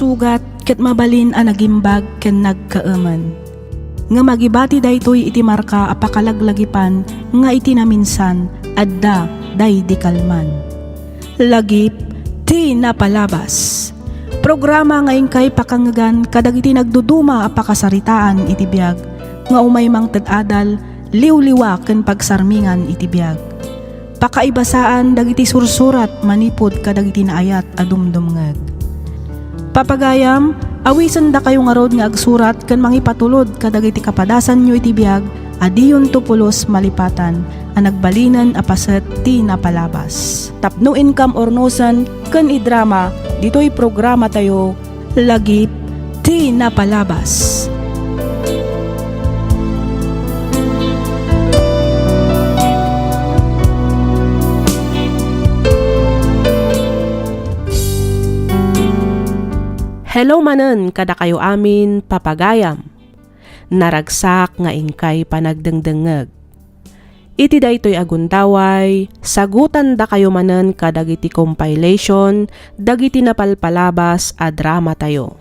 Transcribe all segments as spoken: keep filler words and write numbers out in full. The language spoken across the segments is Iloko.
sugat ket mabalin a nagimbag ken nagkaemen. Ngem agibati daytoy iti marka a pakalaglagipan nga iti naminsan, adda daydi kalman. Lagip ti napalabas. Programa nga inkay pakangngegan kadagiti nagduduma a pakasaritaan iti biag nga umay mangted adal, liwliwa ken pagsarmingan iti biag. Pakaibasaan dagiti sursurat manipud kadagiti naayat a dumdumngeg. Papagayam, awisendakayo ngarud nga agsurat ken mangipatulod kadagiti kapadasanyo iti biag a diyonto pulos malipatan a nagbalinen a paset ti napalabas. Tapno inkam urnosen ken idrama ditoy programatayo, Lagip ti Napalabas. Hello manen kadakayo amin, papagayam. Naragsak nga inkay panagdengdengngeg. Iti daytoy a gundaway, sagutandakayo manen kadagiti compilation dagiti napalpalabas a dramatayo.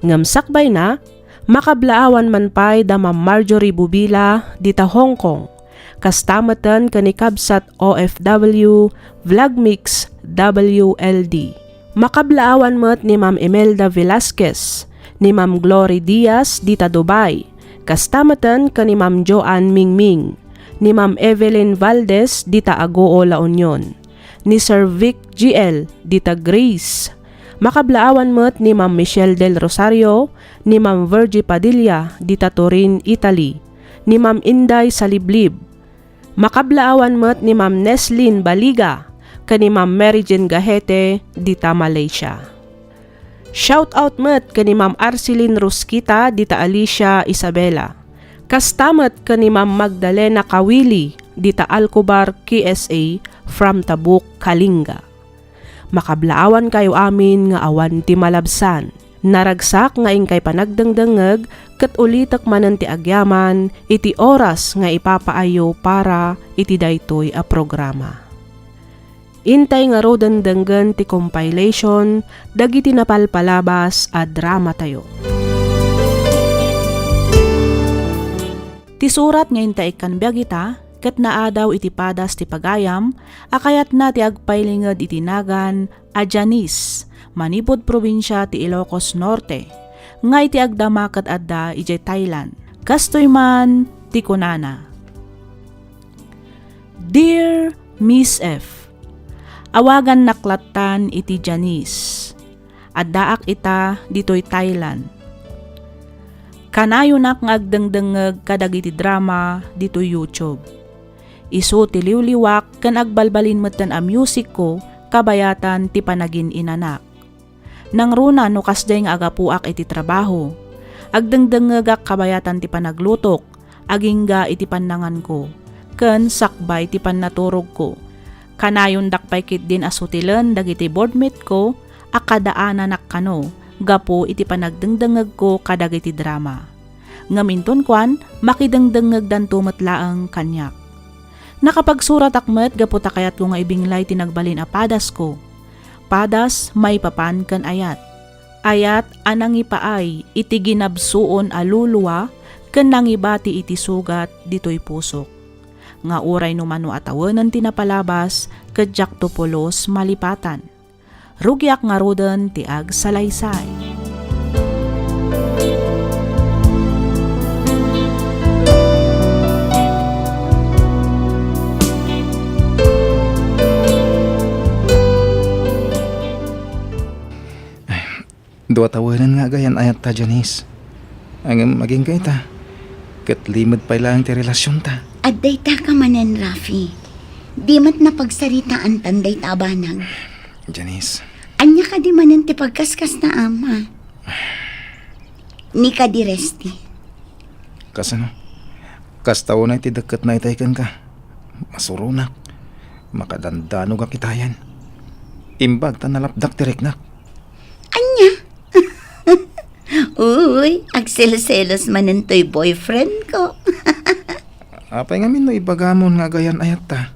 Ngem sakbayna, makablaawan man pay da Ma'am Marjorie Bubila dita Hong Kong, kasta meten ken ni kabsat O F W Vlogmix W L D. Makablaawan met ni Ma'am Imelda Velasquez, ni Ma'am Glory Diaz dita Dubai, kasta meten ken ni Ma'am Joan Mingming, ni Ma'am Evelyn Valdez dita Agoo, La Union, ni Sir Vic G L dita Greece. Makablaawan met ni Ma'am Michelle Del Rosario, ni Ma'am Virgie Padilla dita Turin, Italy, ni Ma'am Inday Saliblib. Makablaawan met ni Ma'am Neslin Baliga ken ni Ma'am Mary Jane Gahete dita Malaysia. Shout out met ken ni Ma'am Arceline Rusquita dita Alicia, Isabela. Kasta met ken ni Ma'am Magdalena Kawili dita Alcobar, K S A from Tabuk, Kalinga. Makablaawankayo amin nga awan ti malabsan. Naragsak nga inkay panagdengdengngeg ket ulitek manen ti agyaman iti oras nga ipapaayyo para iti daytoy a programa. Intay ngaruden denggen ti compilation dagiti napalpalabas a dramatayo. Ti surat nga inta ikkan biag ita ket naadaw iti padas ti pagayam a kayatna ti agpailinged iti nagan a Janice, manipud probinsia ti Ilocos Norte, nga iti agdama ket adda idiay Thailand. Kastoy man ti kunana, "Dear Miss F, awagannak lattan iti Janice. Addaak ita ditoy Thailand. Kanayonak nga agdengdengngeg kadagiti drama ditoy YouTube. Isu ti liwliwak ken agbalbalin metten a musicko kabayatan ti panagin-inanak. Nangruna no kasdiay nga agapuak iti trabaho. Agdengdengngegak kabayatan ti panaglutok, agingga iti pannanganko, ken sakbay ti pannaturogko. Kanayondak pay ketdin a sutilen dagiti boardmate ko a kadaananak kano gapu iti panagdengdengngegko kadagiti drama. Ngem inton kuan, makidengdengngegdanto met laeng kaniak." Nakapagsuratak met gapu ta kayatko nga ibinglay ti nagbalin a padasko. Padas maipapan ken ayat. Ayat a nangipaay iti ginabsuon a luluwa ken nangibati iti sugat ditoy pusok. Nga uray no mano a tawenen ti napalabas, ket diakto pulos malipatan. Rugiak ngaruden ti agsalaysay. Dua tawenen nga agayan-ayatta, Janice. Ngem agingga ita, ket limed pay laeng ti relasionta. Adda ita ka manen, Rafi. Di met napagsaritaantan dayta a banag. Janice. Ania kadi manen ti pagkaskasna, Ama? Ni kadi Resty? Kasano? Kasta unay ti dekketna itay kenka. Masuronak. Makadandanogak itayen. Imbag ta nalapdak ti riknak. Ania? Uy, agselos-selos manen toy boyfriend ko. Apay ngamin no ibagamon nga agayan-ayatta?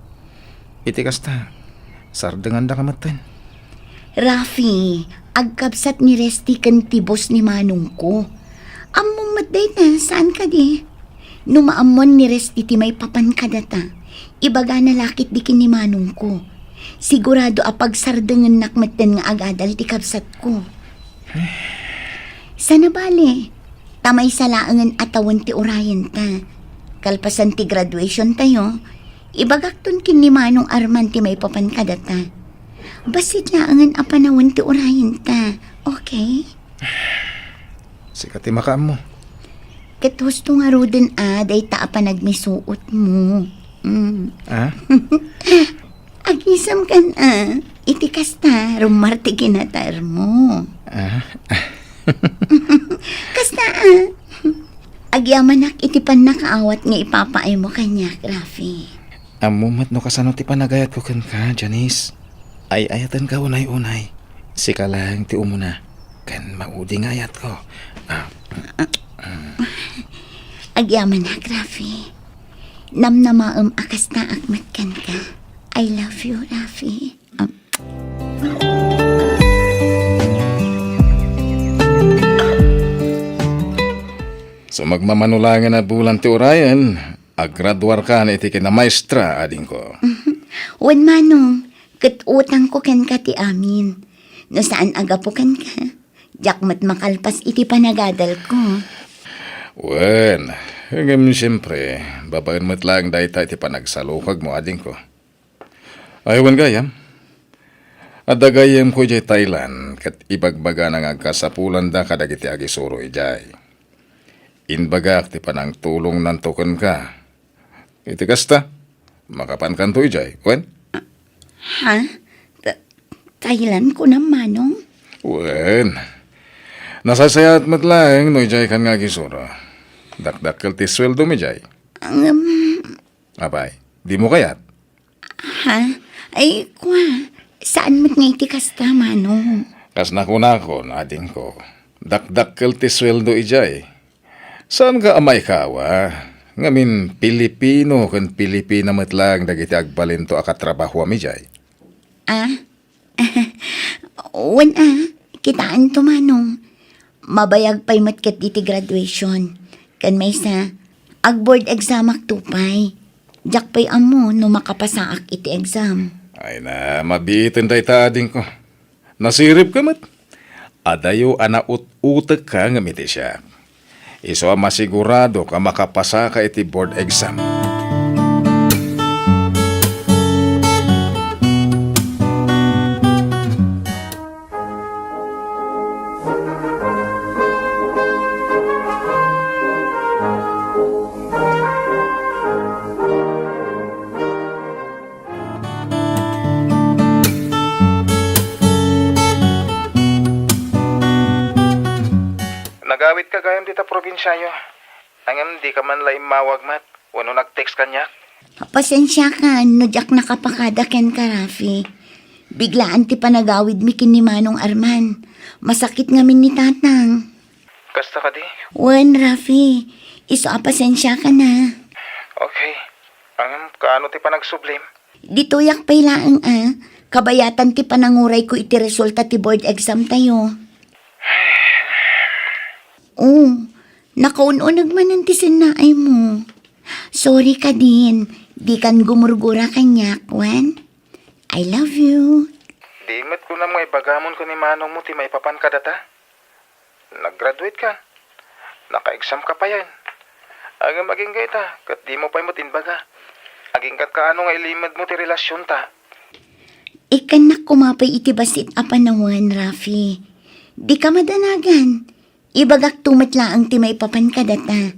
Iti kasta, sardengandaka metten. Rafi, Agkabsat ni Resty ken ti boss ni manongko. Ammom met dayta, saan kadi? No maammoan ni Resty ti maipapan kadata, ibagana la ketdi ken ni manongko. Sigurado a pagsardengennak metten nga agadal ti kabsatko. Sana bale, ta maysa laengen a tawen ti urayenta. Kalpasan ti graduation tayo, ibagakton ken ni Manong Arman ti maipapan kadata. Bassit laengen a panawen ti urayenta, okay? Sika ti makaammo. Ket husto ngaruden a dayta a panagmisuotmo. Mm. Ah? Agisamkan a, iti kasta, rummar ti kinatarmo. Ah? Kasta a, agyamanak iti pannakaawat nga ipapaaymo kaniak, Rafi. Ammo met no kasano ti panagayatko kenka, Janice. Ay-ayatenka unay-unay. Sika laeng ti umuna. Ken maudi nga ayatko. Ah. Agyamanak, Rafi. Namnamaem a kastaak met kenka. I love you, Rafi. Um. Sumagmamano laengen a bulan ti urayen, agraduarkan iti kinamaestra, adingko. Wen, Manong, ket utangko kenka ti amin. No saan a gapu kenka, diak met makalpas iti panagadalko. Wen, ngem siempre, babaen met laeng dayta iti panagsalukagmo, adingko. Ay, wen gayam. Adda gayyemko idiay Thailand, ket ibagbagana nga agkasapulanda kadagiti agisuro idiay. Imbagak ti panangtulongnanto kenka. Iti kasta, makapankanto idiay, wen? Ha? Ta-, Thailand kunam, Manong? Wen. Nasaysayaat met laeng no idiaykan nga agisuro. Dakdakkel ti sueldom idiay. Ngem, Apay, dimo kayat? Ha? Ay, kua, saan met nga iti kasta, Manong? Kas nakunakon, adingko, dakdakkel ti sueldo idiay. Saanka a maikawa, ngamin Pilipino ken Pilipina met laeng dagiti agbalinto a katrabahuam idiay. Ah? Wen a, kitaanto, Manong. Mabayag pay met ket diti graduation. Ken maysa, ag-board examakto pay. Diak pay ammo no makapasaak iti exam. Ay na, mabiiten dayta, adingko. Nasiribka met. Adayo a naut-utekka ngem iti siak. Isu a masiguradok a makapasaka iti board exam. Nagawidka gayam dita probinsiayo. Ngem dika man la immawag met wenno nag-text kaniak? Pasensiakan no diak nakapakada kenka, Rafi. Biglaan ti panagawidmi ken ni Manong Arman. Masakit ngamin ni Tatang. Kasta kadi? Wen, Rafi. Isu a pasensiakan a. Okay. Ngem kaano ti panagsublim? Ditoyak pay laeng a, kabayatan ti panangurayko iti resulta ti board exam tayo. Oh, nakaun-uneg manen ti sennaaymo. Sorry kadin, dikan gumurgura kaniak, wen? I love you. Di met kunam nga ibagamon ken ni manongmo ti maipapan kadata? Nag-graduate ka. Naka-exam ka payen. Ngem agingga ita, ket dimo pay met imbaga. Agingga kaano nga ilimedmo ti relasionta? Ikkannak koma pay iti bassit a panawen, Rafi. Dika madanagan. Ibagakto met laeng ti maipapan kadata.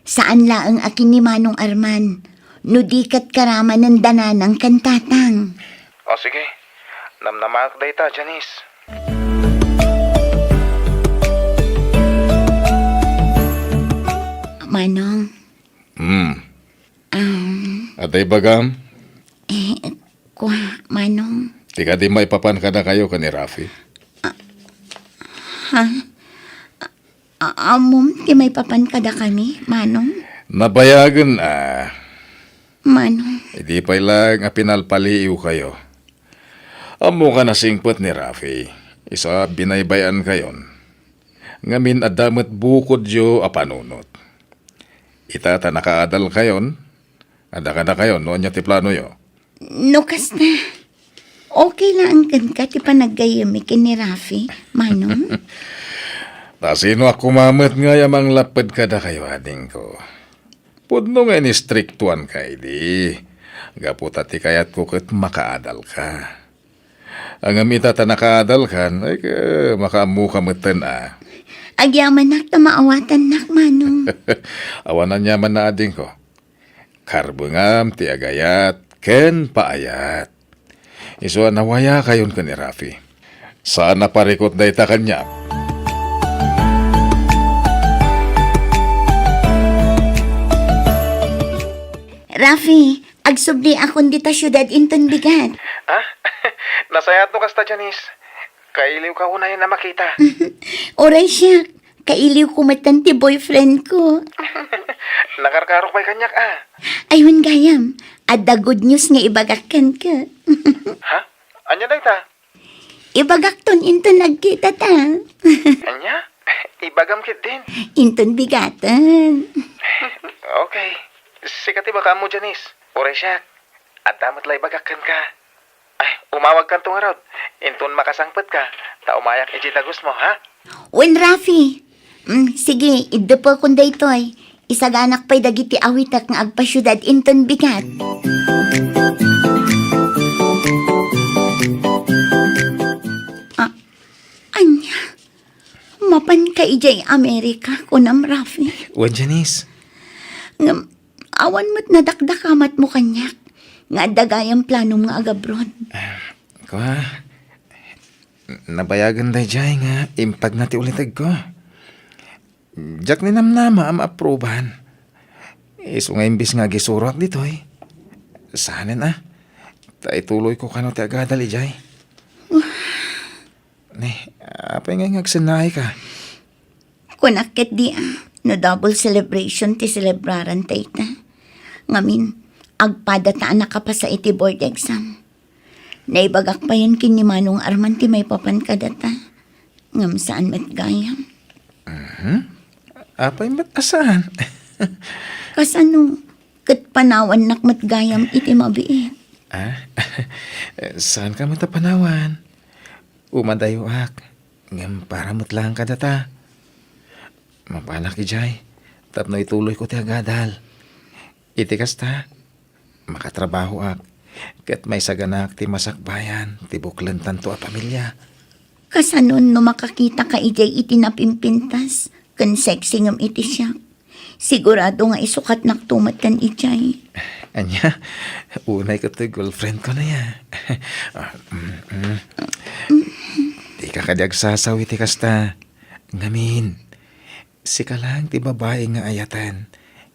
Saan laeng a ken ni Manong Arman, no di ket karamanen da nanang ken tatang. O, sige. Namnamaak dayta, Janice. Manong. Hmm. Um. Adda ibagam? Eh, kua, Manong. Ti kadi maipapan kadakayo ken ni Rafi? Ah, ha? A-, ammom ti maipapan kadakami, Manong? Nabayagen a. Manong. Idi pay laeng a pinalpaliiwkayo. Ammoka a nasingpet ni Rafi. Isu a binaybay-ankayon, ngamin adda met bukodyo a panunot. Ita ta nakaadalkayon, adda kadakayon no ania ti planoyo. No kasta, okay laeng kenka ti panaggayyemmi ken ni Rafi, Manong? Ta sinoak koma met ngay a manglapped kadakayo, adingko? Pudno nga inistriktuanka idi, gapu ta ti kayatko ket makaadalka. Ngem ita ta nakaadalkan, ay, ka-, makaammoka metten a. Agyamanak ta maawatannak, Manong. Awan aniamanna, adingko. Karbengam ti agayat ken paayat. Isu a nawayakayon ken ni Rafi. Saan a parikut dayta kaniak. Rafi, agsubliakon dita siudad inton bigat. Ah? Nasayaat no kasta, Janice. Kailiwka unayen a makita. Uray siak, kailiwko metten ti boyfriend ko. Nakarkarok pay kaniak, ah. Ay, wen gayam, adda good news nga ibagak kenka. Ha? Ania dayta? Ibagakton inton nagkitata. Ania? Ibagam ketdin. Inton bigaten. Okay. Sika ti makaammo, Janice. Uray siak, adda met la ibagak kenka. Ay, umawagkanto ngarud. Inton makasangpetka, ta umayak idiay dagusmo, ha? Wen, Rafi. Mm, sige, iddepekon daytoy. Isaganak pay dagiti awitek nga agpasiudad inton bigat. Ah, ania? Mapanka idiay Amerika, kunam, Rafi? Wen, Janice. Ngem, awan met nadakdakamatmo kaniak nga adda gayam planom nga agabroad. Ah, kua, nabayagen daydiay nga impagna ti ulitegko. Diak ninamnama a maaprubahan. Isu nga imbes nga agisuroak ditoy, saanen a. Ta ituloyko kano ti agadal idiay. Ni, apay ngay nga agsennaayka? Kunak ketdi a, no double celebration ti selebraran dayta. Ngamin, agpadata a nakapasa iti board exam. Naibagak payen ken ni Manong Arman ti maipapan kadata. Ngem saan met gayam. Mhm. Apay met a saan? Kasano? Ket panawannak met gayam iti mabiit. Ah? Saanka met a panawan? Umadayoak, ngem para met laeng kadata. Mapanak idiay, tapno ituloyko ti agadal. Iti kasta, makatrabahoak, ket maisaganaak ti masakbayan ti buklentanto a pamilia. Kasanon no makakitaka idiay iti napimpintas ken sexy ngem iti siak? Sigurado nga isukatnakto metten idiay. Ania? Unay ket toy girlfriendko aya. Ah, mm, mm. Dika kadi agsasaw iti kasta. Ngamin, sika laeng ti babai nga ayaten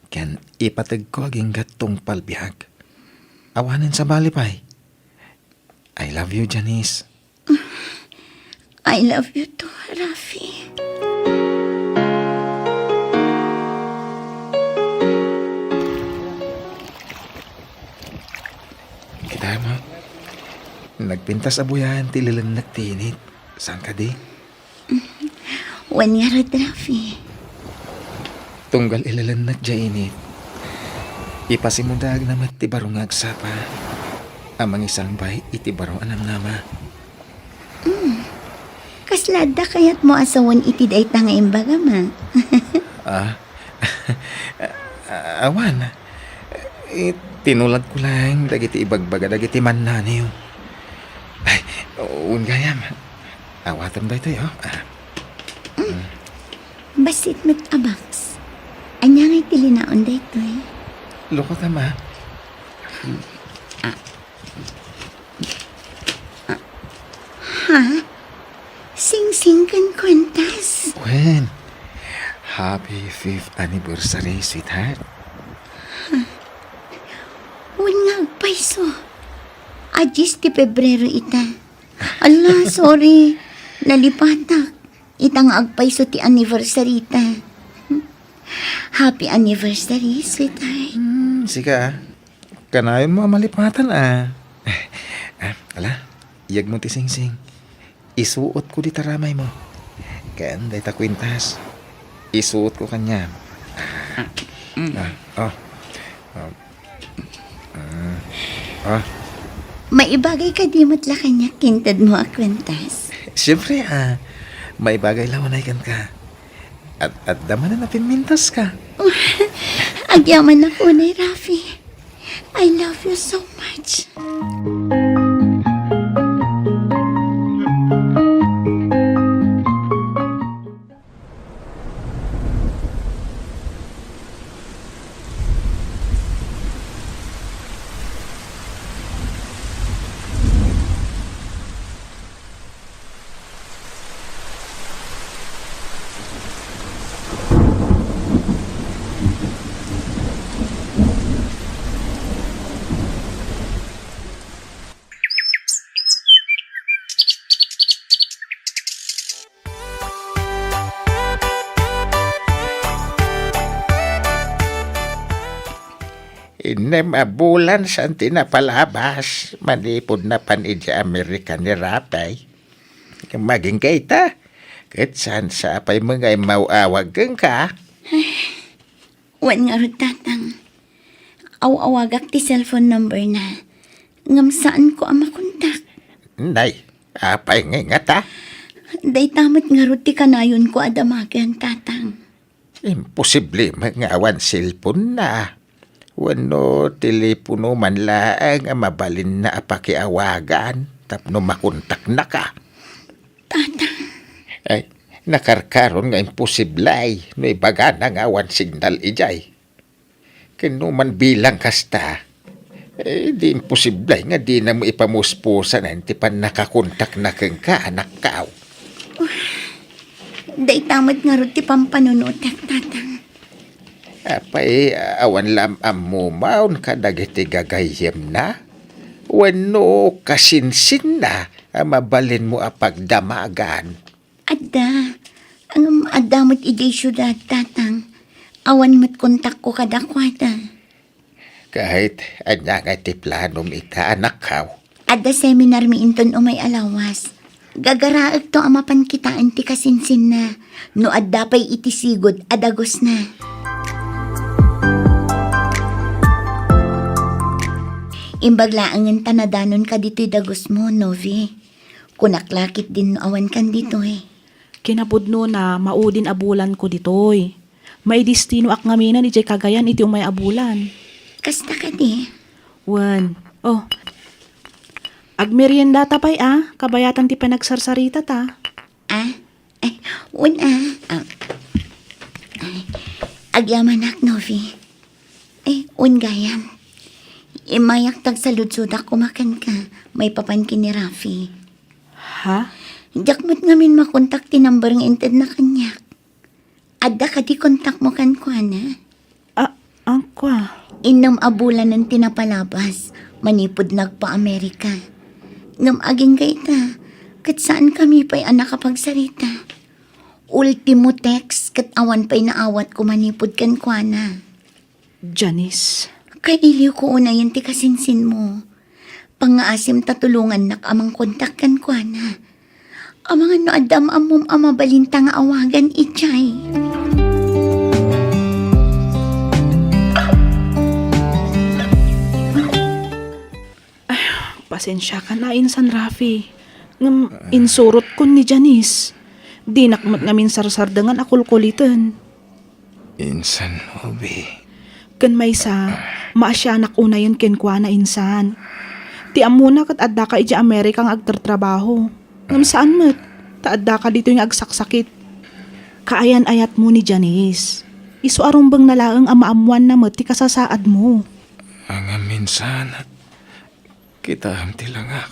ken ipategko agingga tungpal biag. Awanen sabali pay. I love you, Janice. I love you too, Rafi. Kita mo, nagpintas a buyan ti lilennek ti init. Saan kadi? Wen ngarud, Rafi. Tunggal ilelennek diay init, ipasimudaagna met ti baro nga agsapa a mangisangbay iti baro a namnama. Mm. Kasla adda kayatmo a sawen iti dayta nga imbagam, a? Ah? Awan. Eh, tinuladko laeng dagiti ibagbaga dagiti mannaniw. Ay, wen gayam. Awatem daytoy, oh. Ah. Mm. Bassit met a box. Ania ngay ti linaon daytoy? Lukotam, ah. Ah. Ah. Ha? Singsing ken kuentas? Wen. Happy fifth anniversary, sweetheart. Ha? Wen nga agpayso. A dies ti Pebrero ita. Ala, sorry. Nalipatak. Ita nga agpayso ti anniversary ta. Happy anniversary, sweetheart. Hmm, sika, ah. Kanayonmo a malipatan, ah. Ah, ala, iyegmo ti singsing. Isuotko dita ramaymo. Ken dayta kuentas, isuotko kaniam. Ah, mm. Ah, oh. Oh. Mm. Ah. Maibagay kadi met la kaniak intedmo a kuentas? Siempre, ah, maibagay la unay kenka. At, at adda manen a pimmintaska. Agyamanak unay, Rafi. I love you so much. Innem a bulan saan ti napalabas manipud napan idiay Amerika ni Rafi. Ngem agingga ita, ket saan sa pay met nga immaw-awag kenka? Wen ngarud, Tatang. Aw-awagak ti cellphone number na. Ngem saanko a makontak. Nay, apay nga ngata? Dayta met ngarud ti kanayonko a damagen, Tatang. Imposible met nga awan cellphone na. Wenno telepono man laeng a mabalinna a pakiawagan tapno makontaknaka. Tatang. Ay, nakarkaron nga imposible no ibagana nga awan signal idiay. Ken no man bilang kasta, eh, di imposible nga dinamo ipamuspusanen ti pannakakontakna kenka, anakkaw. Dayta met ngarud ti pampanunotek, Tatang. Apay, awan la am-ammom kadagiti gagayyemna? Wenno kasinsinna a mabalinmo a pagdamagan? Adda. Ngem adda met idiay siudad, Tatang. Awan met kontakko kadakuada. Ket ania ngay ti planom ita, anakkaw? Adda seminarmi inton umay a lawas. Gagaraekto a mapan kitaen ti kasinsinna no adda pay iti sigud a dagusna. Imbag laengen ta nadanonka ditoy dagusmo, Novi. Kunak la ketdin no awankan ditoy. Kinapudnona, maudin a bulanko ditoy. Maidestinoak ngaminen idiay Cagayan iti umay a bulan. Kasta kadi? Wen. Oh. Agmeriendata pay a, kabayatan ti panagsarsarita ta. Ah? Ay, wen a. Ah. Ay, agyamanak, Novi. Eh, wen gayam. Immayak ta agsaludsodak koma kenka, maipapan ken ni Rafi. Ha? Diak met ngamin makontak ti number nga intedna kaniak. Adda kadi kontakmo kenkuana? Ah, angkua. Innem a bulanen ti napalabas, manipud nagpa-Amerika. Ngem agingga ita, ket saankami pay a nakapagsarita. Ultimo text ket awan pay naawatko manipud kenkuana. Janice. Kailiwko unayen ti kasinsinmo. Pangngaasim ta tulongannak a mangkontak kenkuana. Amangan no adda am-ammom a mabalinta nga awagan idiay. Ay, pasensiakan a insan, Rafi. Ngem insurotkon ni Janice. Dinak met ngamin sarsardengan a kulkuliten. Insan, Novi. Ken maysa, maasianak unayen kenkuana, insan. Ti ammona ket addaka idiay Amerika nga agtartrabaho. Ngem saan met, ta addaka ditoy nga agsaksakit. Kaayan-ayatmo ni Janice. Isu a rumbengna laeng a maammoanna met ti kasasaadmo. Ngem insan, kitaem ti langak.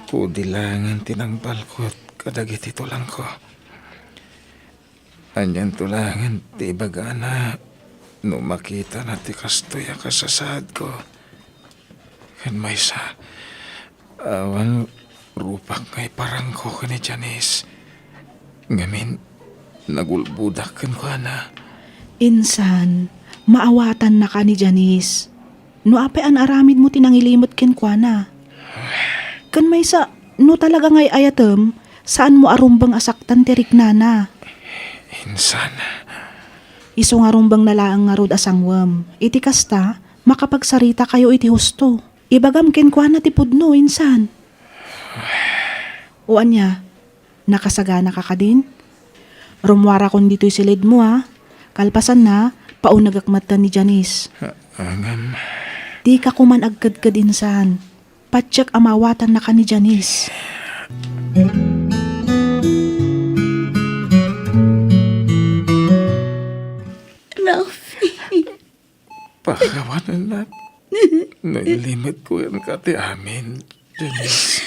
Pudi laengen ti nangbalkot kadagiti tulangko. Anianto laengen ti ibagana no makitana ti kastoy a kasasaadko? Ken maysa, awan rupak nga iparangko ken ni Janice. Ngamin, nagulbodak kenkuana. Insan, maawatannaka ni Janice. No apay a naaramidmo ti nangilimed kenkuana? Ken maysa, No talaga nga ay-ayatem, saanmo a rumbeng a saktan ti riknana. Insan. Isu nga rumbengna laeng ngarud a sangwem. Iti kasta, makapagsaritakayo iti husto. Ibagam kenkuana ti pudno, insan. O ania, nakasaganaka kadin? Rumuarakon ditoy silidmo, a. Kalpasanna, paunegek metten ni Janice. A-, ngem. Dika koman agkedked, insan. Patiek a maawatannaka ni Janice. Rafi. Pakawanennak. Nailimed ko kenka ti amin, Janice.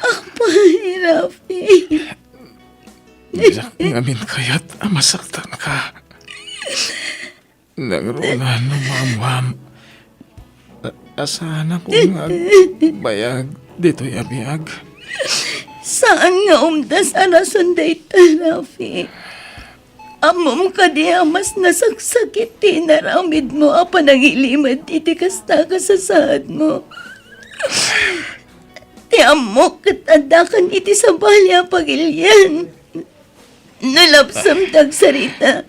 Apay, Rafi. Diak ngamin kayat a masaktanka. Nangruna no maammoam a, a saanakon nga agbayag ditoy a biag. Saan nga umdas a rason dayta, Rafi. Ammom kadi a mas nasaksakit ti inaramidmo a panangilimed iti kasta a kasasaadmo? Ti ammok ket addakan iti sabali a pagilian. No lapsam ti agsarita,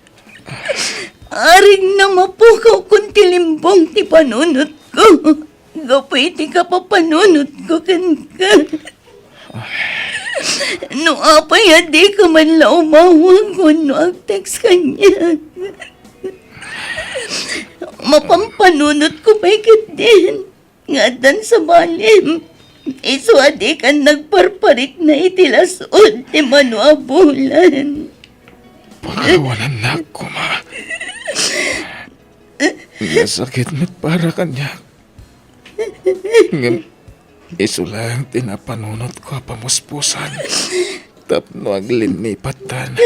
arigna mapukawkon ti limbong ti panunotko gapu iti kapapanunotko kenka. No apay a dika man la umawag wenno agtext kaniak, mapampanunotko pay ketdin nga addan sabalim. Isu a dikan nagparparikna iti las-ud ti mano a bulan. Pakawanennak koma. Nasakit met para kaniak. Ngem isu laeng ti napanunotko a pamuspusan tapno aglinnipattan.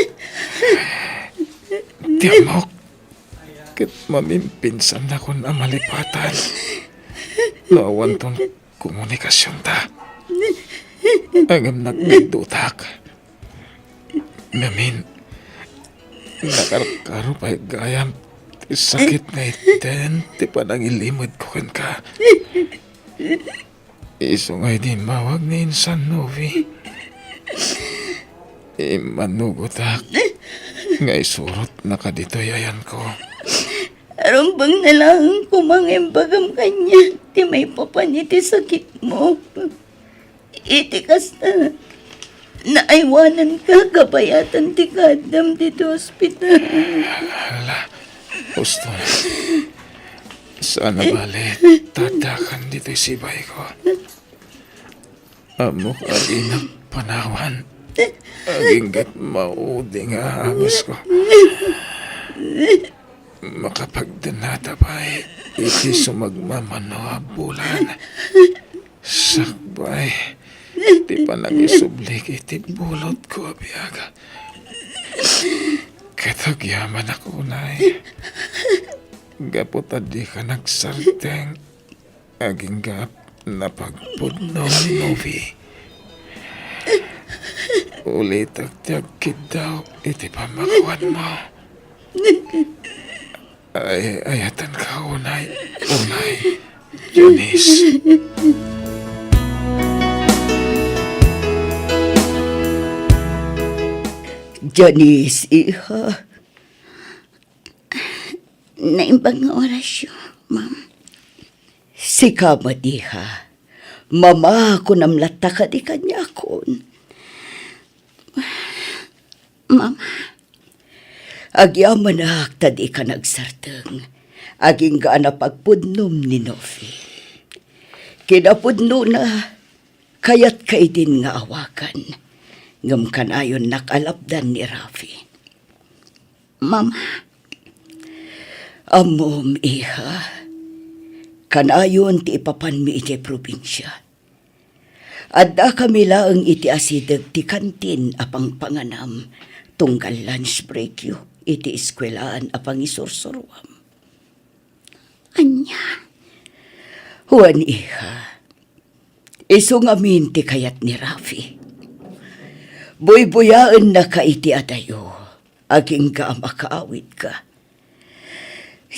Ti ammok, ket mamimpinsannakon a malipatan no awanton komunikasionta. Ngem nagbidutak. Ngamin, nakarkaro pay gayam ti sakit nga iten ti panangilimedko kenka. Isu nga idi immawag ni Insan Novi, immanugotak nga isurotnaka ditoy ayanko. Rumbengna laeng koma nga imbagam kaniak ti maipapan iti sakitmo. Iti kasta, naaywananka kabayatan ti kaaddam ditoy ospital. Ala, husto na. Saan a bale, tadakan ditoy sibayko. Ammok a dinak panawan. Agingga't maudi nga angesko. Makapagdennata pay iti sumagmamano a bulan. Sakbay ti panangisublik iti bulotko a biag. Ket agyamanak unay, gapu ta dika nagsarteng. Agingga a napagpudno ni Novi. Ulitek ti agkiddaw iti pammakuanmo. Ay, ayatenka unay, unay, Janice. Janice, iha. Naimbag nga orasyo, ma'am. Sika met, iha. Mama, kunam latta kadi kaniakon. Mama. Agyamanak ta dika nagsarteng. Agingga a napagpudnom ni Novi. Kinapudnona, kayatka idin nga awagan. Ngem kanayonnak a lapdan ni Rafi. Mama, ammom, iha, kanayon ti ipapanmi idiay probinsia. Addakami laeng iti asideg ti kantin a pangpanganam tunggal lunch breakyo iti eskuelaan a pangisursuroam. Ania? Wen, iha, isu ngamin ti kayat ni Rafi. Buybuyaennaka iti adayo, agingga a makaawidka.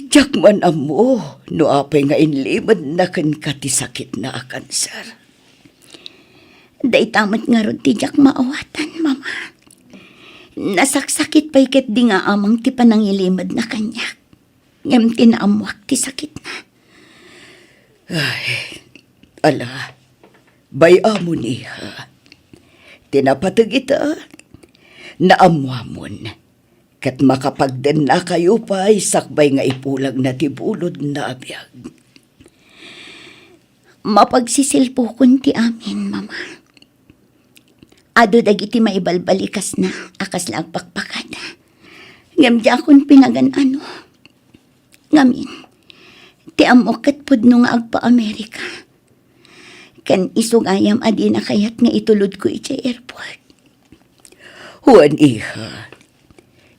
Diak man ammo no apay nga inlimedna kenka ti sakitna a kanser. Dayta met ngarud ti diak maawatan, Mama. Nasaksakit pay ketdi nga amang ti panangilimedna kaniak. Ngem ti naammoak ti sakitna. Ay, ala, bay-amon, iha. Ti napateg ita, naammoamon. Ket makapagdennakayo pay sakbay nga ipulagna ti bulodna a biag. Mapagsisilpukon ti amin, Mama. Adu dagiti maibalbalikasna a kasla agpakpakada. Ngem diakon pinagan-ano. Ngamin, ti ammok ket pudno nga agpa-Amerika. Ken isu gayam a dina kayat nga itulodko idiay airport. Wen, iha,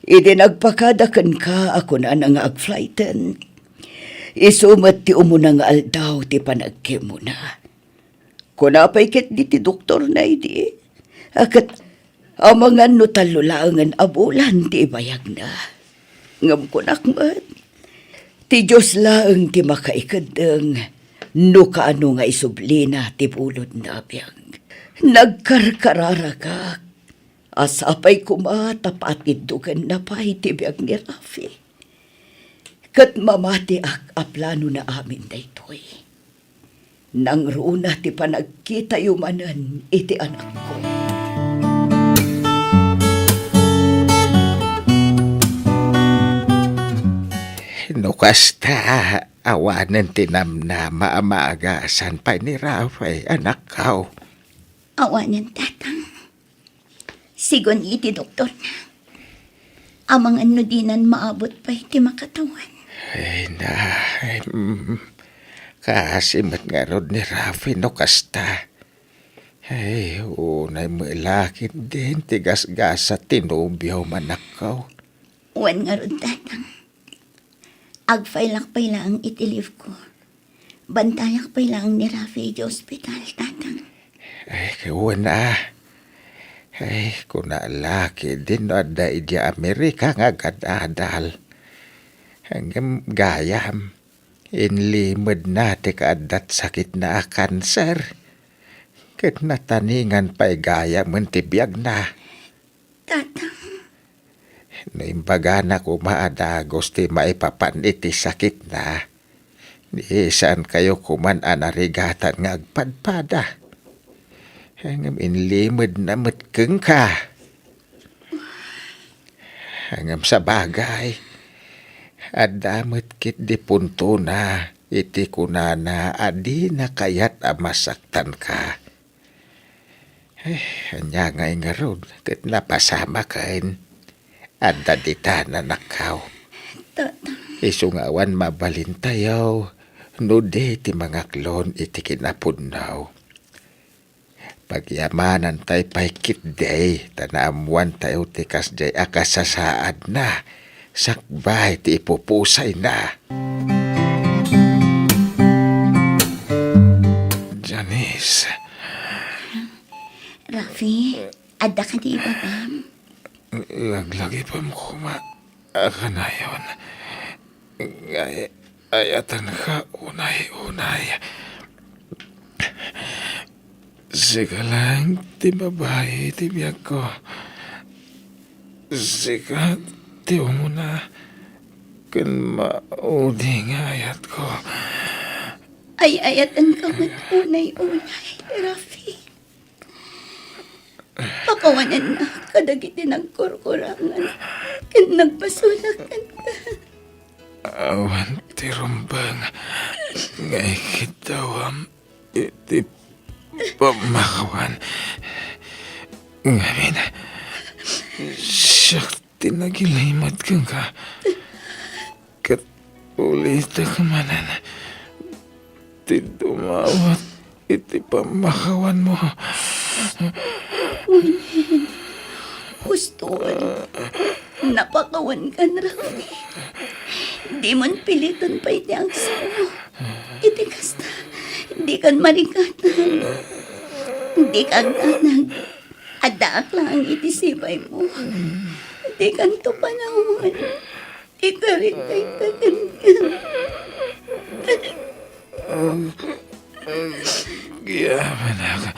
idi nagpakada kenka a kunana nga agflighten, isu met ti umuna nga aldaw ti panagkemona. Kuna pay ketdi ti doktorna idi, a ket amangan no tallo laengen a bulan ti ibayagna. Ngem kunak met, ti Dios laeng ti makaikeddeng no kaano nga isublina ti bulodna a biag. Nagkarkararagak a sapay koma ta paatiddokenna pay ti biag ni Rafi. Ket mamatiak a planona amin daytoy. Nangruna ti panagkitayo manen iti anakko. No kasta, awanen ti namnama a maagasan pay ni Rafi, anakko. Awanen, Tatang. Sigun iti doktorna. Amangan no dinan maabut pay ti makatawan. Ay, na, ay, mm. Kaasi met ngarud ni Rafi no kasta. Ay, unay met la ketdin ti gasgasat ti nobiom, anakko. Wen ngarud, Tatang. Agfailak pay laeng iti leave ko. Bantayak pay laeng ni Rafi idiay ospital, Tatang. Ay, wen a. Ay, kuna la ketdin no adda idiay Amerika nga agad-adal. Ngem gayam, inlimedna ti kaaddat sakitna a kanser. Ket nataningan pay gayamen ti biagna. Tatang. No imbagana koma a dagus ti maipapan iti sakitna, ni saankayo koman a narigatan nga agpadpada. Ngem inlimedna met kenka. Ngem sabagay, adda met ketdi puntona iti kunana a dina kayat a masaktanka. Eh, ania ngay ngarud ket napasamaken? Adda ditan, anakko. Tata. Isu nga awan mabalintayo no di ti mangaklon iti kinapudno. Pagyamanantayo pay ketdi ta naammoantayo ti kasdiay a kasasaadna sakbay ti ipupusayna. Janice. Rafi, adda kadi ibabam? Laglagipem koma a kanayon. Ay, ayatenka unay-unay. Sika laeng ti babai ti biagko. Sika ti umuna ken maudi nga ayatko. Ay-ayatenka met unay-unay, Rafi. Pakawanennak kadagiti nagkurkurangan ken nagbasolak kenka. Awan ti rumbeng nga ikiddawam iti pammakawan. Ngamin, siak ti nagilimed kenka. Ket ulitek manen ti dumawat iti pammakawanmo. Unen, hustoen, napakawankan, Rafi. Dimon piliten pay ti agsao. Iti kasta, dikan marikatan. Dika agdanag. Addaak laeng iti sibaymo. Dikanto panawan. Ikaritayka kenka. Agyamanak.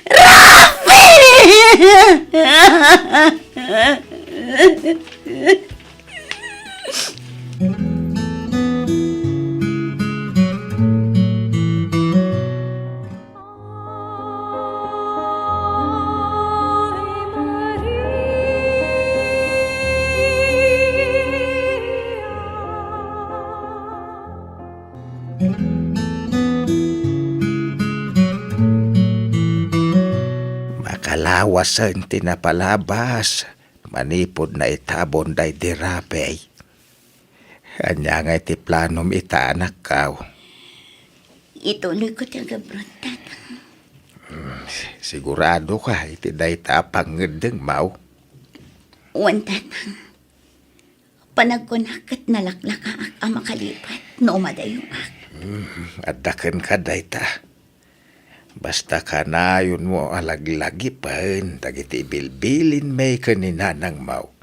Rafi! Makalawasen ti napalabas manipud naitabon daydi Rafi. Ania ngay ti planom ita, anakko? Ituloyko ti agabroad, Tatang. Mm, si-, sigurado ka iti dayta a pangngeddengmo? Wen, Tatang. Panagkunak ket nalaklakaak a makalipat no umadayoak. Mm, adda kenka dayta. Basta kanayonmo a laglagipen dagiti ibilbilinmi ken ni nanangmo.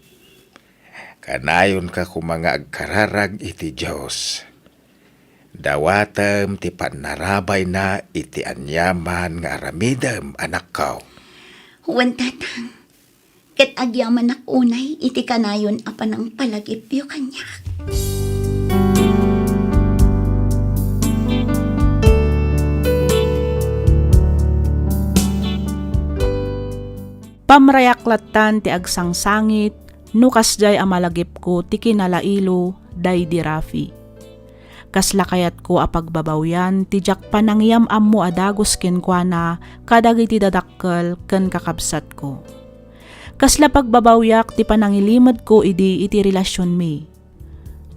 Kanayonka koma nga agkararag iti Dios. Dawatem ti pannarabayna iti aniaman nga aramidem, anakko. Wen, Tatang. Ket agyamanak unay iti kanayon a panangpalagipyo kaniak. Pamrayak lattan ti agsangsangit no kasdiay a malagipko ti kinalailo daydi Rafi. Kasla kayatko a pagbabawian ti diak panangiyam-ammo a dagus kenkuana kadagiti dadakkel ken kakabsatko. Kasla pagbabawiak ti panangilimedko idi iti relasionmi.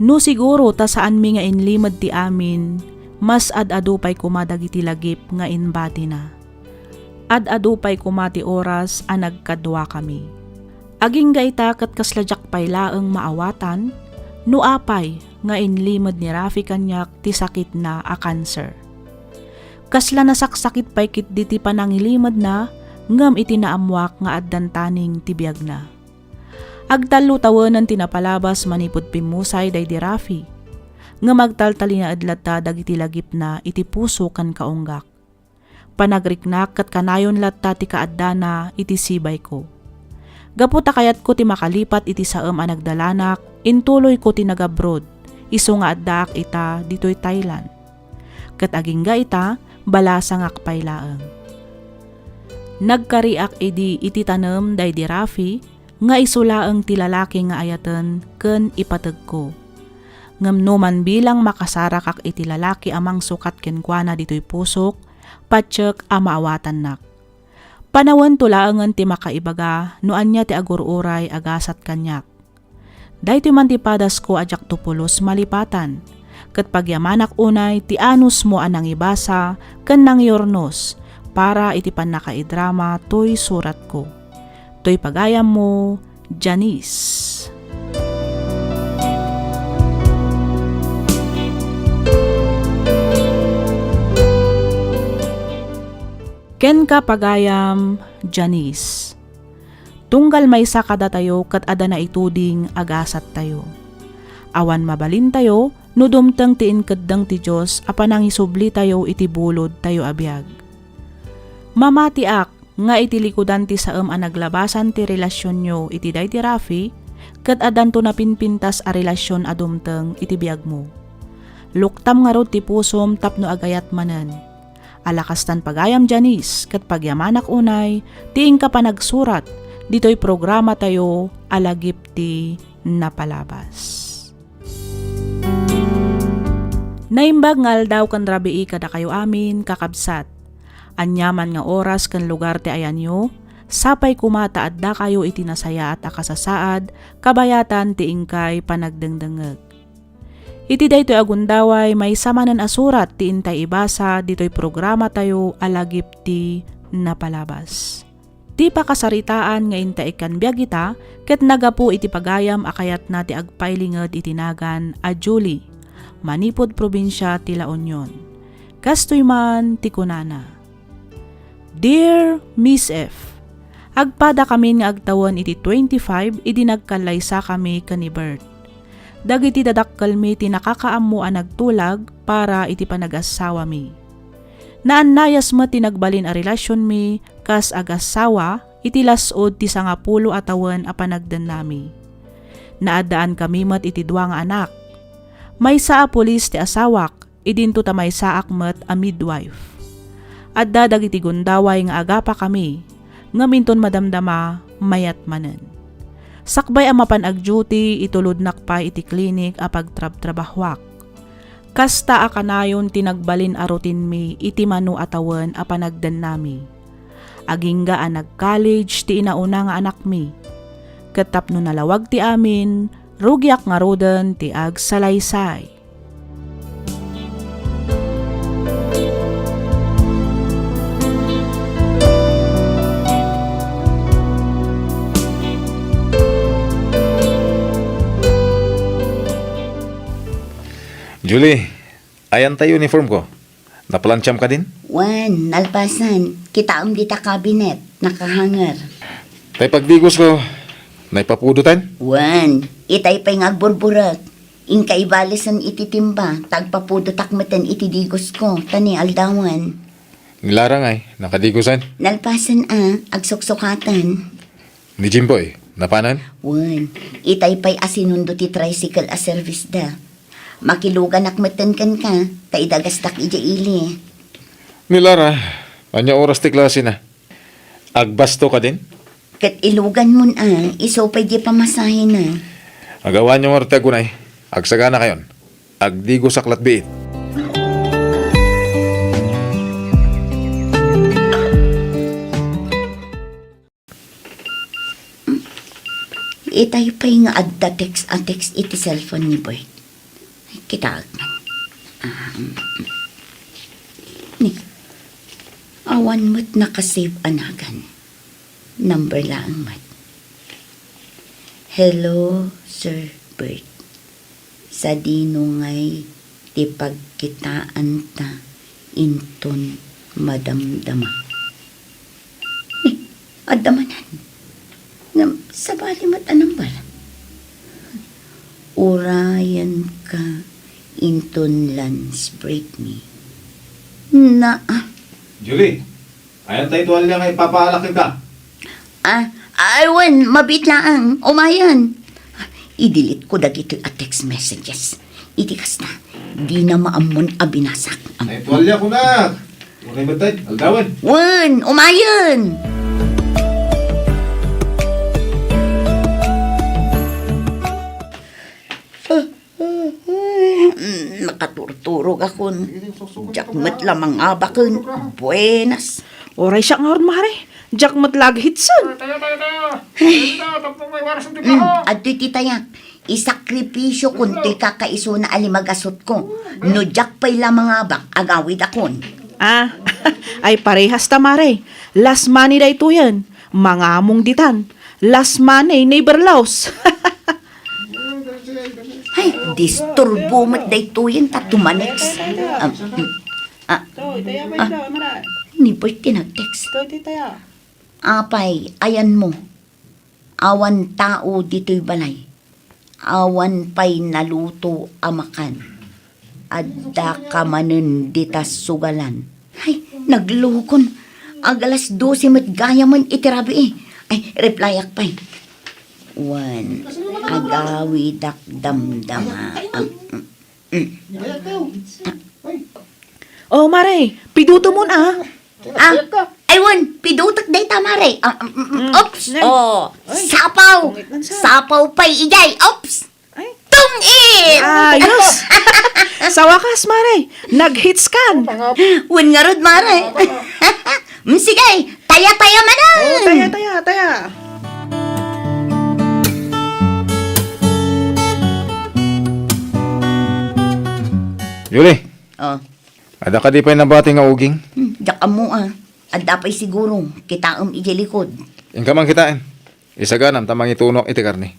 No siguro ta saanmi nga inlimed ti amin, mas ad-adu pay koma dagiti lagip nga imbatina. Ad-adu pay koma ti oras a nagkaduakami. Agingga ita ket kasla diak pay laeng maawatan no apay nga inlimed ni Rafi kaniak ti sakitna a kanser. Kasla nasaksakit pay ketdi ti panangilimedna ngem iti naammoak nga addan taning ti biagna. Agtallo tawenen ti napalabas manipud pimmusay daydi Rafi, ngem agtaltalinaed latta dagiti lagipna iti puso ken kaunggak. Panagriknak ket kanayon latta ti kaaddana iti sibayko. Gapu ta kayatko ti makalipat iti saem a nagdalanak, intuloyko ti nagabroad, isu nga addaak ita ditoy Thailand. Ket agingga ita, balasangak pay laeng. Nagkariak idi iti tanem daydi Rafi nga isu laeng ti lalaki nga ayaten ken ipategko. Ngem no manbilang makasarakak iti lalaki a mangsukat kenkuana ditoy pusok, patiek a maawatannak. Panawento laengen ti makaibaga no ania ti agur-uray a gasat kaniak. Daytoy man ti padasko a diakto pulos malipatan, ket pagyamanak unay ti anusmo a nangibasa ken nangyurnos para iti pannakaidrama toy suratko. Toy pagayammo, Janice. Kenka, pagayam, Janice. Tunggal maysa kadatayo ket adda naituding a gasattayo. Awan mabalintayo no dumteng ti inkeddeng ti Dios a panangisublitayo iti bulodtayo a biag. Mamatiak nga iti likudan ti saem a naglabasan ti relasionyo iti daydi Rafi, ket addanto napinpintas a relasion a dumteng iti biagmo. Luktam ngarud ti pusom tapno agayat manen. Ala kastan, pagayam Janice, ket pagyamanak unay ti inka panagsurat ditoy programatayo a Lagip ti Napalabas. Naimbag nga aldaw ken rabii kadakayo amin, kakabsat. Aniaman nga oras ken lugar ti ayanyo, sapay koma ta addakayo iti nasayaat a kasasaad kabayatan ti inkay panagdengdengngeg. Iti daytoy a gundaway, maysa manen a surat ti intay ibasa ditoy programatayo a Lagip ti Napalabas. Ti pakasaritaan nga intay ikkan biag ita ket nagapu iti pagayam a kayatna ti agpailinged iti nagan a Julie, manipud probinsia ti La Union. Kastoy man ti kunana, Dear Miss F, agpadakamin nga agtawen iti twenty-five idi nagkallaysakami ken ni Bert. Dagiti dadakkelmi ti nakakaammo a nagtulag para iti panagassawami. Naannayas met ti nagbalin a relasionmi kas agassawa iti las-ud ti sangapulo a tawen a panagdennami. Naaddaankami met iti dua nga anak. Maysa a pulis ti asawak, idinto ta maysaak met a midwife. Adda dagiti gundaway nga agapakami, ngem inton madamdama, mayat manen. Sakbay a mapan agduty, itulodnak pay iti klinik a pagtrabtrabahuak. Kasta a kanayon ti nagbalin a routine-mi iti mano a tawen a panagdennami. Agingga a nag-college ti inauna nga anakmi. Ket tapno nalawag ti amin, rugiak ngaruden ti agsalaysay. Julie, ayan tay uniform ko. Naplantsaam kadin? Wen, nalpasen. Kitaem dita cabinet, nakahanger. Tay pagdigos ko, naipapudotan? Wen, itay pay nga agburburek. Inka ibalisen iti timba, ta agpapudotak meten iti digos ko, ta ni aldawen. Ni Lara ngay, nakadigosan? Nalpasen a, agsuksukaten. Ni Jimboy, napanan? Wen, itay pay a sinundo ti tricycle a service da. Makiluganak meten kenka, ta idagasdak idiay ili. Ni Lara, ania oras ti klasena? Agbasto kadin? Ket iluganmon a, isu pay di pamasahena. Agawanyo ngarud ti agunay. Agsaganakayon. Agdigosak latbiit. Itay pay nga adda text a text iti cellphone ni Bert. Kitaek man. Ah, mm, mm. Ni, awan met nakasave a nagan. Number laeng met. "Hello, Sir Bert. Sadino ngay ti pagkitaanta inton madamdama?" Eh, adda manen. Ngem sabali met a number. "Urayenka inton lunch break mi." Na, ah. Julie, ayan tay tualya nga ipapaalak ka? Ah, ay, wen, mabiit laeng. Umayen. I-delete ko dagitoy a text messages. Iti kasta, dina maammon a binasak. Ay, tualya ko na. Unay met tay, aldawen. Wen, umayen. Mm, nakaturturog akon. Diak met la mangabaken. Buenas. Uray siak ngarud, mare. Diak met la aghitsen. Ay, tayo, tayo, tayo. Tayo, tayo, tapno may waras ang Mm, trabaho. Adtoy ti tayak. Isakripisio kon toy kakaisuna a limagasutko. No diak pay la mangabak, agawid akon. Ah, ay parehas ta, mare. Last money daytoyen. Mangamong ditan. Last money, never lost. Ay, disturbo met daytoyen ta tumanex. Um, mm, ah, Toy, taya ba ah, ito, Mara? Ni Bert ti nag-text. Toy, ti taya. Apay, ayanmo. Awan tao ditoy balay. Awan pay naluto a makan. Addaka manen dita sugalan. Ay, naglukon. Ag alas dose met gayamen iti rabii. Ay, replyak pay. Wen, agawidak damdama. Ang, mm, mm. Oh, mare, pidutomon a. Ah, ay, wen, pidutek dayta, mare. Ah, mm, mm, mm. Mm. Oops. Nay. Oh, ay, sapaw. Tungit man sa. Sapaw pay idiay. Oops. Ay. Tungit. Ayos. Sa wakas, mare, nag-hits kan. Wen ngarud, mare. Mm, sige, taya-taya manen. Oh, taya, taya, taya. Julie. Oh. Adda kadi pay nabati nga uging? Hmm, diak ammo a. Adda pay siguro, kitaem idiay likod. Inka man kitaen. Isaganam ta mangitunoak iti karne.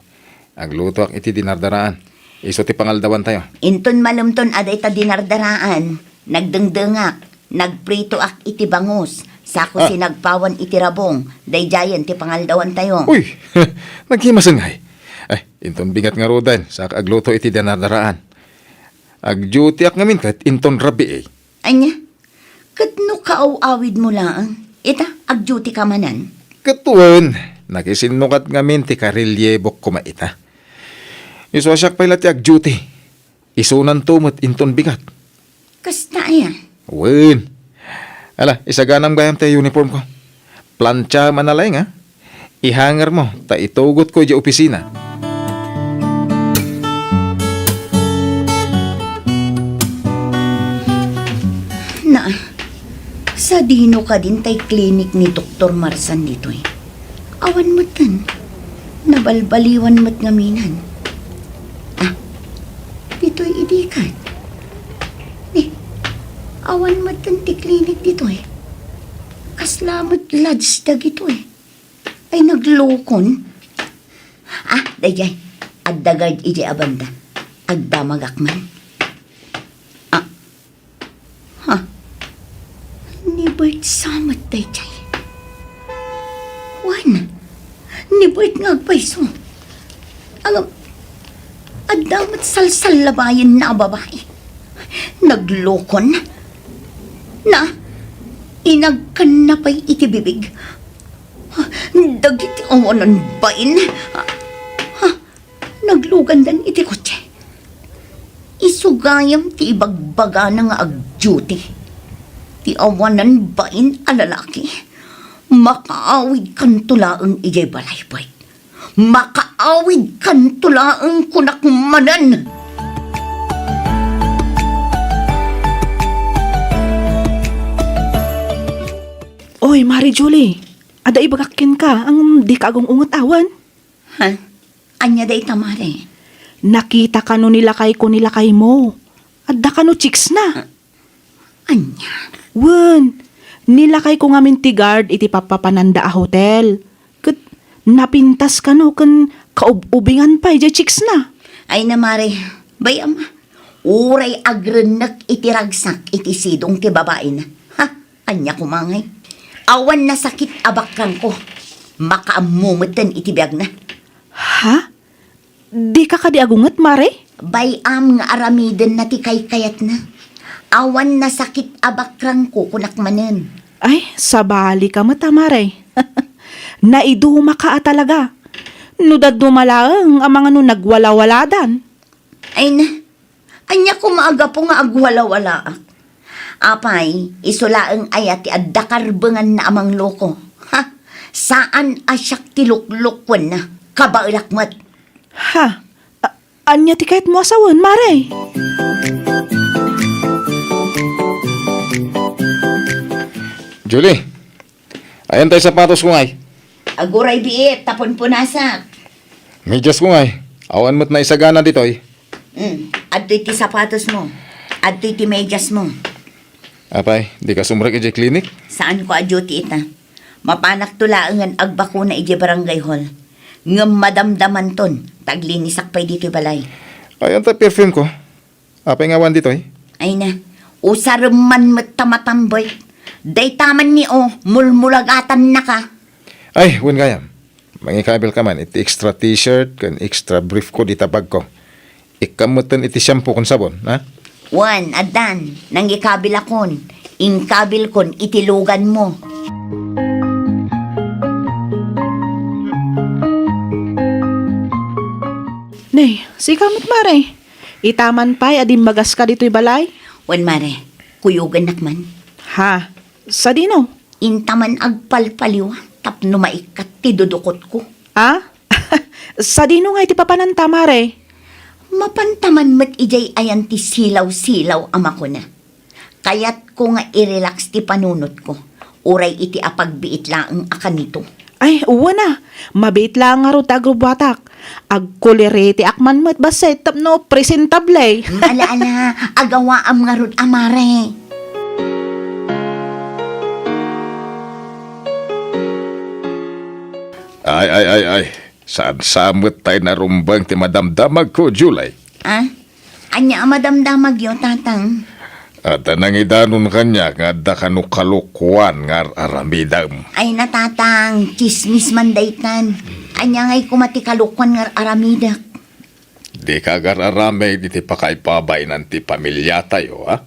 Aglutoak iti dinardaraan. Isu ti pangaldawantayo. Inton malemton a dayta dinardaraan, nagdengdengak, nagpritoak iti bangus, sako Ah. sinagpawan iti rabong, daydiayen ti pangaldawantayo. Uy! Naghimasen ngay. Ay, inton bigat ngaruden, saka agluto iti dinardaraan. Agdutiak ngamin ket inton rabii. Ania? Ket no kaaw-awidmo laeng, Ita, ag-duty ka manen? Ket wen, nakisinnukat ngamin ti karelyebok koma ita. Isu a siak pay la ti ag-duty. Isunanto met inton bigat. Kasta aya? Wen. Ala, isaganam gayam ti uniform ko. Plantiam a nalaing, a. Ihangermo, ta itugotko idiay opisina. Na, sadino kadin tay klinik ni Doktor Marsan ditoy? Awan metten. Nabalbaliwan met ngaminan. Ah, ditoy idi ket. Ni, awan metten ti klinik ditoy. Kasla met lodge dagitoy. Ay, naglokon. Ah, daydiay. Adda guard idiay a banda. Agdamagak man. Ah, Ha? Ni Bert sa met daydiay. Wen, ni Bert nga agpayso. Ngem, adda met salsallabayenna a babai. Naglokon. Na, inagkanna pay iti bibig. Dagiti awanan bain. Ha? Naglugandan iti kotse. Isu gayam ti ibagbagana nga ag-duty. Ti awanan bain a lalaki, makaawidkanto laeng idiay balay, Bert. Makaawidkanto laeng, kunak manen. Oy, Mare Julie, adda ibagak kenka, ngem dika agung-unget awen? Ha? Ania dayta, Mare? Nakitaka no ni lakayko ni lakaymo. Adda kano chicksna. Ah, ania? Wen, ni lakayko ngamin ti guard iti pappapananda a hotel. Ket napintas kano ken kaub-ubingan pay diay chicksna. Ay na, Mare, bay-am, uray agrennek iti ragsak iti sidong ti babaina. Ha? Ania koma ngay? Awan nasakit a bakrangko. Makaammo metten iti biagna. Ha? Dika kadi agunget, Mare? Bay-am nga aramidenna ti kaykayatna. Awan nasakit a bakrangko, kunak manen. Ay, sabali ka met a, Mare. Naiduma ka a talaga. No dadduma laeng a mangano nagwalawaladan. Ay na, ania koma a gapu nga agwalawalaak? Apay, isu laeng aya ti adda karbenganna a mangloko? Ha? Saan a siak ti luklukwenna. Kabaelak met. Ha? A-, ania ti kayatmo a sawen, Mare? Julie, ayan tay sapatosko ngay? Aguray biit, ta punpunasak. Mediasko ngay? Awan met naisagana ditoy. Mm, adtoy ti sapatosmo. Adtoy ti mediasmo. Apay, dika sumrek idiay klinik? Saanko a duty ita. Mapanakto laengen agbakuna idiay barangay hall. Ngem madamdamanton, ta aglinisak pay ditoy balay. Ayan ta perfumeko. Apay nga awan ditoy? Ay na, usarem man met ta matam, Bert. Dayta man ni, o, mulmulagatannaka. Ay, wen gayam. Mangikabilka man iti extra t-shirt ken extra brief ko dita bagko. Ikkam metten iti shampoo ken sabon, ha? Wen, addan, nangikabilakon. Inkabilkon iti luganmo. Nay, sika met, Mare. Ita man pay a dimmagaska ditoy balay? Wen, Mare. Kuyogennak man. Ha? Sadino? Inta man agpalpaliw tapno maikkat ti dudukotko. A? Sadino ngay ti papananta, Mare? Mapanta man met idiay ayan ti silaw-silaw a makuna. Kayatko nga i-relax ti panunotko, uray iti apagbiit laeng a kanito. Ay, wen a, mabiit laeng ngarud ti agrubbuatak. Agkuleretiak man met bassit tapno presentable. Mm, ala, ala, agawaam ngarud a, Mare. Ay, ay, ay, ay. Saan sa met tay narumbeng ti madamdamagko, Julie? Ah? Ania a madamdamagyo, Tatang? Adda nangidanon kaniak nga adda kano kalokoan nga ar-aramidem. Ay na, Tatang, tsismis man daytan. Ania ngay koma ti kalokoan nga ar-aramidek? Dika agar-aramid iti pakaipabainan ti pamiliatayo, a?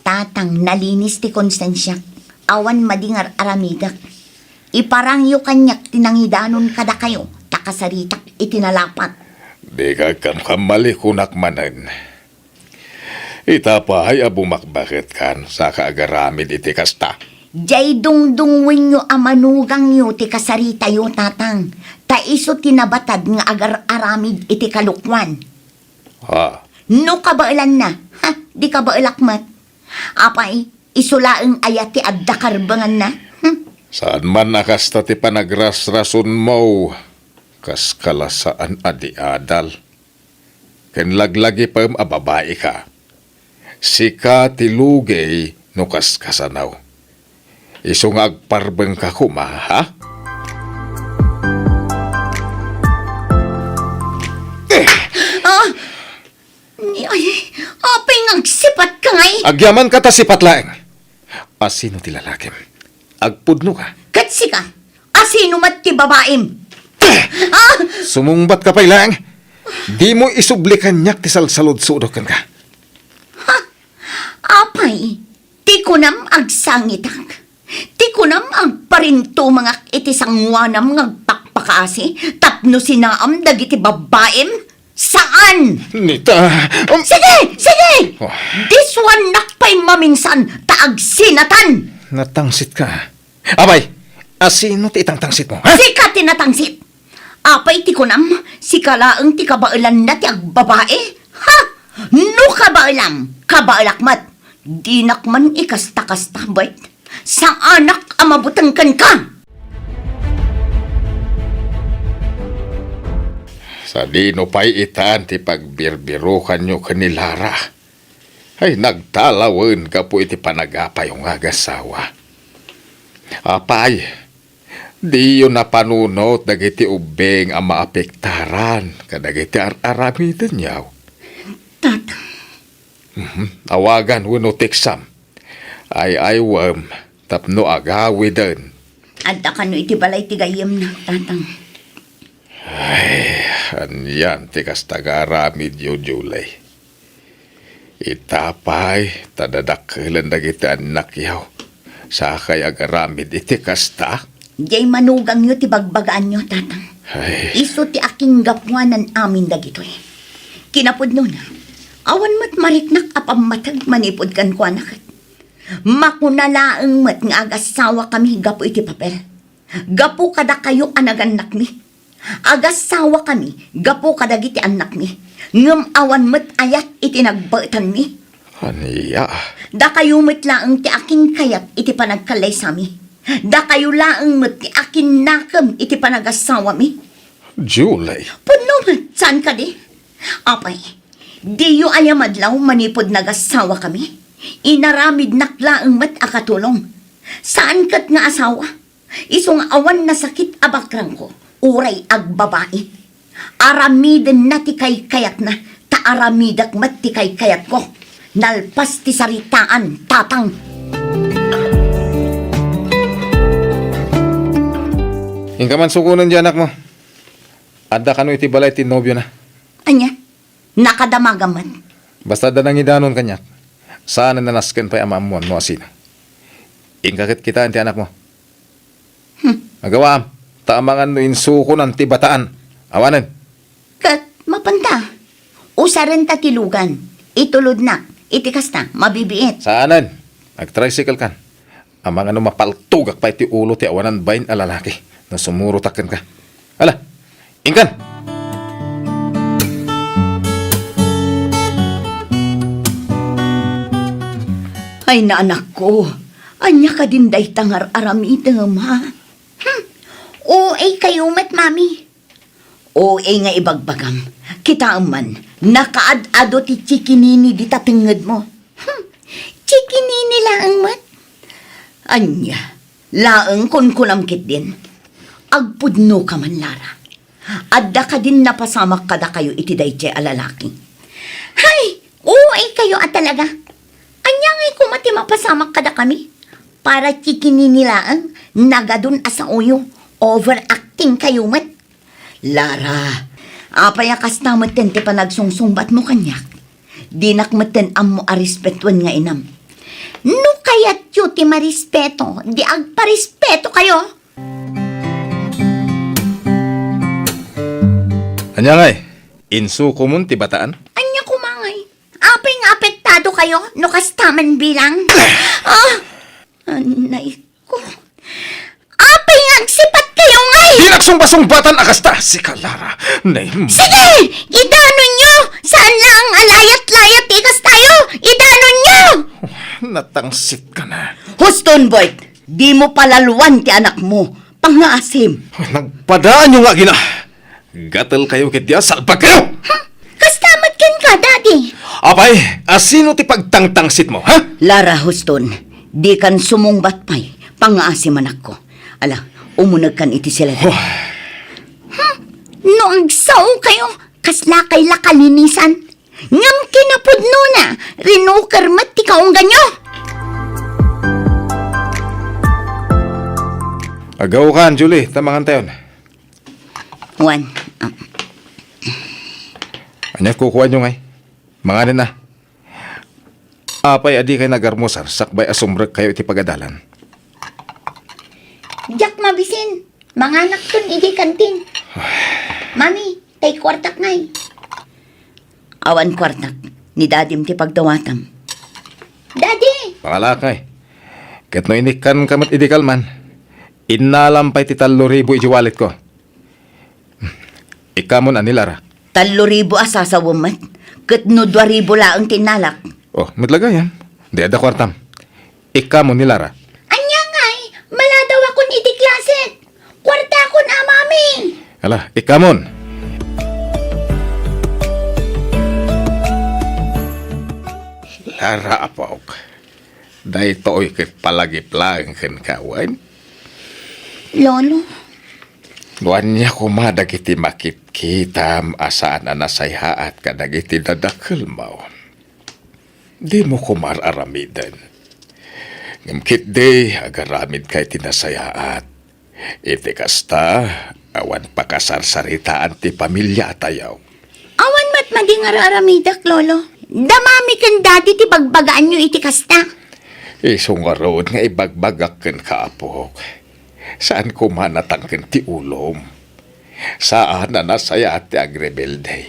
Tatang, nalinis ti konsensiak. Awan madi nga ar-aramidek. Iparangyo kaniak ti nangidanon kadakayo, ta kasaritak iti nalapat. Dika agkamkamali, kunak manen. Ita pay a bumakbaketkan, saka agaramid iti kasta. Diay dungdungngoenyo a manugangyo ti kasaritayo, Tatang, ta isu ti nabatad nga agar-aramid iti kalokuan. Ha? No kabaelanna, ha, di kabaelak met. Apay, isu laeng aya ti adda karbenganna? Hmm? Saan man a kasta ti panagrasrasonmo, kas kalasaan a di adal. Ken laglagipem a babaika. Sika ti lugey no kaskasano. Isu nga agparbengka koma, ha? Ah! Ni ay, apay nga agsipatka ngay? Agyamanka ta sipat laeng. Asino ti lalakim? Agpudno ka? Ket sika, asino met ti babaim? Ah! Sumungbat ka pay laeng. Dimo isubli kaniak ti salsaludsodok kenka. Ha? Apay, ti kunam agsangitak? Ti kunam agparintumengak iti sangoanam nga agpakpakaasi tapno sinaam dagiti babbaim? Saan! Nita, um, Sige! Sige! Oh. Disuannak pay maminsan ta agsinatan! Natangsit ka. Apay, asino ti itangtangsit mo, ha? Sika ti natangsit! Apay ti kunam, sika laeng ti kabaelanna ti agbabai? Ha? No kabaelam, kabaelak met. Dinak man ikasta-kasta, Bert. Saanak a mabuteng kenka! Sadino pay itan ti pagbirbirokanyo ken ni Lara? Ay, nagtalawen gapu iti panagapayo nga agasawa. Apay, diyo napanunot dagiti ubbing a maapektaran kadagiti ar-aramidenyo. Tata. Mhm. Awagan wenno teksam. Ay-aywem tapno agawiden. Adda kano iti balay ti gayyemna, Tatang. Ay, anian ti kasta nga aramidyo, Julie? Ita pay, ta dadakkelen dagiti annakyo. Sakay agaramid iti kasta? Diay manugangyo ti bagbagaanyo, Tatang. Ay. Isu ti akinggapuanan amin dagitoy. Kinapudnona, awan met mariknak a pammateg manipud kenkuana ket. Makuna laeng met nga agasawakami gapu iti papel. Gapu kadakayo a nagannakmi. Agasawakami gapu kadagiti annakmi, ngem awan met ayat iti nagbaetanmi. Ania? Dakayo met laeng ti akinkayat iti panagkallaysami. Dakayo laeng met ti akinnakem iti panagasawami. Julie. Pudno met, saan kadi? Apay, diyo aya madlaw manipud nagasawakami? Inaramidnak laeng met a katulong. Saan ket nga asawa. Isu nga awan nasakit a bakrangko, uray agbabai. Aramidenna ti kaykayatna, ta aramidek met ti kaykayatko. Nalpas ti saritaan, Tatang. Inka man sukonen ti anakmo. Adda kano iti balay ti nobiona. Ania? Nakadamagam met. Basta adda nangidanon kaniak, saan a nasken pay a maammuan no asino. Inka ket kitaen ti anakmo. Hmm. Agawaam, ta amangan no insukonan ti bataan. Awanen. Ket mapanta. Usarenta ti lugan. Itulodnak. Iti kasta, mabibiit. Saanen. Agtricycle kan. Amangan no mapaltogak pay ti ulo ti awanan bain a lalaki no sumurotak kenka. Ala, inkan! Ay, naanakko, ania kadin dayta nga ar-aramidem, ha? Hmm, O A kayo met, Mami. O A nga ibagbagam. Kitaem man, nakaad-ado ti chikinini dita tengngedmo. Hmm, chikinini laeng met. Ania, laeng kunkunam ketdin. Agpudnoka man, Lara. Adda kadin napasamak kadakayo iti daydiay a lalaki? Hay, O A kayo a talaga. Ania ngay koma ti mapasamak kadakami? Para chikinini laeng, nagadun a saoyo, overacting kayo met. Lara, apay a kasta metten ti panagsungsungbatmo kaniak? Dinak metten ammo a respetuen nga inam. No kayatyo ti marespeto, di agparespetokayo. Ania ngay? Insukomon ti bataan? Ania koma ngay? Apay nga apektadokayo no kasta man bilang? Ah! Anay ko. Apay nga agsipatkayo ngay? Di nagsungbasungbatan a kasta! Sika, Lara. Nay- Sige! Idanonyo! Saan lang a layat-layat ti kastayo! Idanonyo! Natangsit ka na. Huston, Bert! Dimo palalwan ti anakmo. Pangngaasim. Nagpadaanyo nga agina. Gatel kayo ket dia, salbag kayo! Ha? Kasta met kenka, Daddy. Apay, asino ti pagtangtangsit mo, ha? Lara, Huston, dikan sumungbat pay. Pangngaasim, anakko. Ala, umunegkan iti siled. Oh. Hmm? No agsao kayo, kasla kay la kalinisan. Ngem kinapudnona, rinuker met ti kaungganyo. Agaw kan, Julie, ta mangantayon. Juan, ah. Ania kukuanyo ngay? Manganen na. Apay a dikay nagarmusar sakbay a sumrekkayo iti pagadalan? Diak mabisin. Manganakton idi kantin. Mami, tay kuartak ngay. Awan kuartak. Ni Dadim ti pagdawatam. Daddy! Pangalak ngay. Ket no inikkanka met idi kalman, innalam pay ti tallo ribu iti walletko. Ikkamon a ni Lara. Tallo ribu a sasawem met, ket no dua ribu laeng ti innalak. Oh, met la gayam. Di adda kuartam. Ikkamon ni Lara. Ania ngay? Maladawakon iti klase. Kuartakon a, Mami. Ala, ikkamon. Lara, apok. Daytoy ket palagip laeng kenka wen? Lolo. No ania koma dagiti makitkitam a saan a nasayaat kadagiti dadakkelmo, dimo koma ar-aramiden. Ngem ketdi, agaramidka iti nasayaat. Iti kasta, awan pakasarsaritaan ti pamiliatayo. Awan met madi nga ar-aramidek, Lolo. Da Mami ken Daddy ti bagbagaanyo iti kasta. Isu ngarud nga ibagbagak kenka, apok. Saan koma natangken ti ulom. Saan a nasayaat ti agrebelde.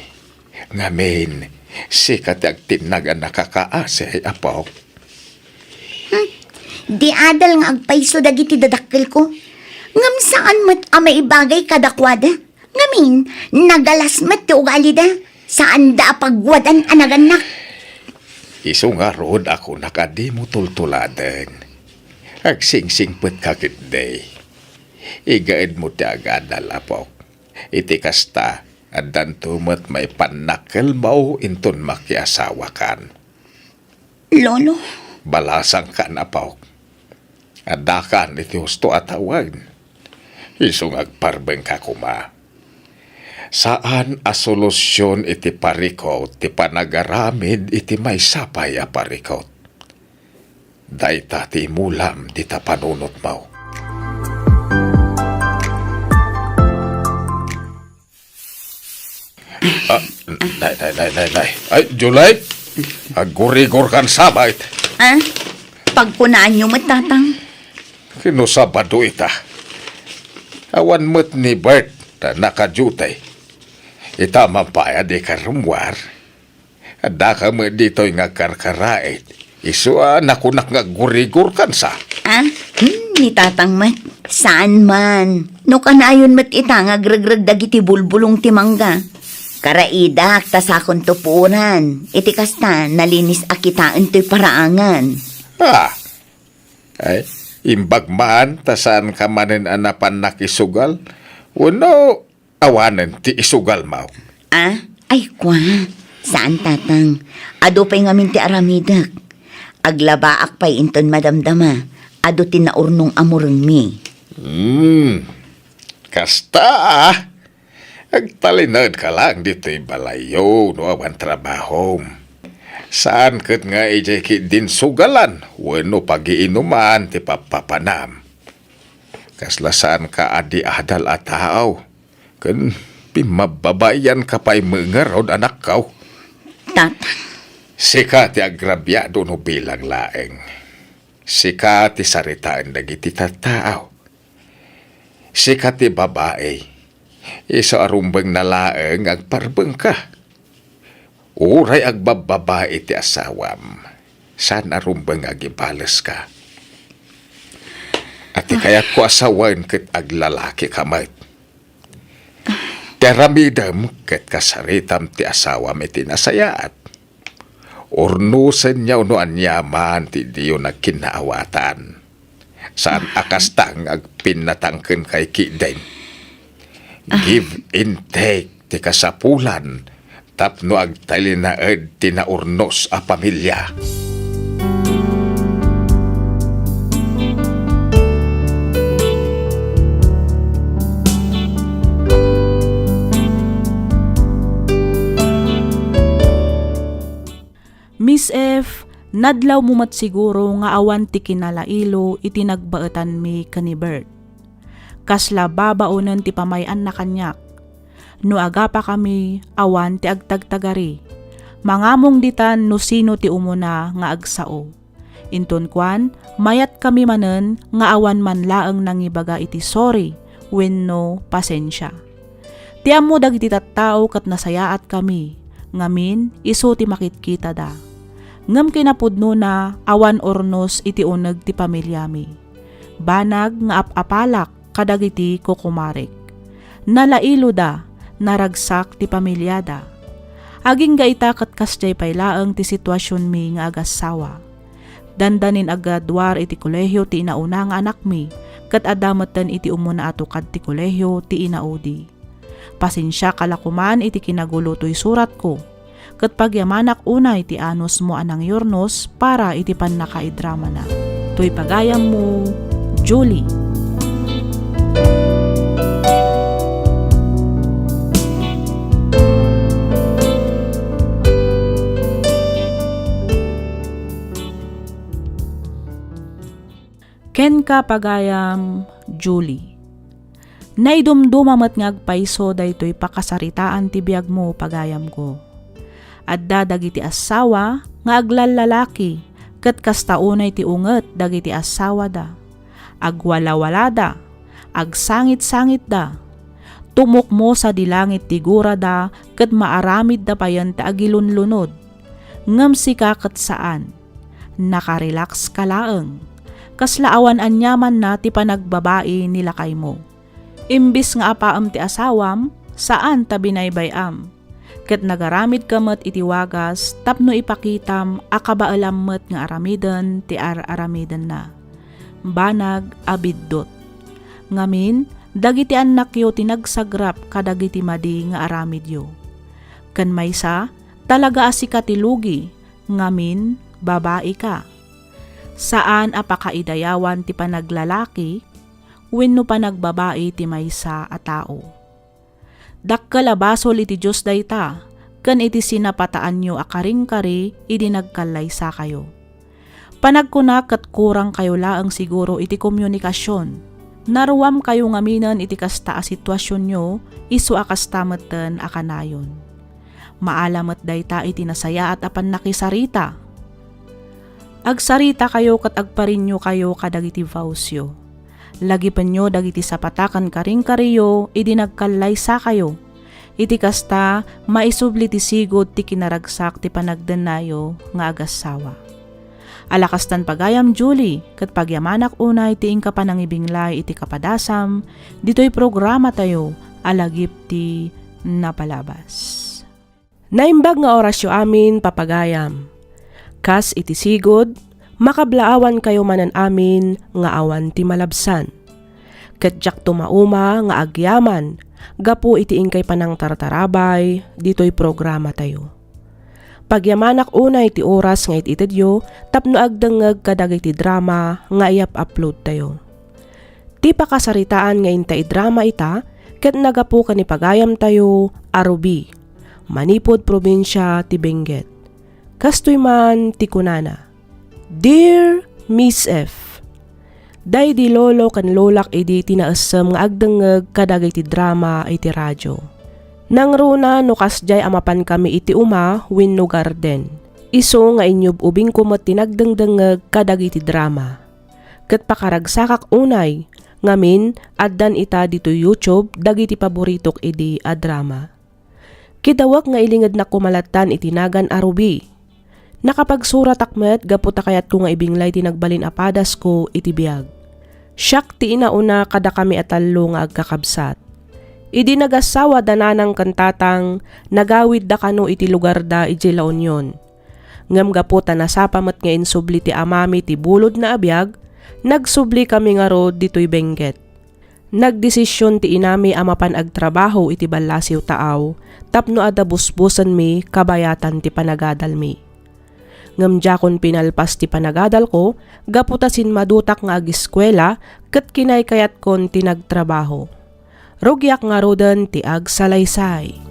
Ngamin, sika ti agtinnag a nakakaasi, apok. Hmm, di adal nga agpayso dagiti dadakkelko. Ngem saan met a maibagay kadakuada. Ngamin, nagalas met ti ugalida. Saanda a pagwadan a nagannak. Isu ngarud a kunak a dimo tultuladen. Agsingsingpetka ketdi. Igaedmo ti agadal, apok. Iti kasta, addanto met maipannakkelmo inton makiasawakan. Lolo. Balasangkan, apok. Addakan iti husto a tawen. Isu nga agparbengka koma. Saan a solusion iti parikut ti panagaramid iti maysa pay a parikut. Dayta ti imulam dita panunotmo. Ah, nay, nay, nay, nay, nay. Ay, Julie, aggurigor kan sabay. Ah? Pagkunaanyo met, Tatang? Kino Sabado ita? Awan met ni Bert ta naka-duty. Ita man pay a di karummuar. Addaka met ditoy nga agkarkaraet. Isu a nakunak nga aggurigor kansa. Ah? Hmm, ni Tatang met. Saan man. No kanayon met ita nga agregreg dagiti bulbulong ti mangga. Karaidak ta sakonto puoran. Iti kasta, nalinis a kitaen toy paraangan. Ah, ay, imbag man ta saanka manen a napan nakisugal? Wenno awanen ti isugalmo? Ah, ay, kua. Saan, Tatang. Adu pay ngamin ti aramidek. Aglabaak pay inton madamdama. Adu ti naurnong a murengmi. Hmm. Kasta, ah. Agtalinaedka lang ditoy balayyo no awan trabahom. Saan ket nga idiay ketdin sugalan wenno pagiinuman ti pappapanam. Kasla saanka a di adal a tao, ken pimmababaianka pay met ngarud, anakko. Tatang. Sika ti agrabiado no bilang laeng. Sika ti saritaen dagiti tattao. Sika ti babai. Isu a rumbengna laeng nga agparbengka. Uray agbabbabai ti asawam, saan a rumbeng nga agibaleska. A ti kayatko a sawen ket aglalakika met. Ti aramidem ket kasaritam ti asawam iti nasayaat. Urnosenyo no aniaman ti diyo nagkinnaawatan. Saan a kasta nga agpinnatangken kay kiden. Give and take ti kasapulan tapno agtalinaed ti naurnos a pamilia. Miss F, nadlawmo met siguro nga awan ti kinalailo iti nagbaetanmi ken ni Bert. Kasla babaonen ti pamay-anna kaniak. No agapakami, awan ti agtagtagari. Mangamong ditan no sino ti umuna nga agsao. Inton kuan, mayatkami manen nga awan man laeng nangibaga iti sorry wenno pasensia. Ti ammo dagiti tattao ket nasayaatkami, ngamin isu ti makitkitada. Ngem kinapudnona, awan urnos iti uneg ti pamiliami. Banag nga ap-apalak kadagiti kukumarek. Nalailoda, naragsak ti pamiliada. Agingga ita ket kasdiay pay laeng ti situasionmi nga agassawa. Dandanin aggraduar iti kolehio ti inauna nga anakmi, ket adda metten iti umuna a tukad ti kolehio ti inaudi. Pasensiaka la koman iti kinagulo toy suratko, ket pagyamanak unay ti anusmo a nangyurnos para iti pannakaidramana. Toy pagayammo, Julie. Kenka, pagayam, Julie. Naidumduma met nga agpayso daytoy pakasaritaan ti biagmo, pagayamko. Adda dagiti assawa nga aglallalaki, ket kasta unay ti unget dagiti assawada. Agwalawalada, agsangit-sangitda. Tumukmo sadi langit ti gurada, ket maaramidda payen ti agilunlunod. Ngem sika ket saan. Nakarelax ka laeng. Kasla awan aniamanna ti panagbabai ni lakaymo. Imbis nga apaem ti asawam, saan ta binaybay-am. Ket nagaramidka met iti wagas tapno ipakitam a kabaelam met nga aramiden ti ar-aramidenna. Banag a biddut. Ngamin, dagiti annakyo ti nagsagrap kadagiti madi nga aramidyo. Ken maysa, talaga a sika ti lugi, ngamin, babaika. Saan a pakaidayawan ti panaglalaki wenno panagbabai ti maysa a tao. Dakkel a basol iti Dios dayta, ken iti sinapataanyo a karingkari idi nagkallaysakayo. Panagkuna ket kurangkayo laeng siguro iti komunikasion. Naruamkayo ngaminen iti kasta a situasionyo, isu a kasta metten a kanayon. Maala met dayta iti nasayaat a pannakisarita. Agsaritakayo ket agpariniokayo kadagiti vowsyo. Lagipenyo dagiti sapata ken karingkariyo idi nagkallaysakayo. Iti kasta, maisubli ti sigud ti kinaragsak ti panagdennayo nga agassawa. Ala kastan pagayam, Julie, ket pagyamanak unay ti inka panangibinglay iti kapadasam ditoy programatayo a Lagip ti Napalabas. Naimbag nga orasyo amin, papagayam. Kas iti sigud, makablaawankayo manen amin nga awan ti malabsan. Ket diakto mauma nga agyaman gapu iti inkay panangtartarabay ditoy programatayo. Pagyamanak unay ti oras nga it-itedyo tapno agdengngeg kadagiti drama nga iyap-uploadtayo. Ti pakasaritaan nga inta idrama ita ket nagapu ken ni pagayamtayo a Ruby, manipud probinsia ti Benguet. Kastoy man ti kunana, "Dear Miss F, daydi lolo ken lolak idi ti naessem nga agdengngeg kadagiti drama iti radio. Nangruna no kasdiay a mapankami iti uma wenno garden. Isu nga inyub-ubingko met ti nagdengdengngeg kadagiti drama. Ket pakaragsakak unay, ngamin, addan ita ditoy YouTube dagiti paboritok idi a drama. Kidawek nga ilingednak koma lattan iti nagan a Ruby. Nakapagsuratak met gapu ta kayatko nga ibinglay ti nagbalin a padasko iti biag. Siak ti inauna kadakami a tallo nga agkakabsat. Idi nagassawa da nanang ken tatang, nagawidda kano iti lugarda idiay La Union. Ngem gapu ta nasapa met nga insubli ti amami ti bulodna a biag, nagsublikami ngarud ditoy Benguet. Nagdesision ti inami a mapan agtrabaho iti ballasiw taaw tapno adda busbosenmi kabayatan ti panagadalmi. Ngem diakon pinalpas ti panagadalko gapu ta sinmadutak nga agiskuela ket kinaykayatkon ti nagtrabaho. Rugiak ngaruden ti agsalaysay.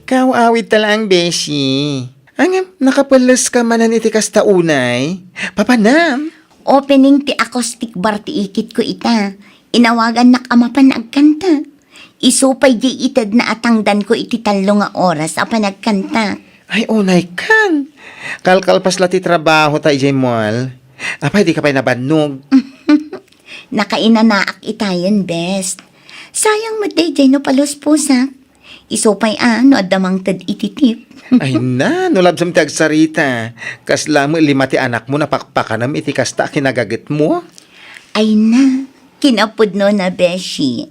Kaw-awidta laeng, beshi. Ngem, nakapelles ka manen iti kasta unay? Papanam? Opening ti acoustic bar ti ikitko ita. Inawagannak a mapan agkanta. Isu pay diay itedna a tangdanko iti tallo nga oras a panagkanta. Ay, unay kan. Kalkalpas la ti trabaho ta idiay mall. Apay, di ka pay nabannog? Nakainanaak itayen, bes. Sayang met daydiay no palusposak. Isu pay a no adda mangted iti tip. Ay na, no labsam ti agsarita. Kasla met lima ti anakmo napakpakanem iti kasta a kinagagetmo? Ay na, kinapudno na, beshi.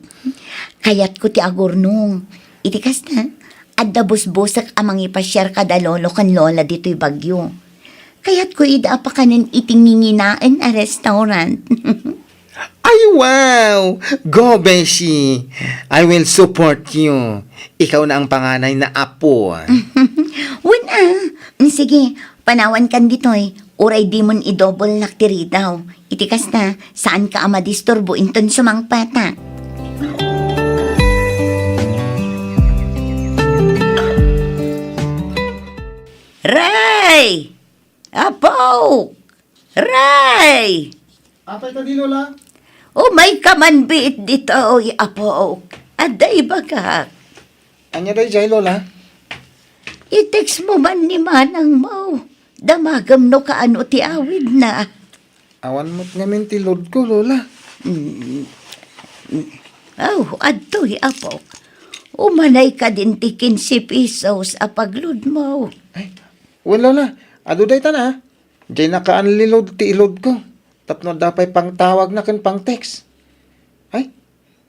Kayatko ti agurnong. Iti kasta, adda busbosek a mangipasiar kada lolo ken lola ditoy Baguio. Kayatko ida a pakanen iti nginginaen a restaurant. Ay, wow! Go, beshi! I will support you. Ikaw na ang panganay na apo. Wen a. Mm, sige, panawankan ditoy. Uray dimon idobelnak ti ridaw. Iti kasta, saanka a madisturbo inton sumangpatak. Ray! Apok! Ray! Apay kadi, Lola? Umayka man biit ditoy, apok. Adda ibagak. Ania daydiay, Lola? I-text mo man ni manangmo. Damagem no kaano ti awidna. Awan met ngamin ti loadko, Lola. Mm. Mm. Aw, adtoy, apok. Umanay kadin ti kinse pesos a pagloadmo. Ay, wen, Lola. Adu dayta na. Diay naka-unload ti i-loadko. Tapno adda pay pangtawagna ken pang-text. Ay,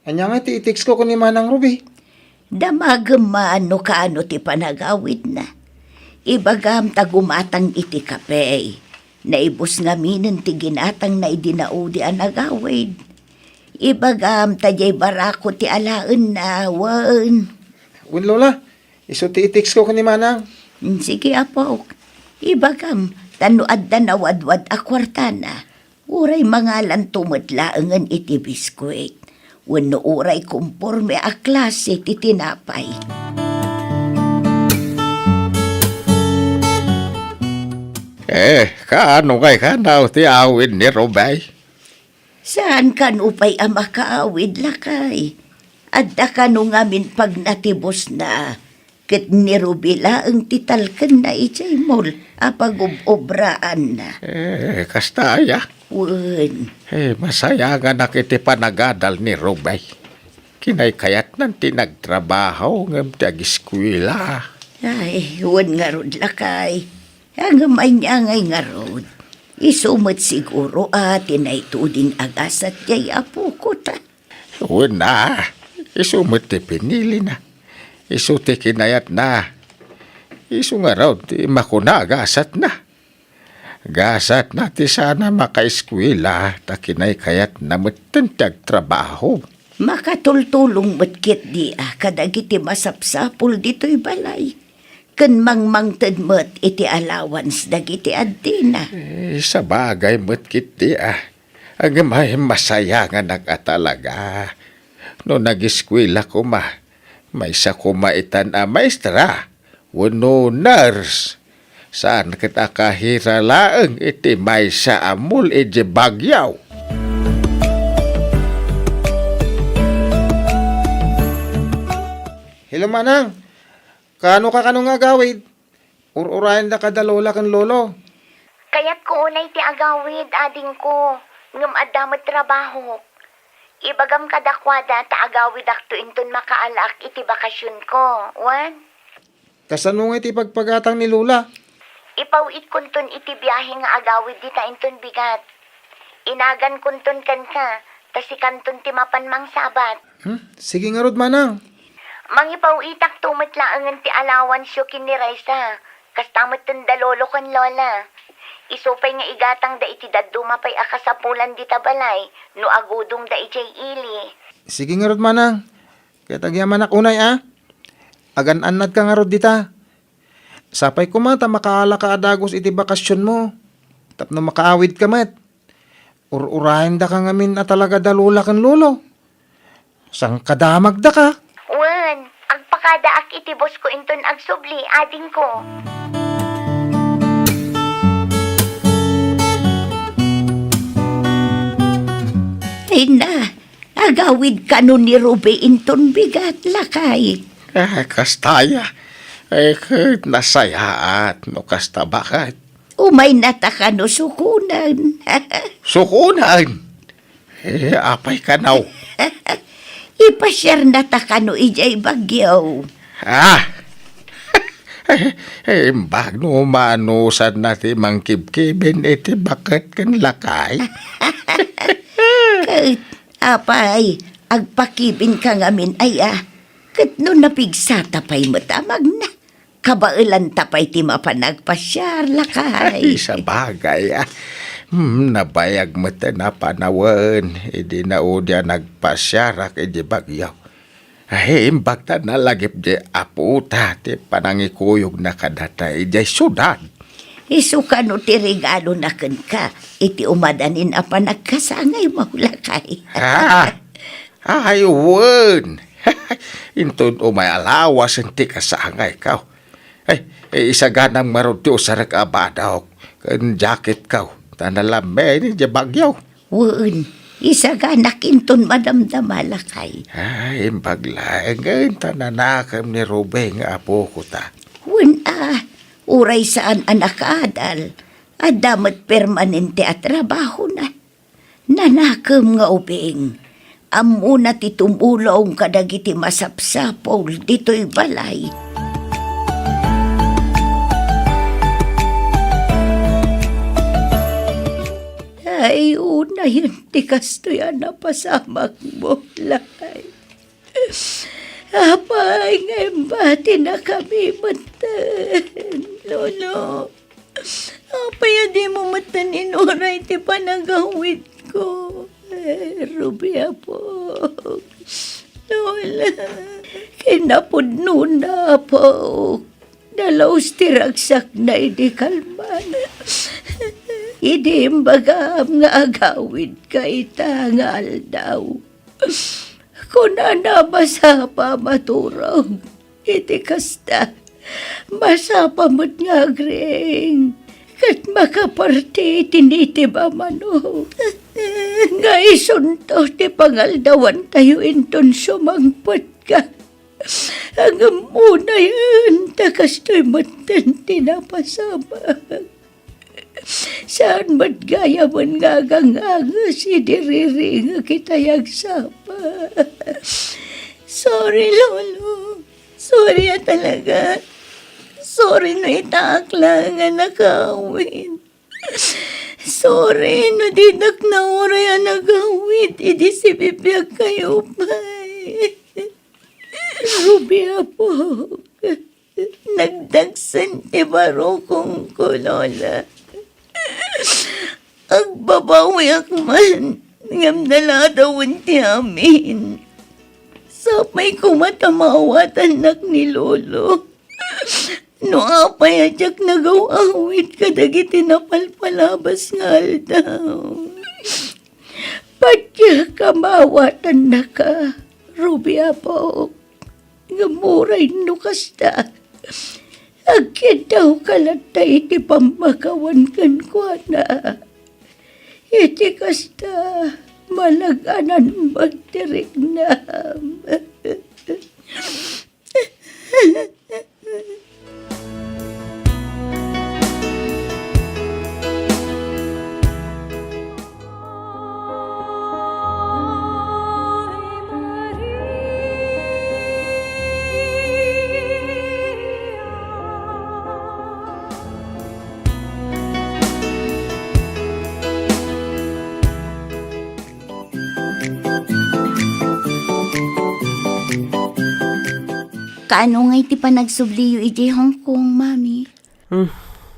ania ngay ti i-textko ken ni Manang Ruby? Damagem man no kaano ti panagawidna. Ibagam ta gumatang iti kape. Naibus ngaminen ti ginatangna idi naudi a nagawid. Ibagam ta diay barako ti alaenna, wen. Wen, Lola, isu ti i-textko ken ni Manang. Mm, sige, apok. Ibagam, ta no adda nawadwad a kuartana, uray mangalanto met laengen iti biskuit, wenno uray komporme a klase ti tinapay. Eh, kaano ngay kanaw ti awid ni Rubay? Saan kano pay a makaawid, lakay? Adda kano ngamin pagnatibusna, ket ni Ruby laeng ti talkenna idiay mall a pagub-obraanna. Eh, kasta aya? Wen. Eh, masayanganak iti panagadal ni Rubay. Kinaykayatnan ti nagtrabaho ngem ti agiskuela. Ay, wen ngarud, lakay. Ngem ania ngay ngarud? Isu met siguro a ti naituding a gasat diay apokota. Wen a, isu met ti pinilina. Isu ti kinayatna. Isu ngarud ti makuna a gasatna. Gasatna ti saan a makaeskuela ta kinaykayatna metten ti agtrabaho. Makatultulong met ketdi a kadagiti masapsapul ditoy balay. Ken mangmangted met iti allowance dagiti addina. Eh, sabagay met ketdi a. Ngem ay masayanganak a talaga. No nageskuela koma, maysa koma itan a maestra wenno nurse. Saan ket a kahira laeng iti maysa a mall iti Baguio. Hello, Manang. Kaano ka kano nga agawid? Ur-urayen da kada lola ken lolo. Kayatko unay ti agawid, adingko, ngem adda met trabahok. Ibagam kadakuada ta agawidakto inton makaalaak iti bakasionko, wen? Kasano nga iti pagpagatang ni lola? Ipaw-itkonton iti biahe nga agawid dita inton bigat. Inagankonton kenka, ta sikanton ti mapan mangsabat. Hmm? Sige ngarud, Manang. Mangipaw-itakto met laengen ti alawansyo ken ni Raisa. Kasta metten da lolo ken lola. Isu pay nga igatangda iti dadduma pay a kasapulan dita balay no agudongda idiay ili. Sige ngarud, Manang. Ket agyamanak unay a. Agan-annadka ngarud dita. Sapay koma ta makaalaka a dagus iti bakasionmo tapno makaawidka met. Ur-urayendaka ngamin a talaga da lola ken lolo. Sangkadamagdaka. Wen, agpakadaak iti bosko inton agsubli, adingko. Ay na, agawid kano ni Ruby inton bigat, lakay. Ah, kasta aya. Ay, ket nasayaat no kasta, baket. Umaynata kano sukonen. Sukonen? Eh, apay kano? Ipasiarnata kano idiay Baguio. Ah! Eh, imbag no manusanna ti mangkibkibin iti baket ken lakay. Ket, apay, agpakibinka ngamin aya? Ket no napigsata pay met a magna, kabaelanta pay ti mapan agpasiar, lakay. Ay, sabagay, ah. Hmm, nabayag met a panawen idi naudi a nagpasiarak idi Baguio. Ay, imbag ta nalagip di apota ti panangikuyogna kadata idiay siudad. Isu kano ti regalona kenka iti umadanin a panagkasangaymo, lakay. Ah! Ay, wen! Inton umay a lawasen ti kasangayko. Ay, isaganam ngarud ti usarek a badok ken jacketko, ta nalammeen idiay Baguio. Wen, isaganak inton madamdama, lakay. Ay, imbag laengen ta nanakem ni Ruby nga apoko ta. Wen a, uray saan a nakaadal, adda met permanente a trabahona. Nanakem nga ubing, ammona ti tumulong kadagiti masapsapul ditoy balay. Ay, unayen ti kastoy a napasamakmo, lakay. Apay nga imbatinakami metten, Lolo? Apay a dimo metten inuray ti panagawidko? Eh, Ruby, Apok. Lola, kinapudnona, Apok. Nalaus ti ragsakna idi kalman. Idi imbagam nga agawidka ita nga aldaw. Kunana, masapa a maturog. Iti kasta, masapa met nga agriing ket makaparti iti nitib a manok. Nga isunto ti pangaldawantayo inton sumangpetka. Ngem unayen ta kastoy metten ti napasamak. Saan met gayamen nga aganganges idi riringek itay agsapa. Sorry, Lolo. Sorry a talaga. Sorry no itaak laeng a nakaawid. Sorry no dinak nauray a nagawid idi sibibiagkayo pay. Ruby, Apok. Nagdagsen ti barukongko, Lola. Agbabawiak man, ngem naladawen ti amin. Sapay koma ta maawatannak ni Lolo. No apay a diak nagaw-awid kadagiti napalpalabas nga aldaw. Patiek a maawatannaka, Ruby, Apok. Ngem uray no kasta, Agkiddawka latta iti pammakawan kenkuana. Iti kasta, malag-anan met ti riknam. Kaano ngay ti panagsubliyo idiay Hong Kong, Mami? Hmm,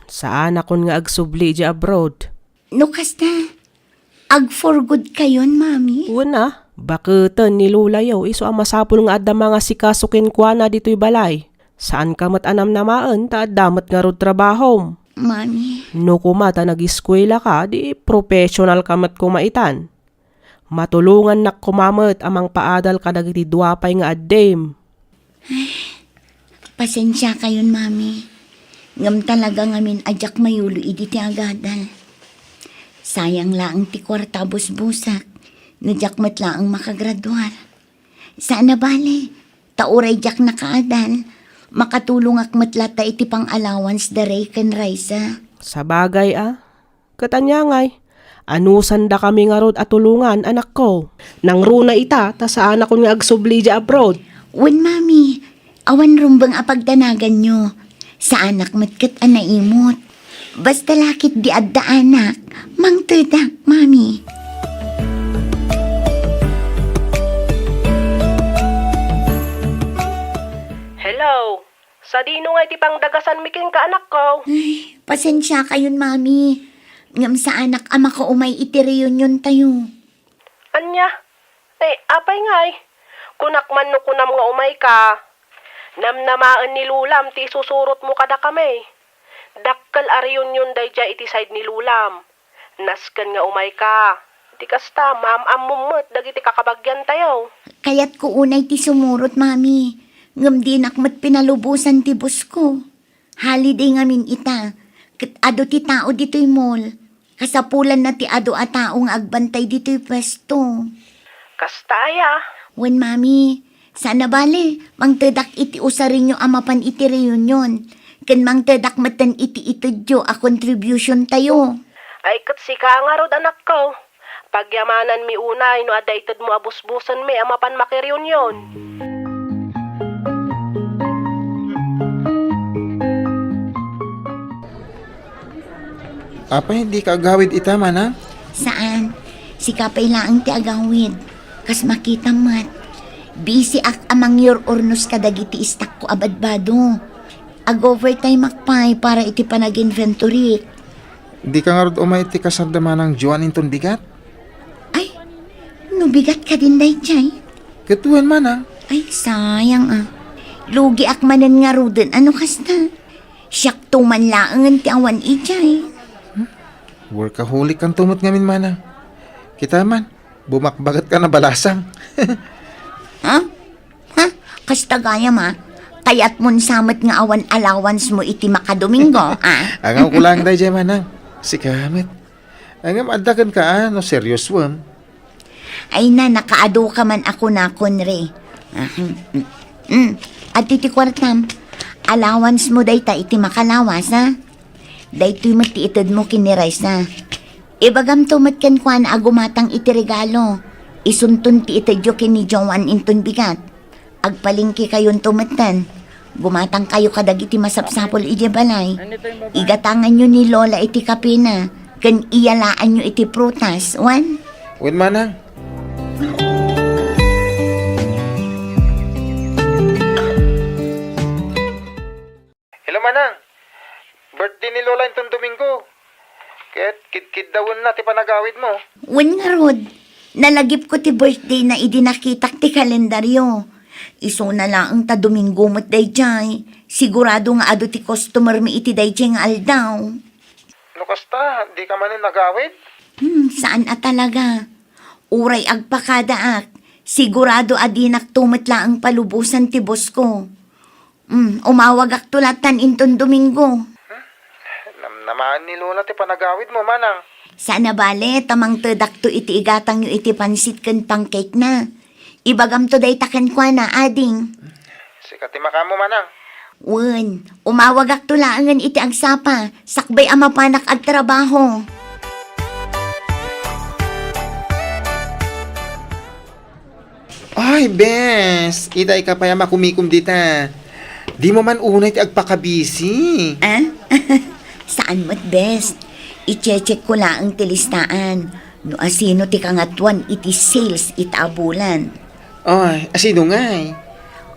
saanakon nga agsubli idiay abroad. No kasta, ag for good kayon, Mami? Wen a, baketen ni Lolayo isu a masapul nga adda mangasikaso kenkuana ditoy balay. Saanka met a namnamaen ta adda met ngarud trabahom. Mami. No koma ta nagiskuelaka, di professional ka met koma itan. Matulongannak koma met a mangpaadal kadagiti dua pay nga addim. Pasensiakayon, Mami. Ngem talaga ngamin a diak mayulo idi ti agadal. Sayang laeng ti kuarta a busbusak no diak met laeng makagraduar. Saan a bale, ta uray diak nakaadal, makatulongak met latta iti pang-allowance da Ray ken Raisa. Sabagay a, ket ania ngay? Anusandakami ngarud a tulongan, anakko. Nangruna ita, ta saanakon nga agsubli idiay abroad. Wen, Mami, awan rumbeng a pagdanaganyo. Saanak met ket a naimot. Basta la ketdi adda anak, mangtedak, Mami. Hello. Sadino nga iti pangdagasanmi kenka, anakko? Ay, pasensiakayon, Mami. Ngem saanak a makaumay iti reunion tayo. Ania? Eh, apay ngay? Kunak man no kunam nga umayka. Namnamaen ni Lolam ti isusurotmo kadakami. Dakkel a reunion daydiay iti side ni Lolam. Nasken nga umayka. Iti kasta, maam-ammom met dagiti kakabagiantayo. Kayatko unay ti sumurot, Mami. Ngem dinak met pinalubosan ti bosko. Holiday ngamin ita, ket adu ti tao ditoy mall. Kasapulanna ti adu a tao nga agbantay ditoy puesto. Kasta aya? Wen, Mami. Saan a bale, mangtedak iti usarenyo a mapan iti reunion, ken mangtedak metten iti itedyo a contribution tayo. Ay, ket sika ngarud, anakko. Pagyamananmi unay no adda itedmo a busbusenmi a mapan makireunion. Apay, dika agawid ita, manang? Saan. Sika pay laeng ti agawid. Kas makitam met, bisiak a mangyur-urnos kadagiti istakko a badbado. Ag-overtimeak pay para iti panag-inventoryk. Dika ngarud umay iti kasar da Manang Joan inton bigat? Ay, no bigat kadin daydiay? Ket wen, manang. Ay, sayang a. Lugiak manen ngaruden a no kasta. Siakto man laengen ti awan idiay. Workaholic kanto met ngamin, manang. Kita man, bumakbaket ka na balasang. Ha? Ha? Kasta gayam a. Kayatmon sa met nga awan allowance mo iti makadomingo, a? Angawko laeng daydiay, manang. Sika met. Ngem adda kenka a no seriosoem. Ay na, nakaadu ka man a kunakon, Re. Ahem. Mm. Adtoy ti kuartam. Allowance mo dayta iti makalawas, a? Daytoy met ti itedmo ken ni Raisa. Ibagamto met kenkuana a gumatang iti regalo. Isunton ti itedyo ken ni Joan inton bigat. Agpalengkekayonto metten. Gumatangkayo kadagiti masapsapul idiay balay. Igatanganyo ni Lola iti kapena, ken iyalaanyo iti prutas, wen? Wen, manang. Hello, manang. Birthday ni Lola inton Domingo. Ket kidkiddawenna ti panagawidmo. Wen ngarud, nalagipko ti birthdayna idi nakitak ti kalendaryo. Isuna laeng ta Domingo met daydiay. Sigurado nga adu ti customermi iti daydiay nga aldaw. No kasta, dika manen agawid? Hmm, saan a talaga. Uray agpakadaak, sigurado a dinakto met laeng palubosan ti bosko. Hmm, umawagakto latan inton Domingo. Namnamaen ni Lola ti panagawidmo, manang. Saan a bale, ta mangtedakto iti igatangyo iti pansit ken pancake na. Ibagamto dayta kenkuana, ading. Sika ti makaammo, manang. Wen, umawagakto laengen iti agsapa, sakbay a mapanak agtrabaho. Ay, bes! Itay ka pay a makumikom dita. Dimo man unay ti agpakabisi. Ah? Saan met, bes. I-check ko laeng ti listaan. No asino ti kangatuan iti sales ita a bulan. Ay, asino ngay?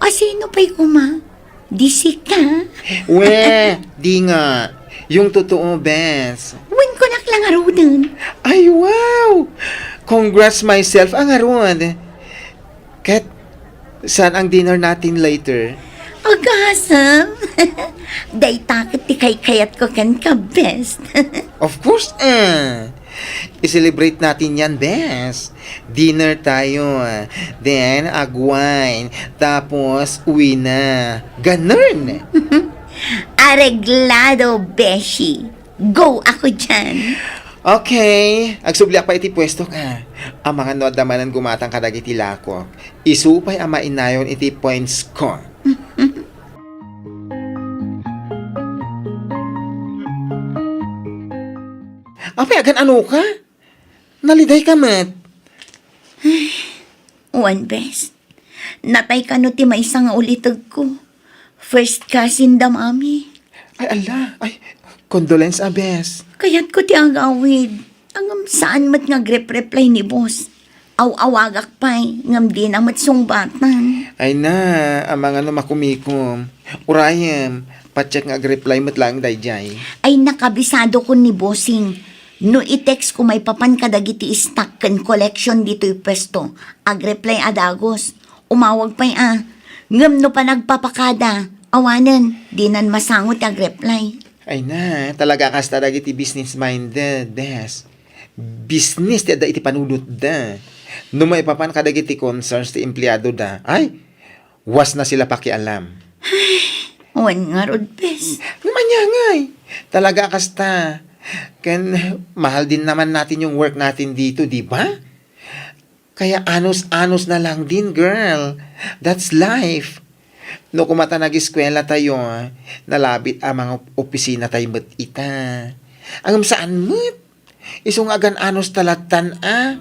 Asino pay koma? Di sika? We, di nga. Yung totoo, bes. Wen, kunak la ngaruden. Ay, wow! Congrats myself a ngarud. Ket, saan ang dinner natin later? Agasem! Dayta ket ti kaykayatko kenka, bes. Of course, eh. I-celebrate natin yan, bes. Dinner tayo, ah. Then, agwine. Tapos, uwi na. Ganun. Areglado, beshi. Go ako dyan. Okay. Agsubliak pay iti puestok, ah. Amangan no adda manen gumatang kadagiti lakok. Isu pay a mainayon iti points ko. Apay, agan-ano ka? Naliday ka met. Wen, bes. Natay kano ti maysa nga ulitegko. First cousin da mami. Ay, ala. Ay, condolence, a, bes. Kayatko ti agawid. Ngem saan met nga agrep-reply ni boss. Aw-awagak pay, ngem dina met sungbatan. Ay na, amangan no makumikom. Urayem, pa-check nga agreply met laeng daydiay. Ay, nakabisadokon ni bossing. No i-text ko maipapan kadagiti stock ken collection ditoy puesto, agreply a dagos. Umawag pay a. Ngem no panagpapakada, awanen, dinan masango ti agreply. Ay na, talaga kasta dagiti business-minded, bes. Business ti adda iti panunotda. No maipapan kadagiti concerns ti empleadoda, ay, was na sila pakialam. Wen ngarud, bes. Ngem ania ngay? Talaga kasta. Ken mahal din naman natin yung work natin dito, di ba? Kaya anos-anos na lang din, girl. That's life. No kumata nagiskwela tayo, nalabit a mga opisina tayo met ita. Ngem saan met? Isu nga agan-anos ta lattan a.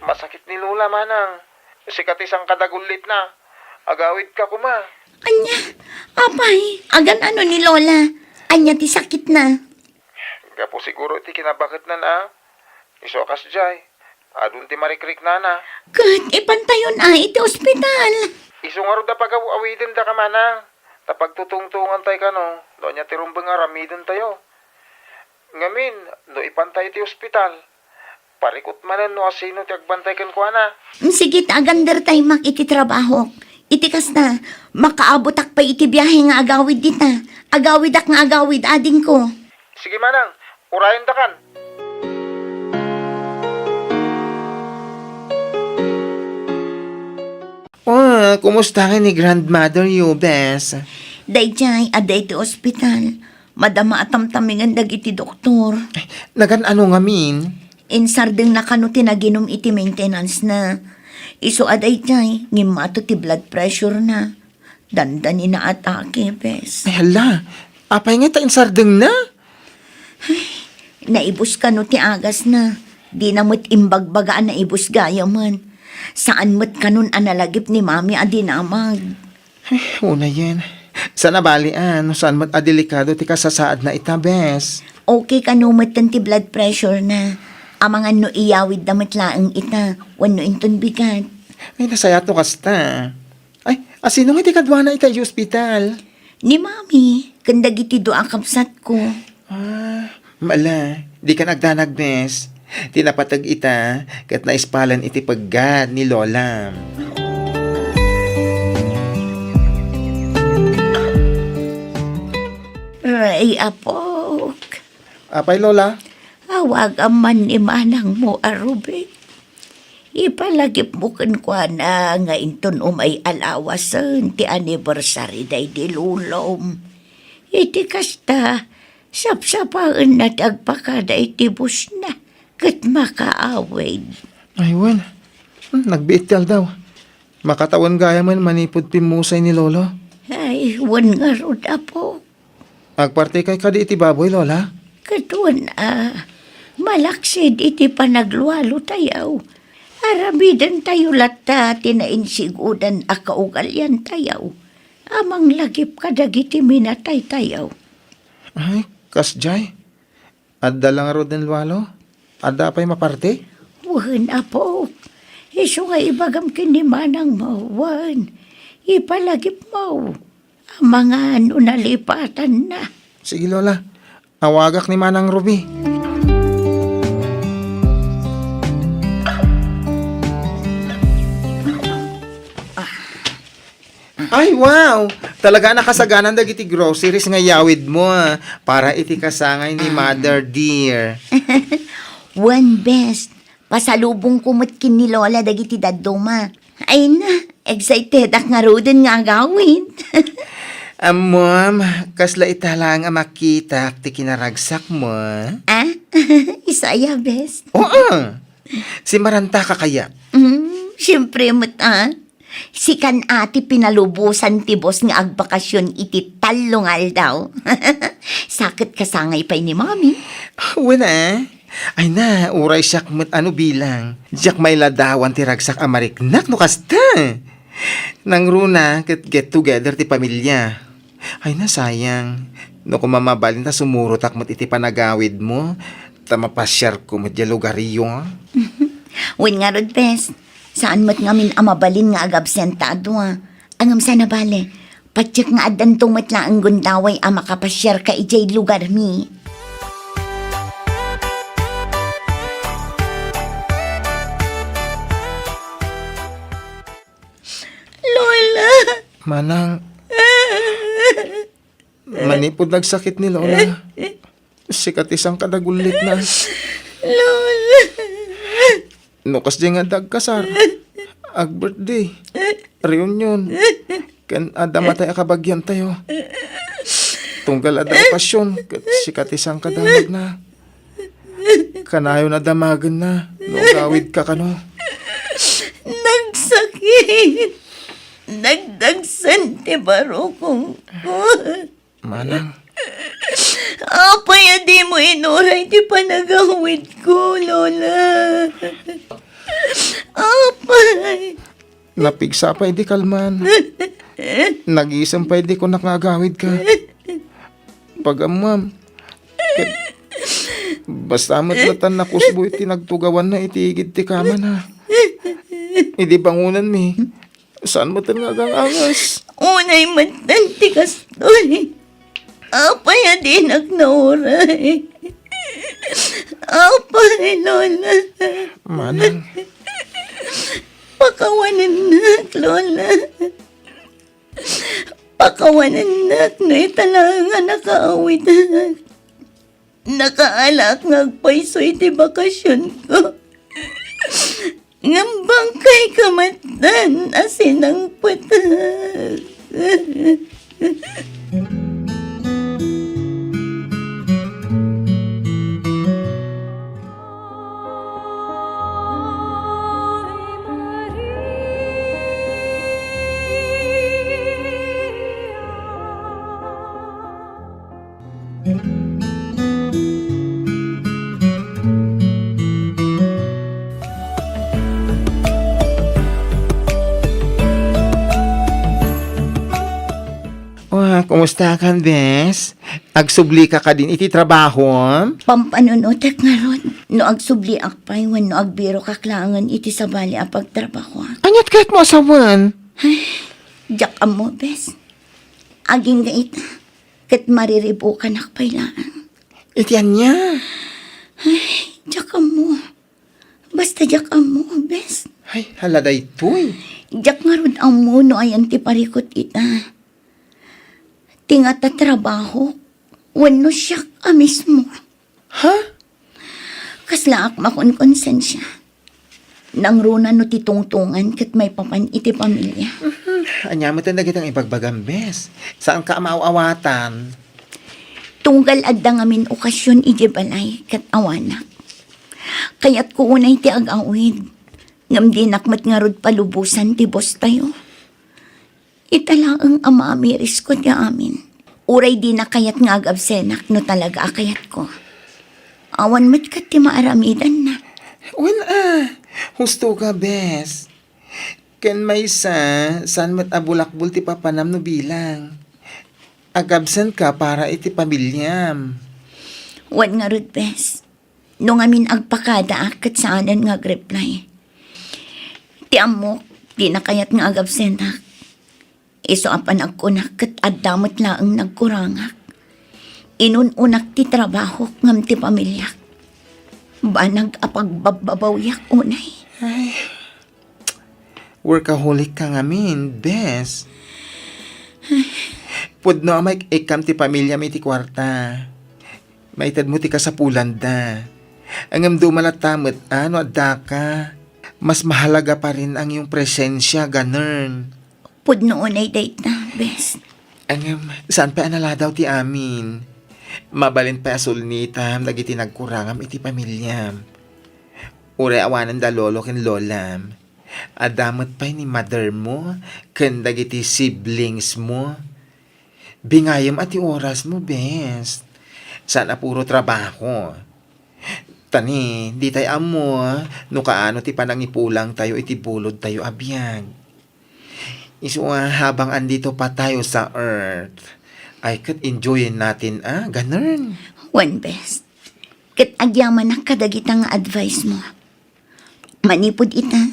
Masakit ni Lola, manang. Sika ti sangkadagullitna. Agawidka koma. Ania? Apay, agan-ano ni Lola? Ania ti sakitna? Gapu siguro iti kinabaketnan a. Isu a kasdiay, adun ti marikriknana. Ket ipantayon a iti ospital. Isu ngarud a pagaw-awidenda ka manang, ta pagtutungtongan tay kano, no ania ti rumbeng nga aramiden tayo. Ngamin, no ipantay iti ospital, parikut manen no asino ti agbantay kenkuana. Sige, ta agander tay mak iti trabahok. Iti kasta, makaabutak pay iti biahe nga agawid dita. Agawidak nga agawid, adingko. Sige manang, urayendakan. Oh, kumusta nga ni grandmother you, bes? Daydiay, adda iti ospital. Madama a tamtamigen dagiti doktor. Nagan-ano ngamin? Insardengna kano ti naginum iti maintenance na. Isu a daydiay, ngimmato ti blood pressure na. Dandani naatake, bes. Ay, hala. Apay nga ta insardengna? Ay, naibus kano ti agasna. Dina met imbagbaga a naibus gayamen. Saan met kanon a nalagip ni Mami a dinamag. Ay, unayen. Saan a bali a, no saan met a delikado ti kasasaadna ita, bes. Okay kano metten ti blood pressure na. Amangan no iyawidda met laeng ita, wenno inton bigat. Ay, nasayaat no kasta. Ay, asino nga ti kaduana ita idiay ospital? Ni Mami, ken dagiti dua a kabsatko. Ah, mala, dikan agdanag, bes. Ti napateg ita, ket naispalen iti peggat ni Lola. Ay, apok. Apay, Lola? Awagam man ni manangmo a Ruben. Ipalagipmo kenkuana nga inton umay a lawasen ti anniversary daydi lolom. Iti kasta, sapsapaenna ti agpakada iti busna ket makaawid. Ay, wen. Hmm, nagbiit ti aldaw. Makatawen gayamen manipud pimmusay ni Lolo. Ay, wen ngarud, Apo. Agpartikay kadi iti baboy, Lola? Ket wen a, malaksid iti panaglualo tayo. Aramiden tayo latta ti nainsigudan a kaugalian tayo a manglagip kadagiti minatay tayo. Ay, kasdiay? Adda la ngaruden lualo? Adda pay maparti? Wen, Apo. Isu nga ibagam ken ni manangmo, wen. Ipalagipmo. Amangan no nalipatanna. Sige, Lola. Awagak ni Manang Ruby. Ay, wow! Talaga a nakasaganan dagiti groceries nga iyawidmo, ah, para iti kasangay ni Mother dear. Wen, bes, pasalubongko met ken ni Lola dagiti dadduma. Ay na, excitedak ngaruden nga agawid. Ammom, kasla ita laeng a makitak ti kinaragsakmo. Ah? Isu aya, bes? Oo. Simaranta ka kaya? Mm, siempre met, ah. Sikan a ti pinalubosan ti boss nga agbakasyon iti tallo nga aldaw. Sa ket kasangay pay ni Mami. Wen a. Ay na, uray siak met a no bilang. Diak mailadawan ti ragsak a mariknak no kasta. Nangruna ket get together ti pamilia. Ay na, sayang. No koma mabalin ta sumurotak met iti panagawidmo, ta mapasiarko met diay lugaryo. Wen ngarud, bes. Saan met ngamin a mabalin nga agabsenta a dua. Ngem saan a bale, patiek nga addanto met laeng gundaway a makapasiarka idiay lugarmi. Lola! Manang, manipud nagsakit ni Lola, sika ti sangkad a gullitna. Lola! No kasdiay nga adda agkasar, ag-birthday, reunion, ken adda matay a kabagiantayo. Tunggal adda okasyon, ket sika ti sangkadamagna. Kanayon a damagenna no agawidka kano. Nagsakit. Nagdagsen ti barukongko. Manang. Apay a dimo inuray ti panagawidko, Lola? Apay? Napigsa pay idi kalman. Nagisem pay idi kunak nga agawidka. Pagammam. Ket basta met latan nakusbo iti nagtugawanna iti igid ti kamana. Idi bangonanmi, saan met nga agang-angas. Unay met ti kastoy. Apay a dinak nauray? Apay, Lola. Manang. Pakawanennak, Lola. Pakawanennak no ita laeng a nakaawidak. Nakaalaak nga agpayso iti bakasionko. Ngem bangkayko metten a sinangpetak. Wa, kumusta ka, bes? Agsubli ka kadin iti trabaho? Pampanunotek ngarud, no agsubliak pay wenno agbirokak laengen iti sabali a pagtrabahoak. Aniat kayatmo a sawen? Ay, diak ammo, bes. Agingga ita, ket mariribukanak pay laeng. Iti ania? Ay, diak ammo. Basta diak ammo, bes. Ay, hala daytoy. Diak ngarud ammo no ayan ti parikut ita. Ti ngata trabaho, wenno siak a mismo. Ha? Kaslaak makonkonsensia. Nangruna no ti tungtungan ket maipapan iti pamilia. Mhm. Ania met dagiti ibagbagam, bes? Saanka a maaw-awatan? Tunggal adda ngamin okasion idiay balay ket awanak. Kayatko unay ti agawid, ngem dinak met ngarud palubosan ti bostayo. Ita laeng a maamirisko ti amin. Uray dina kayat nga agabsenak no talaga a kayatko. Awan met ket ti maaramidanna. Wen a, husto ka, bes. Ken maysa, saan met a bulakbol ti papanam no bilang. Agabsenka para iti pamiliam. Wen ngarud, bes. No ngamin agpakadaak ket saanen nga agreply. Ti ammok, dina kayat nga agabsenak. Isu a panagkunak ket adda met laeng nagkurangak. Inun-unak ti trabahok ngem ti pamiliak. Banag a pagbabbabawiak unay. Ay, workaholic ka ngamin, bes. Pudno a maik-ikkam ti pamiliam iti kuarta. Maitedmo ti kasapulanda. Ngem dumalatta met a no addaka. Mas mahalaga pa rin ang iyong presensya, ganern. Pudno unay dayta, bes. Ngem, saan pay a naladaw ti amin? Mabalin pay a sulnitam dagiti nagkurangam iti pamiliam. Uray awanen da lolo ken lolam. Adda met pay ni mother mo ken dagiti siblings mo. Bingayem a ti oras mo, bes. Saan a puro trabaho. Tani, ditay ammo no kaano ti panangipulang tayo iti bulod tayo a biag. Isu a habang andito pa tayo sa earth, ay ket enjoyin natin, ah, ganun. Wen, bes. Ket agyamanak kadagita nga advice mo. Manipud ita,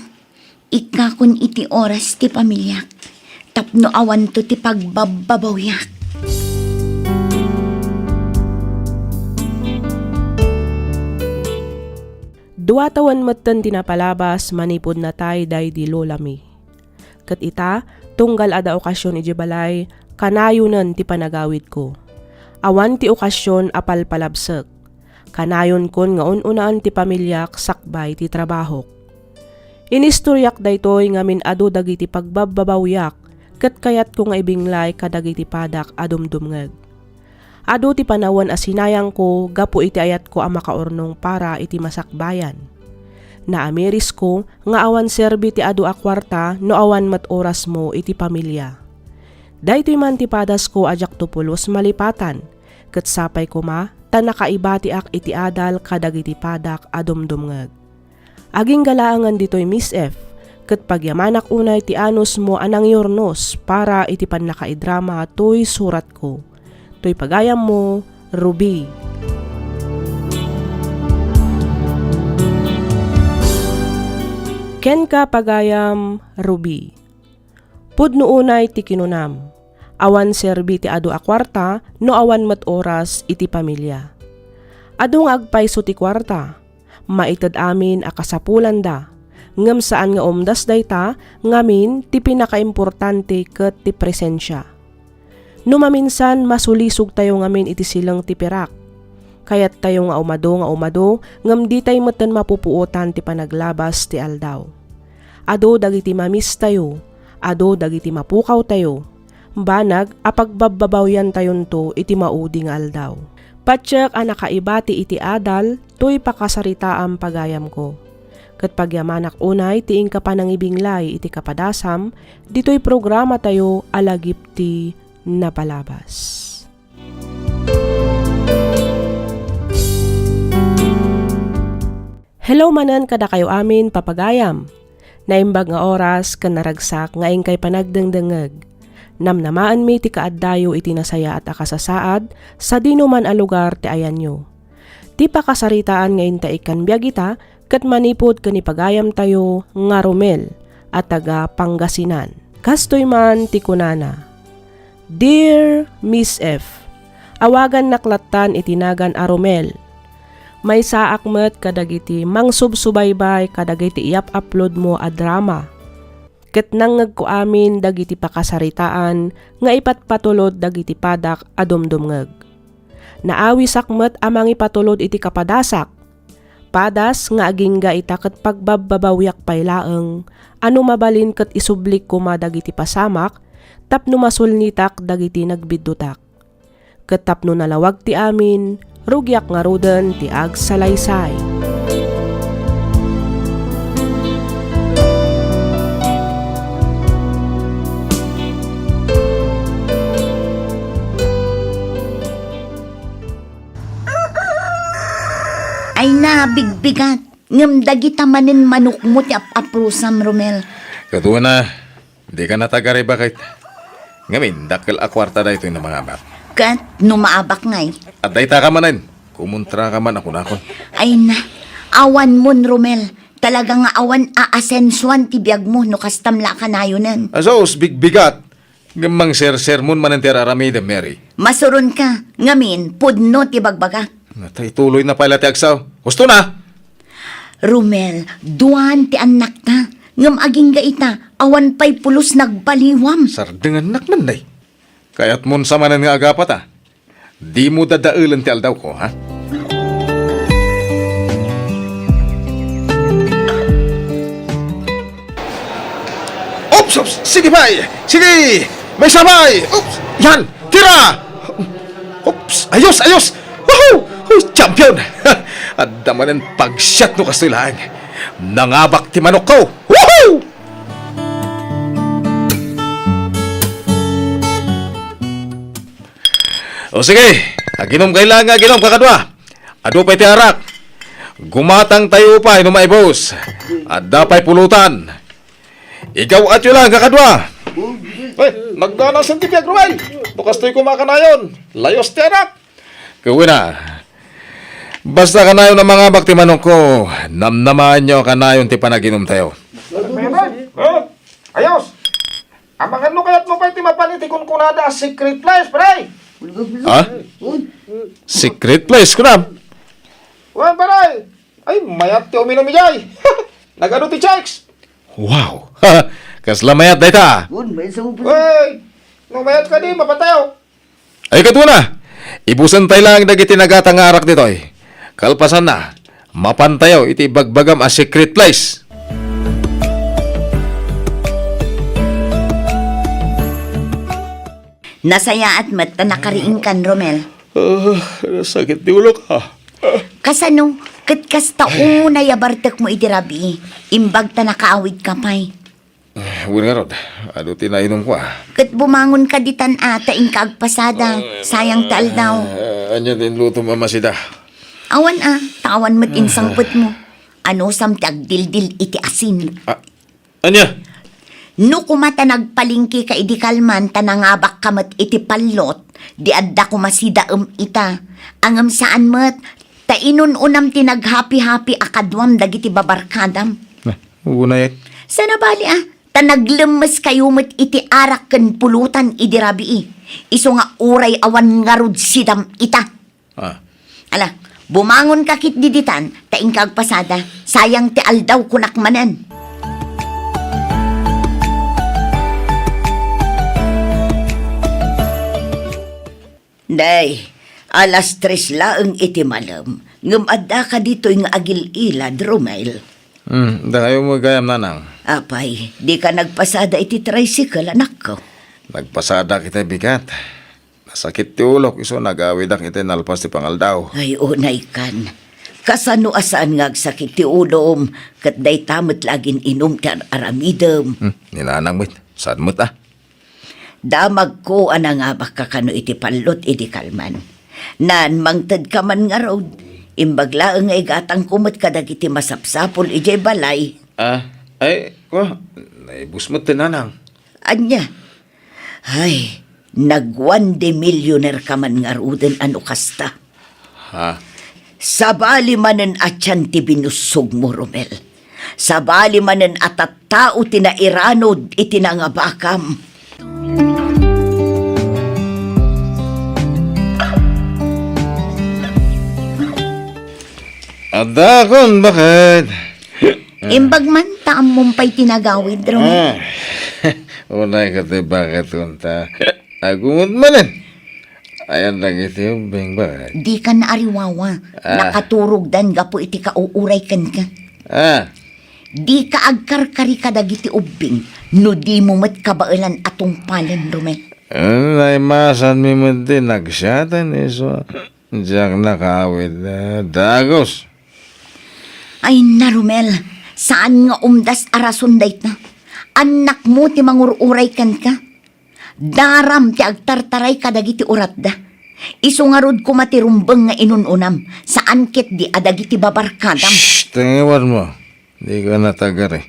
ikkakon iti oras ti pamiliak, tapno awanto ti pagbabbabawiak. Dua tawen metten ti napalabas manipud natay daydi lolami. Ket ita, tunggal adda okasion idiay balay, kanayonen ti panagawidko. Awan ti okasion a palpalabsek. Kanayonkon nga un-unaen ti pamiliak sakbay ti trabahok. Inistoriak daytoy ngamin adu dagiti pagbabbabawiak ket kayatko nga ibinglay kadagiti padak a dumdumngeg. Adu ti panawen a sinayangko gapu iti ayatko a makaurnong para iti masakbayan. Naamirisko nga awan serbi ti adu a kuarta no awan met orasmo iti pamilia. Daytoy man ti padasko a diakto pulos malipatan, ket sapay koma ta nakaibatiak iti adal kadagiti padak a dumdumngeg. Agingga laengen ditoy Miss F, ket pagyamanak unay ti anusmo a nangyurnos para iti pannakaidrama toy suratko. Toy pagayammo, Ruby. Kenka, pagayam, Ruby. Pudno unay ti kinunam, awan serbi ti adu a kuarta no awan met oras iti pamilia. Adu nga agpayso ti kuarta, maited amin a kasapulanda, ngem saan nga umdas dayta ngamin ti pinakaimportante ket ti presensia. No maminsan, masulisogtayo ngamin iti sileng ti pirak. Kayattayo nga umadu nga umadu, ngem ditay metten mapupuotan ti panaglabas ti aldaw. Adu dagiti mamistayo, adu dagiti mapukawtayo, banag a pagbabbabawiyantayonto iti maudi nga aldaw. Patiek a nakaibati iti adal toy pakasaritaam, pagayamko. Ket pagyamanak unay ti inka panangibinglay iti kapadasam ditoy programatayo a Lagip ti Napalabas. Hello manen kadakayo amin, papagayam. Naimbag nga oras ken naragsak nga inkay panagdengdengngeg. Namnamaenmi ti kaaddayo iti nasayaat a kasasaad sadino man a lugar ti ayanyo. Ti pakasaritaan nga intaikkan biag ita ket manipud ken ni pagayamtayo nga Romel a taga Pangasinan. Kastoy man ti kunana, "Dear Miss F, awagannak lattan iti nagan a Romel. Maysaak met kadagiti mangsubsubaybay kadagiti iyap-upload mo a drama. Ket nangngegko amin dagiti pakasaritaan nga ipatpatulod dagiti padak a dumdumngeg. Naawisak met a mangipatulod iti kapadasak. Padas nga agingga ita ket pagbabbabawiak pay laeng, a no mabalin ket isublik koma dagiti pasamak tapno masulnitak dagiti nagbiddutak. Ket tapno nalawag ti amin, rugiak ngaruden ti agsalaysay. Ay na, bigbigat. Ngem dagita manen manokmo ti ap-aprusam, Romel. Ket una, dika natagariba ket. Ngamin, dakkel a kuarta daytoy no mangabak. Ket no maabak ngay? Adda ita ka manen. Kumontra ka man a kunakon. Ay na, awan mon, Romel. Talaga nga awan a asensuan ti biagmo no kastam la a kanayonen. Asus, bigbigat. Ngem mangsersermon manen ti ar-aramidem, Mary. Masuronka, ngamin, pudno ti bagbagak. Natay tuloy na pay la ti agsaw. Husto na! Romel, duan ti annakta. Ngem agingga ita, awan pay pulos nagbaliwam. Sardengannak man, day. Kayatmon sa manen nga agapata. Dimo dadaelen ti aldawko, ha? Oops, oops! Sige, pay! Sige! May sabay! Oops! Yan! Tira! Oops! Ayos! Ayos! Woohoo! Uy, champion! Adda manen pagsiat no kastoy laeng. Nangabak ti manokko! Woohoo! O sige, aginom kay lang, aginom, kakadua. Adu pay ti arak. Gumatang tayo pay no maibus. Adda pay pulutan. Igaw-at yo lang, kakadua. Ay, nagdanasan ti biag, Ruel. No kastoy kumakanayon, layos ti arak. Kawina. Basta kanayon a mangabak ti manokko, namnamaen yo kanayon ti panaginom tayo. Ha? Ayos! Amangan no kayatmo pay ti mapan iti kunkunada a secret place, pre! Ha? Secret place, kunam? Wen, pare! Ay, mayat ti uminum idiay! Nagadu ti chicks! Wow! Kasla mayat dayta! Wen, mayat sa upo. Wey! No mayat kadi, mapan tayo! Ay, kadua na, ibusen tay lang dagiti nagata nga arak ditoy. Kalpasanna, mapan tayo iti ibagbagam a secret place. Nasayaat met ta nakariingkan, Romel. Ah, sakit ti ulok, ah. Kasano? Ket kasta unay a bartekmo iti rabii, imbag ta nakaawidka pay. Eh, wen ngarud, adu ti nainumko, ah. Ket bumangonka ditan a, ta inka agpasada. Sayang ti aldaw. Eh, ania ti inlutom a masida? Awan a, ta awan met insangpetmo. Anusam ti agdildil iti asin? Ah, ania? No koma ta nagpalengkeka idi kalman ta nangabakka met iti pallot, di adda koma sidaem ita. Ngem saan met, ta inun-unam ti naghapi-hapi a kaduam dagiti babarkadam. Eh, unay. Saan a bali a, ta naglemmeskayo met iti arak ken pulutan idi rabii. Isu nga uray awan ngarud sidam ita. Ah. Ala, bumangonka ketdi ditan, ta inka agpasada. Sayang ti aldaw, kunak manen. Day, alas tres laeng iti malem, ngem addaka ditoy nga agil-ilad, Romel. Hmm, dakayo met gayam, nanang. Apay, dika nagpasada iti tricycle, anakko? Nagpasadak iti bigat. Nasakit ti ulok, isu nagawidak iti nalpas ti pangaldaw. Ay, unay kan. Kasano a saan nga agsakit ti ulom, ket dayta met la agin-inum ti ar-aramidem? Hmm, ni nanang met, saan met a? Damagko a nangabakka kano iti pallot idi kalman. Naan mangtedka man ngarud, imbag laeng nga igatangko met kadagiti masapsapul idiay balay. Ah, ay, ko, naibus met ti nanang. Ania? Ay, nagwan de millionaire ka man ngaruden a no kasta. Ha? Sabali manen a tian ti binussogmo, Romel. Sabali manen a tattao ti nairanod iti nangabakam. Addakon, bakit? Imbag man, ta ammom pay ti nagawid, Romel. Ah. Unay ka ti bakit kunta. Agumot manen. Ayan dagiti ubbing, baket. Dika naariwawa. Ah. Nakaturogdan gapu iti kauuray kenka. Ah. Dika agkarkari kadagiti ubbing no dimo met kabaelan a tungpalen, Romel. Naimasanmi met ti nagsiatan, isu a diak nakaawid, ah, dagus. Ay na, Romel, saan nga umdas a rason dayta. Annakmo ti mangur-uray kenka. Daram ti agtartaray kadagiti uratda. Isu ngarud koma ti rumbeng nga inun-unam, saan ketdi a dagiti babarkadam. Shh! Tingiwanmo. Dika natagari.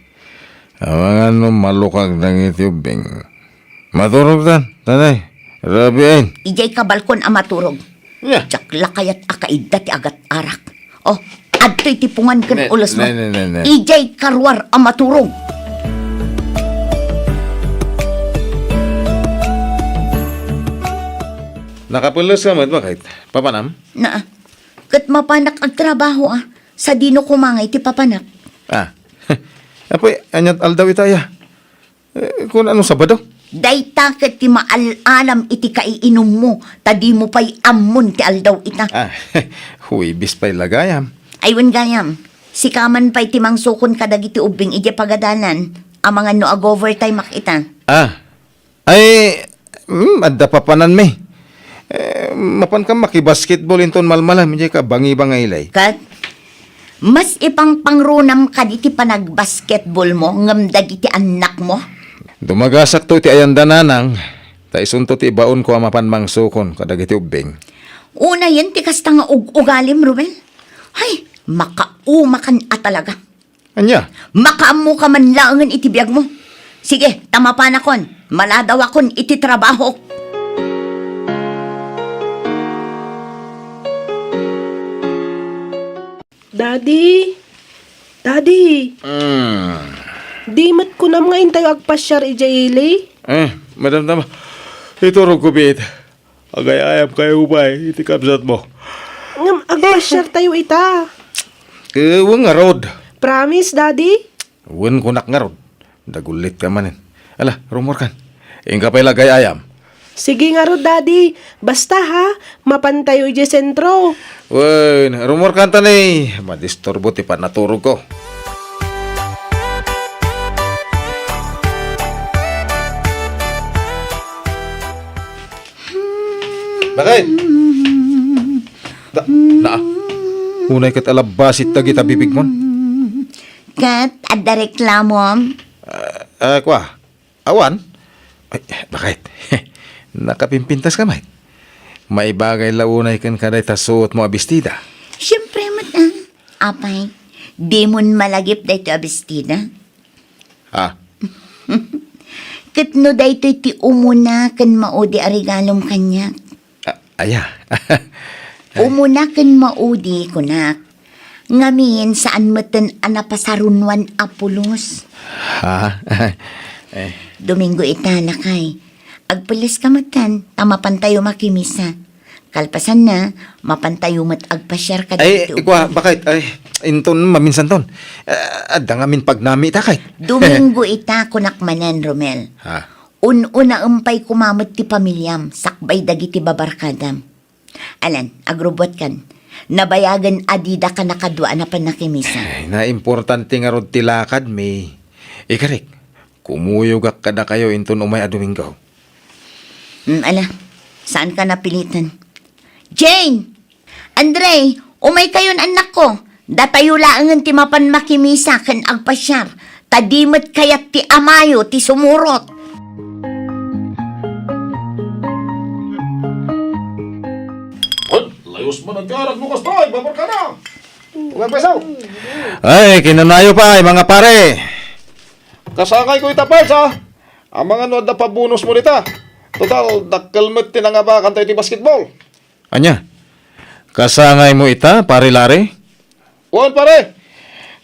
Amangan no malukag dagiti ubbing. Maturogtan, tanay. Rabiin. Idiay kabalkon a maturog. Nya. Diak la kayat a kaidda ti agat-arak. Oh, adtoy ti pungan ken Ne, ulosmo. Ne, ne, ne, ne. Idiay karuar a maturog. Nakapulos ka met, baket? Papanam? Naa. Ket mapanak agtrabaho, ah. Sadino koma nga iti papanak? Ah. Apoy, aniat aldaw ita, ya? Eh, kun ano, Sabado? Dayta ket ti maal-alam iti kaiinummo, ta dimo pay ammon ti aldaw ita. Ah, Huwebes pay la gayam. Ay, wen gayam. Sika man pay ti mangsukon kadagiti ubbing idiay pagadalan, amangan no ag-overtime-ak ita. Ah. Ay, mm, adda papananmi. Eh, mapanka makibasketball inton malmalem, idiay kabangibangaylay. Ket, mas ipangpangrunam kadi ti panagbasketballmo ngem dagiti annakmo? Dumagasakto iti ayanda, nanang, ta isunto ti ibaonko a mapan mangsukon kadagiti ubbing. Unayen ti kasta nga ug-ugalim, Romel. Hay, makaumakan a talaga. Ania? Makaammoka man laengen iti biagmo. Sige, ta mapanakon, maladawakon iti trabahok. Daddy? Daddy? Mm. Di met kunam nga intayo agpasiar idiay ili? Eh, madam, tama. Iturogko biit. Agay-ayam kayo pay iti kabsatmo. Ngem agpasiartayo ita. Eh, wen ngarud. Promise, Daddy? Wen, kunak ngarud. Dagullitka manen. Ala, rumorkan. Inka pay la agay-ayam. Sige ngarud, Daddy. Basta, ha, mapantayo idiay sentro. Wen, rumorkan ta ni. Madisturbo ti panaturogko. Bakit? Da, naa. Unay ket alabasit dagita bibigmon. Ket adda reklamom? Ah, ah, kwa? Awan? Ay, bakit? Nakapimpintas ka met? Maibagay la unay ken kadayta suotmo a bestida. Siempre met, ah. Apay, dimon malagip daytoy a bestida? Ha? Ket no daytoy ti umuna ken maudi a regalom kaniak? A-, aya? Ay. Umuna ken maudi, kunak. Ngamin, saan metten a napasarunwan a pulos. Ha? Eh. Domingo ita, lakay. Agpelleska metten, ta mapantayo makimisa. Kalpasanna, mapantayo met agpasiar kadagiti Ay, ikua, bakit? Ay, inton maminsanton. Ah, adda ngamin pagnami ita, kay. Domingo ita, kunak manen, Romel. Ha? Un-unaem pay koma met ti pamiliam, sakbay dagiti babarkadam. Alan, agrubbuatkan. Nabayagen a didaka nakadua a napannakimisa. Ay, naimportante ngarud ti lakadmi. Ikarik, kumuyogak kadakayo inton umay a Domingo. Hmm, ala, saanka napilitan. Jane! Andre, umaykayon, annakko. Datayo laengen ti mapan makimisa ken agpasiar, ta di met kayat ti amayo ti sumurot. Ay, layos man agkarag mo kasta, ay, babarkada. Umagpasaw. Ay, kinanayo pay, mga pare. Kasangayko ita, Pards, a. Amangan no adda pabonusmo dita. Total, dakkel met ti nangabakantayo iti basketball. Ania? Kasangaymo ita, Pare Larry? Wen, pare.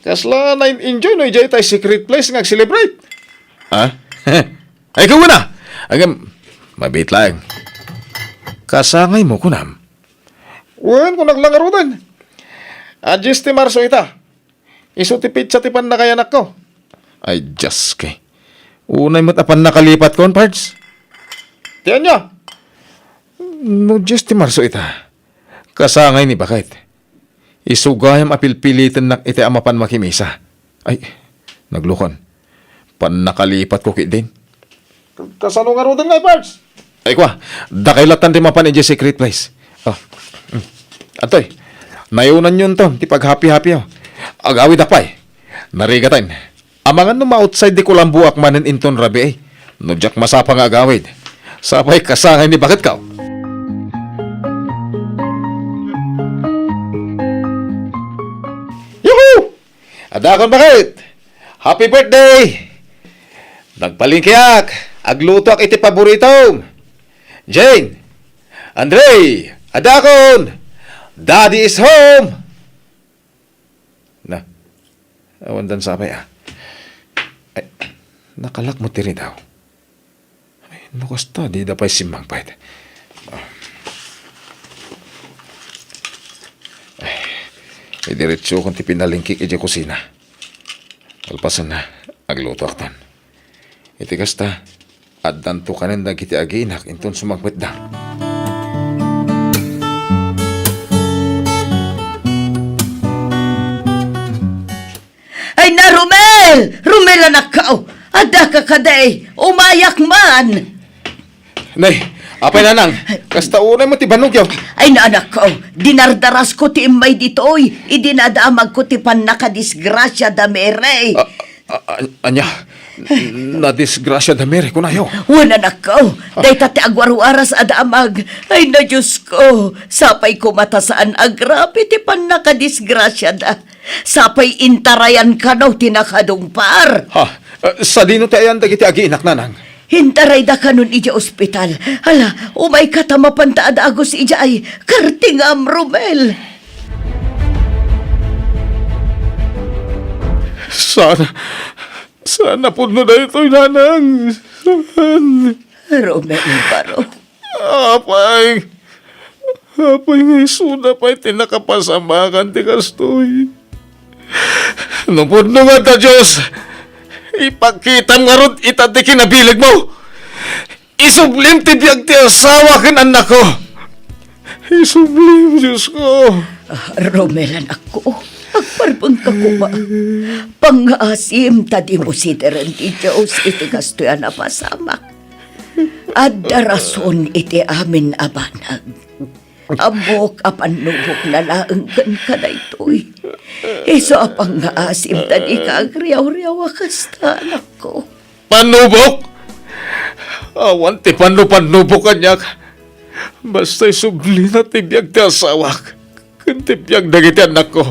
Kasla na-enjoy no idiay tay secret place nga ag-celebrate. Ha? Ay, ikaw na! Agam, mabit lang. Kasangaymo, kunam? Wen, kunak la ngaruden. A, dies ti Marso ita. Isu ti petsa ti pannakayanakko. Ay, Dios, kay. Unay met a pannakalipatkon, Pards. Ti ania? No Dios ti Marso ita, kasangay ni baket. Isu gayam a pilpilitennak iti a mapan makimisa. Ay, naglukon. Pannakalipatko ketdin. Kasano ngaruden ngay, Pards? Ay, kua, dakay lattan ti mapan idiay secret place. Oh. Mm. Adtoy, nayonanyonto ti paghapi-hapiyo. Agawidak pay. Narigaten. Amangan no ma-outside ti kulamboak manen inton rabii. No diak masapa nga agawid. Sapay kasangay ni baketko. Yuhu! Adakon baket! Happy birthday! Nagpalengkeak! Aglutoak iti paboritom! Jane! Andre! Adakon! Daddy is home! Na, awan dan sapay, ah. Ay, nakalak mo ti ridaw. Ay, no kasta, dida pay simmangpet. Ah. Ay, idiretsokon ti pinalengkek idiay kusina. Kalpasanna, aglutoakton. Iti kasta, addanto kanen dagiti aginak inton sumangpetda. Ay na, Romel! Romel, anakko! Addaka kadi! Umayak man! Nay, apay, nanang, kasta unay mo ti bannogyo. Ay na, anakko, dinardarasko ti immay ditoy, idi nadamagko ti pannakadisgrasia da Mary. A-, a-, a-, ania? Nadisgrasia da Mary, kunayo? Wen, anakko, dayta ti agwarwaras a damag. Ay na, Diosko, sapay koma ta saan agrabe ti pannakadisgrasiada. Sapay intarayan kano ti nakadungpar. Ha? Eh, sadino ti ayan dagiti aginak, nanang? Intarayda kanon idiay ospital. Hala, umayka ta mapanta a dagus idiay. Kartingam, Romel. Saan, saan a pudno daytoy, nanang? Saan? Romel, baro. Apay, apay nga isuda pay ti nakapasamakan ti kastoy. No pudno nga ta Dios, ipakitam ngarud ita ti kinabiligmo. Isublim ti biag ti asawa ken annakko. Isublim, Diosko. Ah, Romel, anakko, agparbengka koma. Pangngaasim ta dimo sideren ti Dios iti kastoy a napasamak. Adda rason iti amin a banag. Ammok a pannubokna laeng kenka daytoy. Isu a pangngaasim ta dika agriawriaw a kasta, anakko. Pannubok? Awan ti pannupannubok kaniak. Basta isublina ti biag ti asawak ken ti biag dagiti annakko.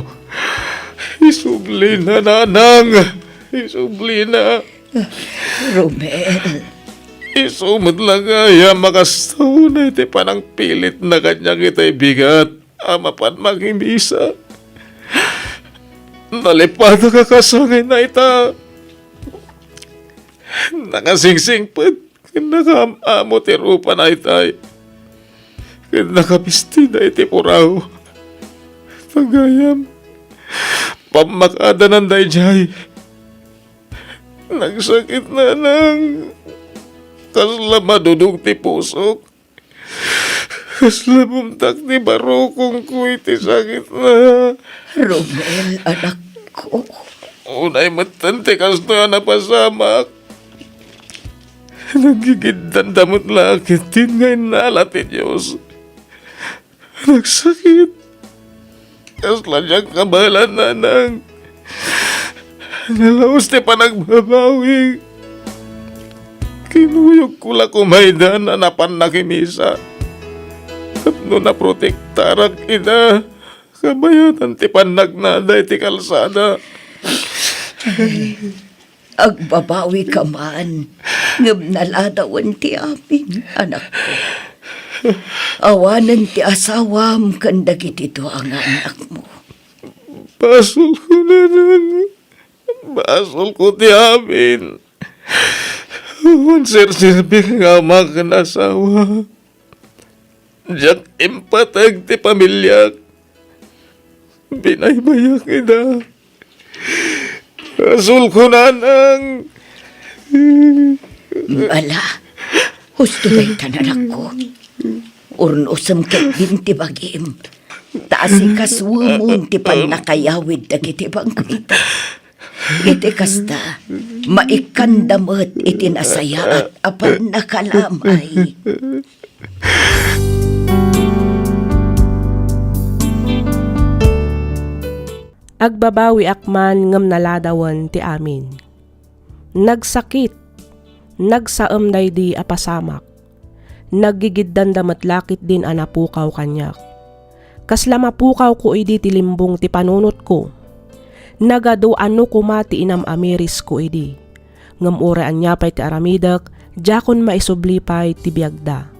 Isublina, nanang. Isublina. Romel. Isu met la nga aya makastawna iti panangpilitna kaniak itay bigat a mapan makimisa. Nalipatak a kasangayna ita. Nakasingsingpet ken nakaam-amo ti rupana itay. Ken nakabistida iti puraw. Ta gayam, pammakadananda idiay. Nagsakit, nanang. Kasla madudog ti pusok. Kasla bumtak ti barukongko iti sakitna. Romel, anakko. Unay metten ti kastoy a napasamak. Naggigiddanda met la ketdin nga innala ti Dios. Nagsakit. Kasla diak kabaelan, nanang. Nalaus ti panagbabawi. Kinuyogko la koma ida a napan nakimisa. Tapno naprotektarak ida, kabayatan ti pannagnada iti kalsada. Agbabawika man, ngem naladawen ti amin, anakko. Awanen ti asawam ken dagiti dua nga annakmo. Basolko, nanang. Basolko ti amin. Awan serserbik nga ama ken asawa. Diak impateg ti pamiliak. Binaybayak ida. Basolko, nanang. Ala, husto dayta, anakko. Urnosem ketdin ti bagim, ta asikasuemon ti pannakayawid dagiti bangkita. Iti kasta, maikkanda met iti nasayaat a pannakalamay. Agbabawiak man ngem naladawen ti amin. Nagsakit, nagsaem daydi a pasamak. Naggigiddanda met la ketdin a napukaw kaniak. Kasla mapukawko idi ti limbong ti panunotko. Nagadu a no koma ti inam-amirisko idi. Ngem uray ania pay ti aramidek, diakon maisubli pay ti biagda.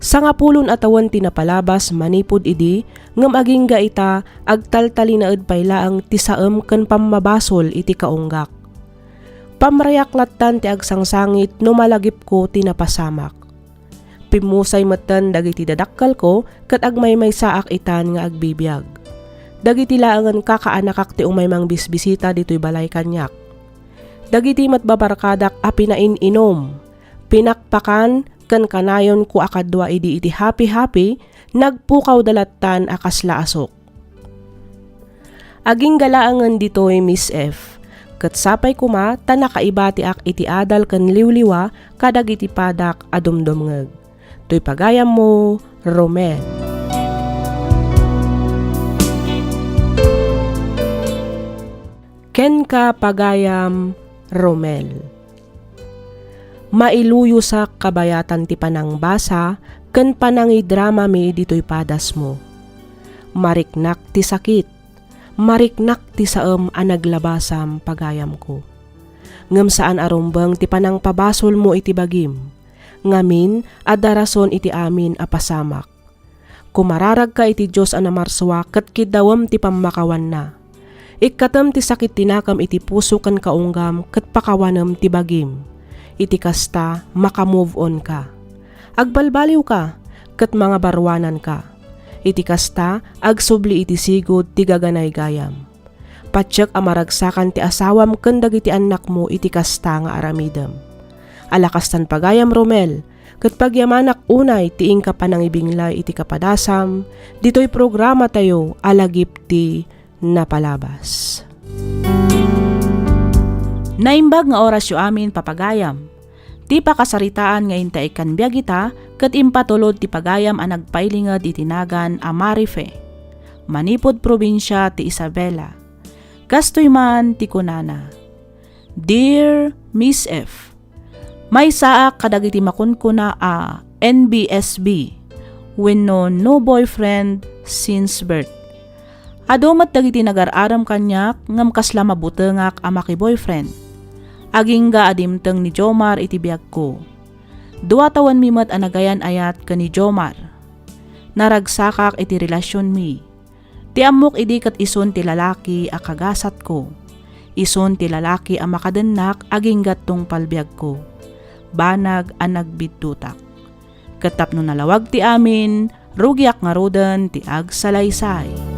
Sangapulon a tawen ti napalabas manipud idi, ngem agingga ita, agtaltalinaed pay laeng ti saem ken pammabasol iti kaunggak. Pamrayak lattan ti agsangsangit no malagipko ti napasamak. Pimmusay metten dagiti dadakkelko ket agmaymaysaak itan nga agbibiag. Dagiti laengen kakaanakak ti umay mangbisbisita ditoy balay kaniak. Dagiti met babarkadak a pinain-inum, pinakpakan, ken kanayonko a kadua idi iti happy-happy, nagpukawda lattan a kasla asuk. Agingga laengen ditoy, Miss F. Ket sapay koma ta nakaibatiak iti adal ken liwliwa kadagiti padak a dumdumngeg. Toy pagayammo, Romel. Kenka, pagayam, Romel. Mailuyosak kabayatan ti panangbasa ken panangidramami ditoy padasmo. Mariknak ti sakit, mariknak ti saem a naglabasam, pagayamko. Ngem saan a rumbeng ti panangpabasolmo iti bagim, ngamin, adda rason iti amin a pasamak. Kumararagka iti Dios a namarsua ket kiddawem ti pammakawanna. Ikkatem ti sakit ti nakem iti puso ken kaunggam ket pakawanem ti bagim. Iti kasta, maka-move on ka. Agbalbaliwka ket mangabaruananka. Iti kasta, agsubli iti sigud ti gaganay gayam. Patiek a maragsakan ti asawam ken dagiti annakmo iti kasta nga aramidem. Ala kastan pagayam, Romel, ket pagyamanak unay ti inka panangibinglay iti kapadasam ditoy programatayo a Lagip ti Napalabas. Naimbag nga orasyo amin, papagayam. Ti pakasaritaan nga intaikkan biag ita ket impatulod ti pagayam a nagpailinged iti nagan a Marife, manipud probinsia ti Isabela. Kastoy man ti kunana, "Dear Miss F, maysaak kadagiti makunkuna a N B S B wenno no boyfriend since birth. Adu met dagiti nagar-arem kaniak ngem kasla mabutengak a maki-boyfriend. Agingga a dimteng ni Jomar iti biagko. Dua tawenmi met a nagayan-ayat ken ni Jomar. Naragsakak iti relasionmi. Ti ammok idi ket isun ti lalaki a kagasatko. Isun ti lalaki a makadennak agingga tungpal biagko. Banag a nagbiddutak. Ket tapno nalawag ti amin, rugiak ngaruden ti agsalaysay."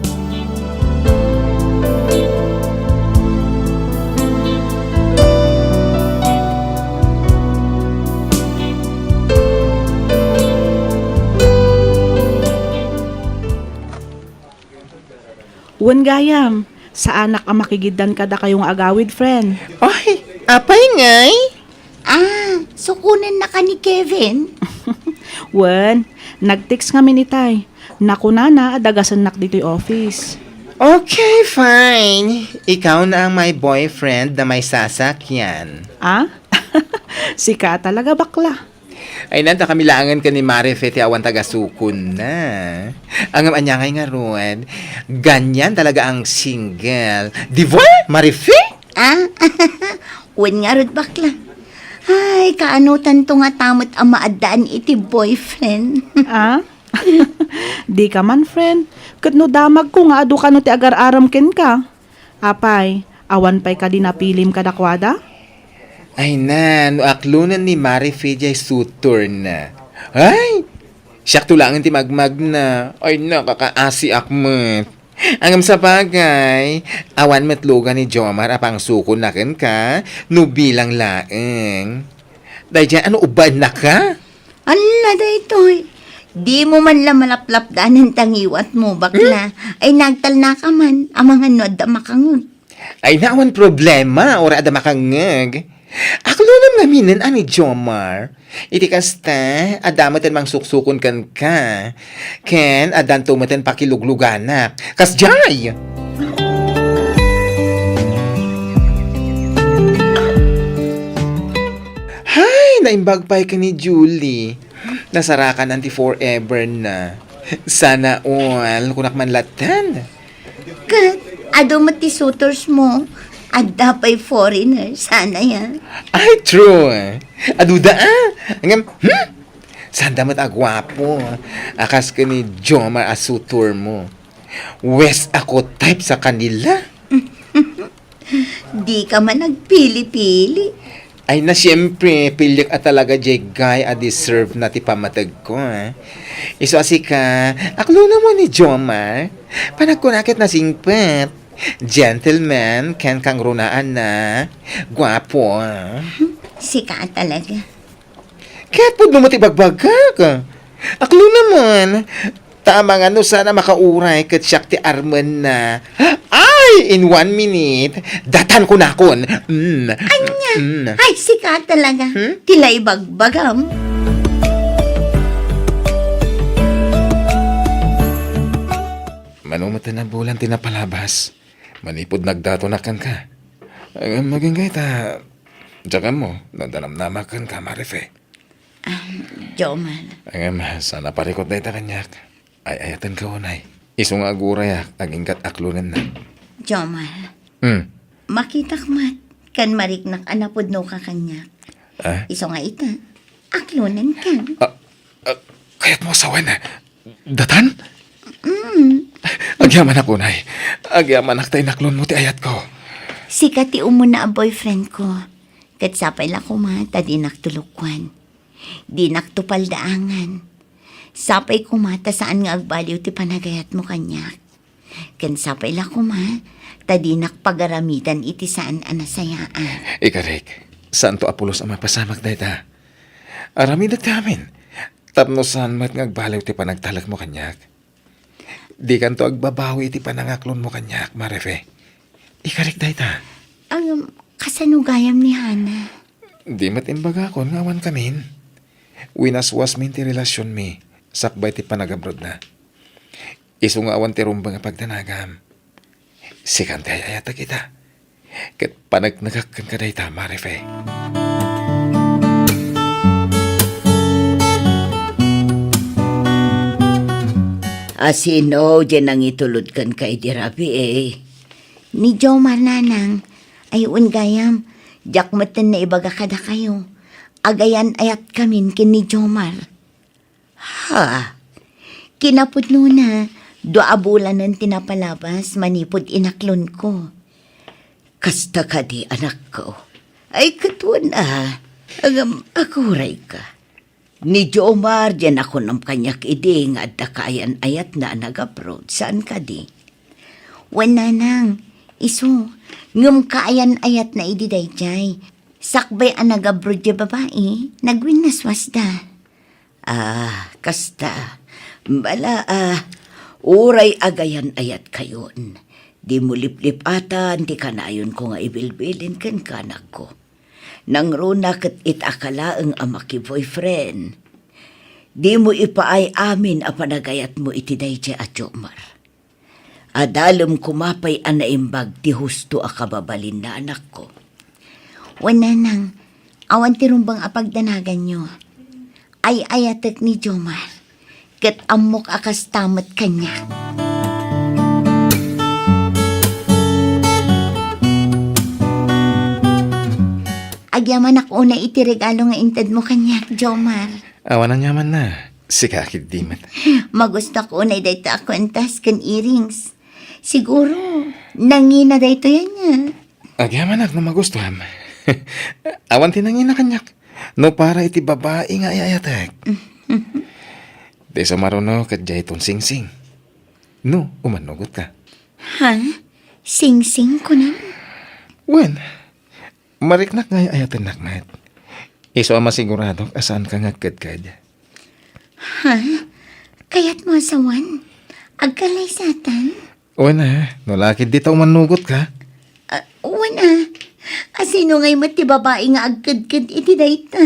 Wen gayam, saanak a makigiddan kadakayo nga agawid, friend. Oy, apay ngay? Ah, sukonennaka ni Kevin? Wen, nag-text ngamin itay. Nakunana a dagasennak ditoy office. Okay, fine. Ikaw na ang my boyfriend na may sasakyan. Ah? Sika talaga, bakla. Ay, nanta kami laangan ken ni Marife ti awan tagasukon na. Ngem ania ngay ngarud? Ganyan talaga ang single. Di ba, Marife? Ah? Wen ngarud, bakla. Ay, kaanotanto nga ta met a maaddaan iti boyfriend? Ah? Dika man, friend. Ket no damagko nga adu kano ti agar-arem kenka. Apay, awan pay kadi napilim kadakuada? Ay na, no aklonen ni Marife diay suitor na. Ay! Siakto laengen ti magmagna. Ay, nakakaasiak met. Ngem sabagay, awan met lugan ni Jomar a pangsukonna kenka, no bilang laeng. Daydiay, ano, ubbaennaka? Alla daytoy, Dimo man la malaplapdanan ta ngiwatmo, bakla. Hmm? Ay, nagtalnaka man, amangan no adda makangeg. Ay, awan problema, uray adda makangeg. Aklonem ngaminen a ni Jomar. Iti kasta, adda met mangsuksukon kenka. Ken addanto met pakilugluganak. Kasdiay! Hay, naimbag pay ken ni Julie. Nasarakanan ti forever na. Sana all, kunak man latta. Ket adu met ti suitors mo, adda pay foreigner, sana ya. Ay, true. Aduda, ah. Ngem, hmm? Sanda met a guapo. A kas ken ni Jomar a suitor mo. Wes a ko type sa kanila. Dika man nagpili-pili. Ay na, siyempre, piliek a talaga diay guy a deserve na ti pammategko, eh. Isu a sika, aklonem mo ni Jomar. Panagkuna ket nasingpet. Gentleman, ken kangrunaan na. Guapo, ah. Sika talaga. Ket pudno met ti ibagbagak. Aklonem man. Ta amangan no saan a makauray ket siak ti armenna. Ay, in one minute, datan kunakon. Mm. Ania? Mm. Ay, sika talaga. Hmm? Ti la ibagbagam. Mano met a bulan ti napalabas. Manipud nagdatonak kenka. Eh, maginggay ta, diak ammo, no adda namnamak kenka, Marife. Ah, Jomar. Ngem, saan a parikut dayta kaniak. Ay-ayatenka unay. Isu nga agurayak, aginggat aklonenna. Jomar. Hmm. Makitak met, ken mariknak a napudnoka kaniak. Ah? Isu nga ita, aklonenka. Ah, ah, kayatmo a sawen? Datan? Mm. Agyamanak unay. Agyamanak ta inaklonmo ti ayatko. Sika ti umuna a boyfriendko. Ket sapay la koma ta dinakto lukuan. Dinakto paldaangan. Sapay koma ta saan nga agbaliw ti panagayatmo kaniak. Ken sapay la koma ta dinak pagaramidan iti saan a nasayaat. Ikarik, saanto a pulos a mapasamak dayta. Aramidek ti amin. Tapno saan met nga agbaliw ti panagtalekmo kaniak. Dikanto agbabawi iti panangaklonmo kaniak, Marife. Ikarik dayta. Ngem, kasano gayam ni Hana? Di met imbagakon nga awankamin. Winaswasmin ti relasionmi sakbay ti panagabrodna. Isu nga awan ti rumbeng a pagdanagam. Sikan ti ay-ayatek ita. Ket paneknekak kenka dayta, Marife. A sino diay nangitulod kenka idi rabii? Ni Jomar, nanang. Ay, wen gayam, diak metten naibaga kadakayo. Agayan-ayatkamin ken ni Jomar. Ha? Kinapudnona, dua a bulanen ti napalabas manipud inaklonko. Kasta kadi, anakko? Ay, ket wen a. Ngem, agurayka. Ni Jomar diay nakunam kaniak idi nga adda kaayan-ayatna a nag-abroad, saan kadi? Wen, nanang, isu, ngem kaayan-ayatna idi daydiay. Sakbay a nag-abroad diay babai, nagwinnaswasda. Ah, kasta. Bala, ah, uray agayan-ayatkayon. Dimo liplipatan ti kanayonko nga ibilbilin kenka, anakko. Nangruna ket ita ka laeng a maki-boyfriend. Dimo ipaay amin a panagayatmo iti daydiay a Jomar. Adalem koma pay a naimbag ti husto a kababalinna, anakko. Wen, nanang, awan ti rumbeng a pagdanaganyo. Ay-ayatek ni Jomar, ket ammok a kasta met kaniak. Agyamanak unay iti regalo nga intedmo kaniak, Jomar. Awan aniamanna. Sika ketdi met. Magustuak unay dayta a kuentas ken earrings. Siguro, nangina daytoy ania. Agyamanak no magustuam. Awan ti nangina kaniak. No para iti babai nga ay-ayatek. Ti sumaruno ket diayton singsing. No, umannugotka. Ha? Singsing, kunam? Wen, mariknak nga ay-ayatennak met. Isu a masiguradok a saanka nga agkedked. Ha? Kayatmo a sawen? Agkallaysatan? Wen a, no la ketdi ta umannugotka. Ah, wen a. Asino ngay met ti babai nga agkedked iti dayta?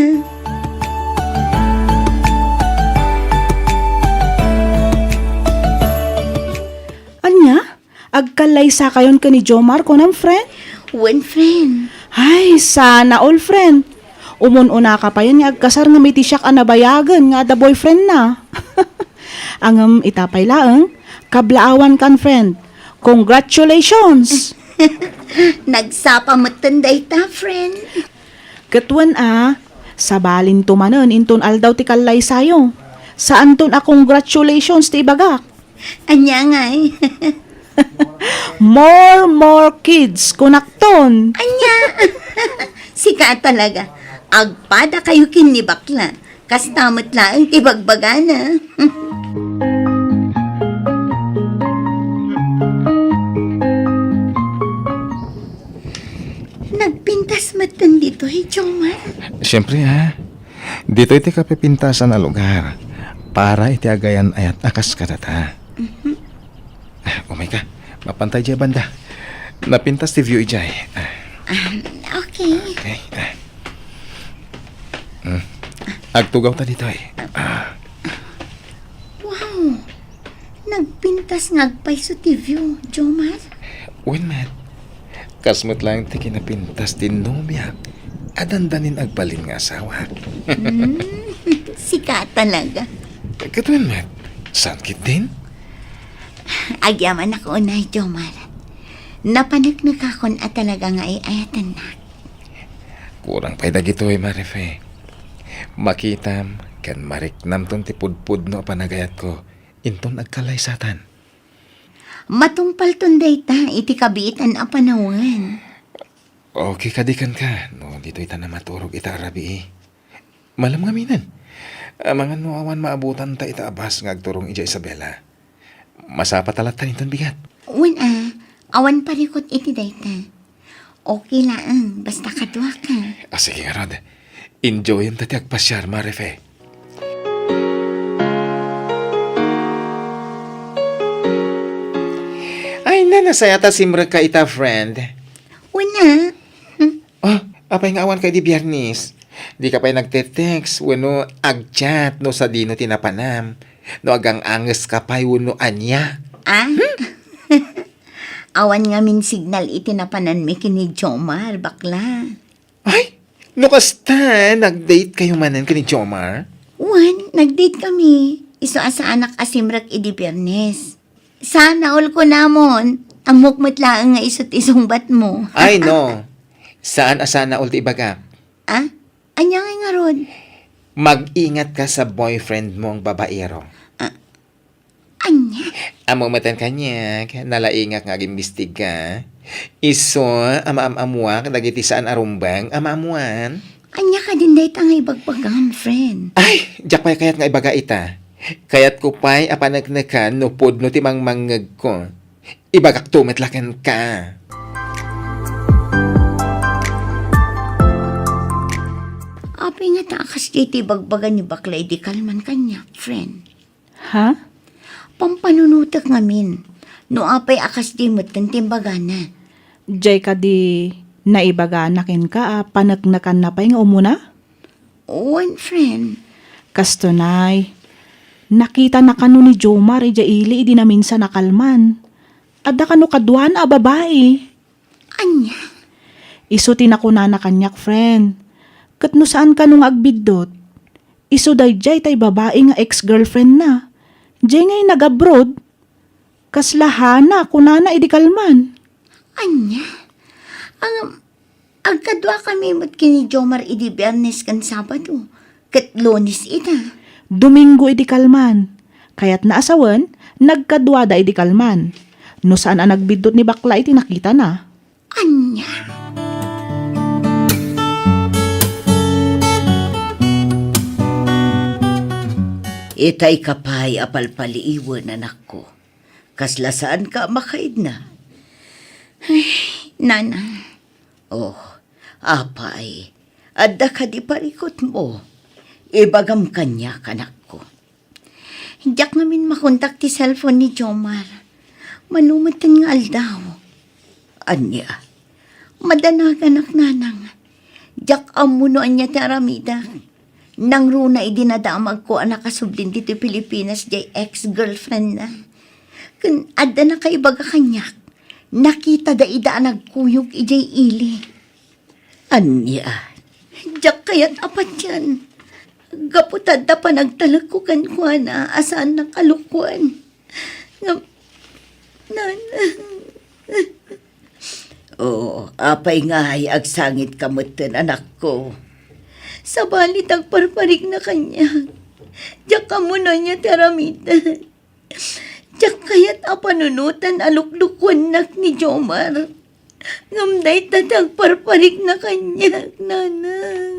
Ania? Agkallaysakayon ken ni Jomar, kunam, friend? Wen, friend. Ay, sana all, friend. Umun-unaka payen nga agkasar ngem iti siak a nabayagen nga adda boyfriendna. Ngem ita pay laeng, kablaawankan, friend. Congratulations! Nagsapa metten dayta, friend. Ket wen a, sabalinto manen inton aldaw ti kallaysayo. Saanton a congratulations ti ibagak. Ania ngay? More, more kids, kunakton. Ania? Sika talaga. Agpadakayo ken ni bakla. Kasta met laeng ti bagbagana. Nagpintas metten ditoy, Jomar. Siyempre, ha? Ditoy ti kapipintasan a lugar para iti agayan-ayat a kas kadata. Mhm. Ah, umay ka. Mapantay diay banda. Napintas ti view idiay. Ah. Ah, okay. Okay. Ah. Hmm. Agtugaw ta ditoy. Ah. Wow! Nagpintas nga agpayso ti view, Jomar. Wen met, kas met laeng ti kinapintas ti nobiak a dandanin agbalin nga asawak. Hmm, sika talaga. Ket wen met, saan ketdin? Agyamanak unay, Jomar. Napaneknekakon a talaga nga ay-ayatennak. Kurang pay dagitoy, Marife. Makitam ken mariknamton ti pudpudno a panagayatko inton agkallaysatan. Matungpalton dayta iti kabiitan a panawen. Okay kadi kenka no ditoy ta namaturog ita a rabii? Malem ngaminen. Amangan no awan maabutanta ita a bus nga agturong idiay Isabela. Masapa ta latta inton bigat. Wen a, awan parikut iti dayta. Okay laeng, basta kaduaka. Ah, sige ngarud. Enjoyenta ti agpasiar, Marife. Ay, na, nasayaat a simrekka ita, friend. Wen a. Hmm. Oh, apay nga awanka idi Biernes? Dika pay nagte-text wenno agchat no sadino ti napanam. No agang-angeska pay wenno ania. Ah? Awan ngamin signal iti napananmi ken ni Jomar, bakla. Ay, no kasta, nag-date kayo manen ken ni Jomar? Wen, nag-date kami. Isu a saanak a simrek idi Biernes. Sana all kunamon. Ammok met laeng nga isu ti sungbatmo. Ay, no. Saan a sana all ti ibagak. Ah? Ania ngay ngarud? Mag-ingatka sa boyfriendmo nga babaero. Ah, ania? Ammom metten kaniak, nalaingak nga agimbistigka. Isu a maam-ammoak dagiti saan a rumbeng a maammoan. Ania kadin dayta nga ibagbagam, friend? Ay, diak pay kayat nga ibaga ita. Kayatko pay a paneknekan no pudno ti mangmangngegko. Ibagakto met la kenka. Apay ngata a kasdiay ti ibagbaga ni bakla idi kalman kaniak, friend? Ha? Pampanunotek ngamin. No apay a kasdiay metten ti imbagana. Diay kadi naibagana kenka a paneknekanna pay nga umuna? Wen, friend. Kastoy, nakitana kano ni Jomar idiay ili idi naminsan a kalman. Adda kano kaduana a babai. Ania? Isu ti nakunana kaniak, friend. Ket no saan kano nga agbiddut, isu daydiay tay babai nga ex-girlfriendna. Diay ngay nag-abroad. Kasla Hana, kunana idi kalman. Ania? Ang, agkaduakami met ken ni Jomar idi Biernes ken Sabado, ket Lunes ita. Domingo idi kalman. Kayatna a sawen, nagkaduada idi kalman. No saan a nagbiddut ni bakla iti nakitana. Ania? Itay ka pay a palpaliiwen, anakko. Kasla saanka a makaidna? Ay, Nana. Oh, apay, adda kadi parikutmo? Ibagam kaniak, anakko. Diak ngamin makontak ti cellphone ni Jomar. Mano metten nga aldaw. Ania? Madanaganak, nanang. Diak ammo no ania ti aramidek. Nangruna idi nadamagko a nakasublin ditoy Pilipinas diay ex-girlfriendna. Ken adda nakaibaga kaniak, nakitada ida a nagkuyog idiay ili. Ania? Diak kayat a patian. Gapu ta adda panagtalekko kenkuana a saannak a lukoen. Ngem, nanang. O, apay ngay agsangitka metten, anakko? Sabali ta agparparikna kaniak. Diak ammo no ania ti aramidek. Diak kayat a panunoten a luklukoennak ni Jomar. Ngem dayta ti agparparikna kaniak, nanang.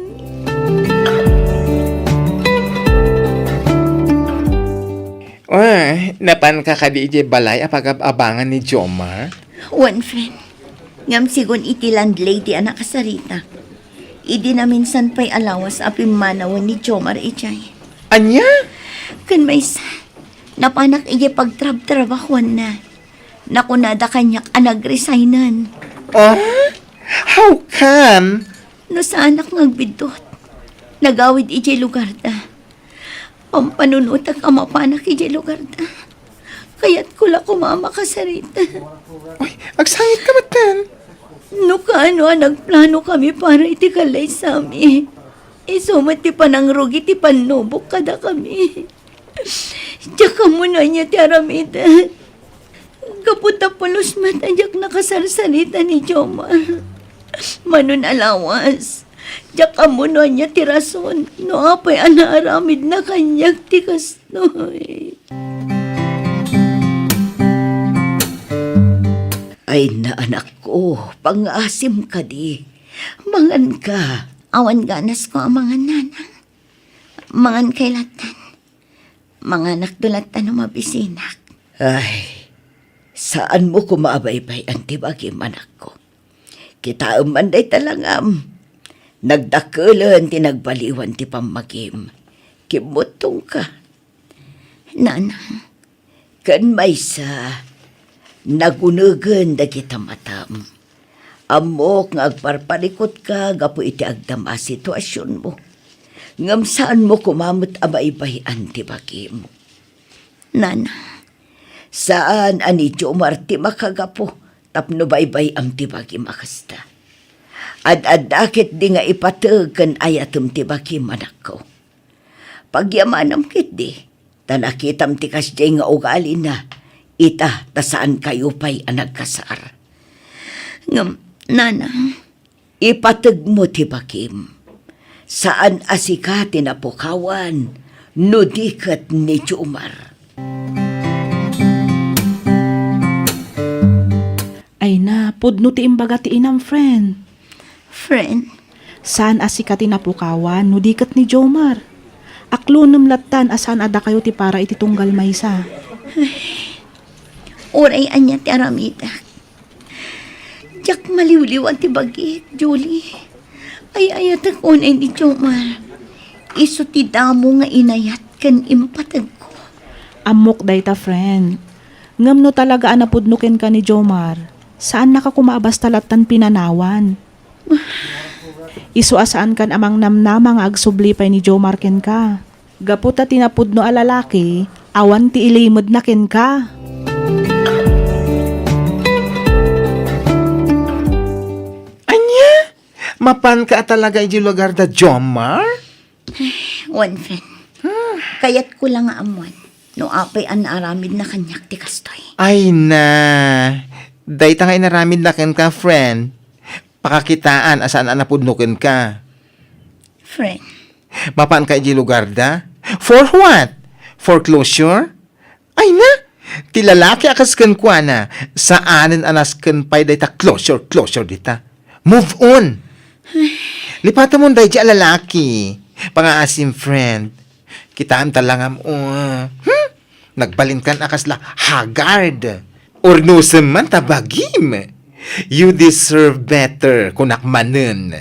Ah, napanka kadi idiay balay a pagab-abangan ni Jomar? Wen, friend. Ngem sigun iti landlady a nakasarita, idi naminsan pay a lawas a pimmanawen ni Jomar idiay. Ania? Ken maysa, napanak idiay pagtrabtrabahuanna. Nakunada kaniak a nagresignen. Ah? How come? No saanak nga agbiddut, nagawid idiay lugarda. Pampanunotek a mapanak idiay lugarda. Kayatko la koma a makasarita. Ay, agsangitka metten. No kaano a nagplanokami para iti kallaysami, isu met ti panangrugi ti pannubok kadakami. Diak ammo no ania ti aramidek. Gapu ta pulos met a diak nakasarsarita ni Jomar. Mano a lawas, diak ammo no ania ti rason no apay a naaramidna kaniak ti kastoy. Ay, anakko, pangaasim kadi. Manganka. Awan ganasko a mangan, nanang. Mangankay lattan. Manganakto lattan no mabisinak. Ay, saanmo koma a baybay-an ti bagim, anakko. Kitaem man dayta langam. Nagdakkelen ti nagbaliwan ti pammagim. Kimmuttongka. Nanang. Ken maysa, nagunegen dagita matam. Ammok nga agparparikutka gapu iti agdama a situasionmo. Ngem saanmo koma met a baybay-an ti bagim. Nanang. Saan a ni Jomar ti makagapu tapno baybay-am ti bagim a kasta. Ad-adda ketdi nga ipateg ken ayatem ti bagim, anakko. Pagyamanam ketdi, ta nakitam ti kasdiay nga ugalina, ita ta saankayo pay a nagkasar. Ngem, nanang, ipategmo ti bagim. Saan a sika ti napukawan, no di ket ni Jomar. Ay na, pudno ti imbaga ti inam, friend. Friend? Saan a sika ti napukawan, no di ket ni Jomar. Aklonem lattan a saan a dakayo ti para iti tunggal maysa. Ay, uray ania ti aramidek. Diak maliwliwan ti bagik, Julie. Ay-ayatek unay ni Jomar. Isu ti damo nga inayat ken impategko. Ammok dayta, friend. Ngem no talaga a napudno kenka ni Jomar, saannaka koma a basta lattan pinanawan. Isu a saankan a mangnamnama nga agsubli pay ni Jomar kenka. Gapu ta ti napudno a lalaki, awan ti ilimedna kenka. Ania? Mapanka a talaga idiay lugarda, Jomar? Wen, friend. Kayatko la nga ammoen no apay a naaramidna kaniak ti kastoy. Ay na, dayta nga inaramidna kenka, friend. Pakakitaan a saan a napudno kenka. Friend. Mapanka idiay lugarda? For what? For closure? Ay na! Ti lalaki a kas kenkuana, saanen a nasken pay dayta closure, closure dita. Move on! Lipatamon daydi a lalaki. Pangaasim, friend. Kitaem ta langam, o. Hmm? Nagbalinkan a kasla haggard. Urnosem man ta bagim. You deserve better, kunak manen.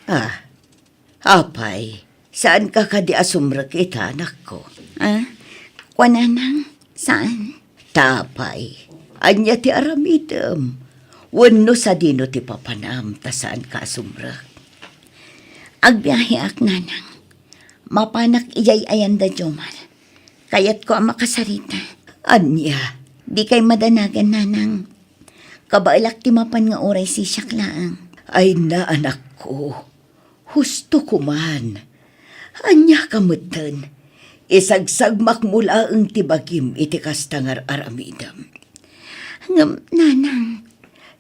Ah, Apay, saanka kadi a sumrek ita, anakko? Ah, kuan, nanang, saan? Ta apay, ania ti aramidem? Wenno sadino ti papanam ta saanka a sumrek? Agbiaheak, nanang. Mapanak idiay ayan da Jomar. Kayatko a makasarita. Ania? Dikay madanagan, nanang. Kabaelak ti mapan nga uray sisiak laeng. Ay na, anakko. Husto koman. Ania ka metten? Isagsagmakmo laeng ti bagim iti kasta nga ar-aramidem. Ngem, nanang.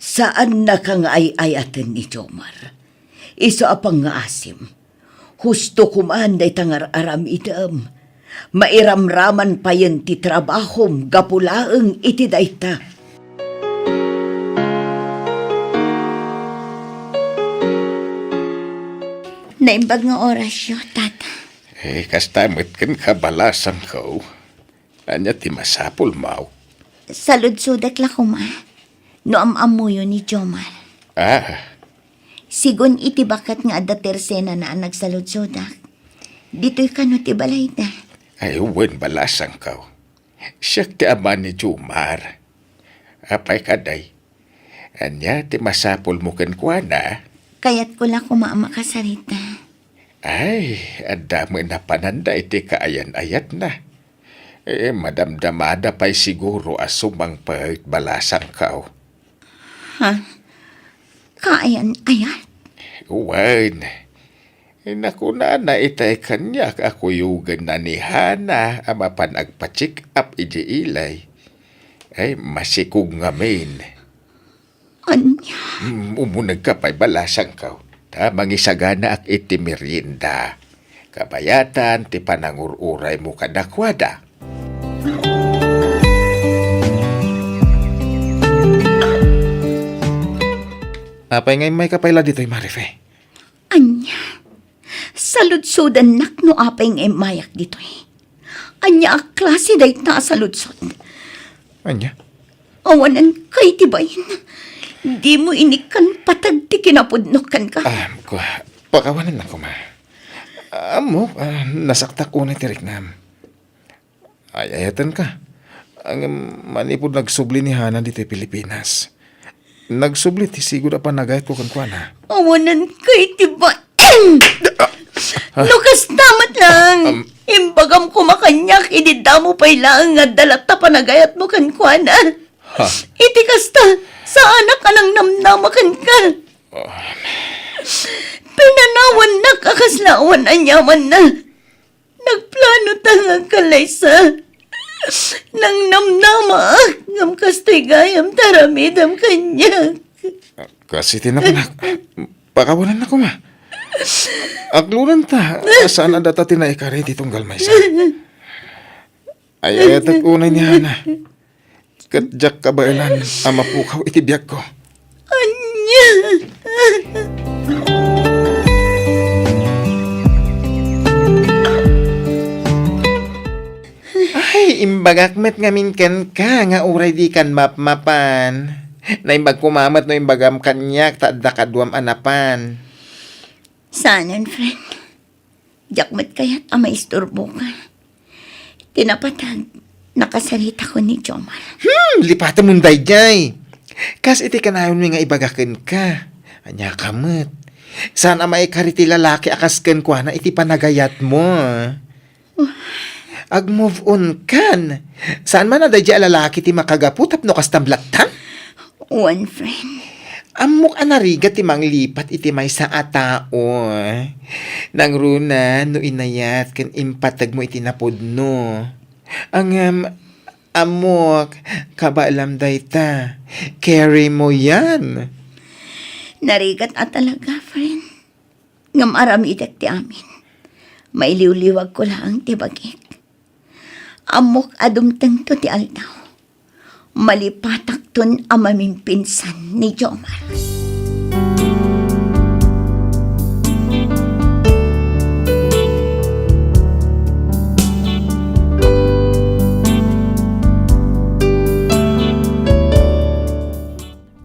Saannaka nga ay-ayaten ni Jomar. Isu a pangngaasim. Husto koman dayta nga ar-aramidem. Mairamraman payen ti trabahom gapu laeng iti dayta. Naimbag nga orasyo, Tata. Eh, kasta met kenka, balasangko. Ania ti masapulmo? Saludsodek la koma no am-ammoyo ni Jomar. Ah. Sigun iti baket nga adda tersenana a nagsaludsodak. Ditoy kano ti balayda? Ay, wen, balasangko. Siak ti ama ni Jomar. Apay kadi? Ania ti masapulmo kenkuana? Kayatko la koma a makasarita. Ay, adda met napananda iti kaayan-ayatna. Eh, madamdamada pay siguro a sumangpet, balasangko. Ha? Kaayan-ayat? Wen. Nakunana itay kaniak a kuyogenna ni Hana a mapan agpa-check up idiay ilay. Ay, masikog ngamin. Ania? Mm, umunegka pay, balasangko. Ta mangisaganaak iti merienda. Kabayatan ti panangur-uraymo kadakuada. Apay nga immayka pay la ditoy, Marife? Ania? Saludsodannak no apay nga immayak ditoy. Ania a klase dayta a saludsod? Ania? Awanenka iti bain. Dimo inikkan patag ti kinapudnok kenka. Ah, kua, pakawanennak koma. Ammok, ah, nasaktak unay ti riknam. Ay-ayatenka. Ngem manipud nagsubli ni Hana ditoy Pilipinas. Nagsubli ti sigud a panagayatko kenkuana. Awanenka iti bain! Ah. No kasta met laeng, Am- imbagam koma kaniak idi damo pay laeng nga adda latta panagayatmo kenkuana. Ha? Iti kasta, saanak a nangnamnama kenka. Ah. Pinanawannak a kasla awan aniamanna. Nagplano ta nga agkallaysa. Nangnamnamaak, ngem kastoy gayam ti aramidem kaniak. Kas iti nakunak, pakawanennak koma. Aglonanta, saan a data ti naikari ti tunggal maysa. Ay-ayatek unay ni Hana. Ket diak kabaelan a mapukaw iti biagko. Ania? Ay, imbagak met ngamin kenka nga uray dikan mapmapan. Naimbag koma met no imbagam kaniak ta adda kaduam a napan. Saanen, friend. Diak met kayat a maisturboka. Ti napateg, nakasaritakon ni Jomar. Hmm, lipatemon daydiay. Kas iti kanayonmi nga ibaga kenka. Ania ka met? Saan a maikari ti lalaki a kas kenkuana iti panagayatmo. Agmove on kan. Saan man a daydiay a lalaki ti makagapu tapno kastam lattan? Wen, friend. Ammok a narigat ti manglipat iti maysa a tao. Nangruna no inayat ken impategmo iti napudno. Ngem, ammok, kabaelam dayta. Carry mo yan. Narigat a talaga, friend. Ngem aramidek ti amin. Mailiwliwagko laeng ti bagik. Ammok a dumtengto ti aldaw. Malipatakton a mamimpinsan ni Jomar.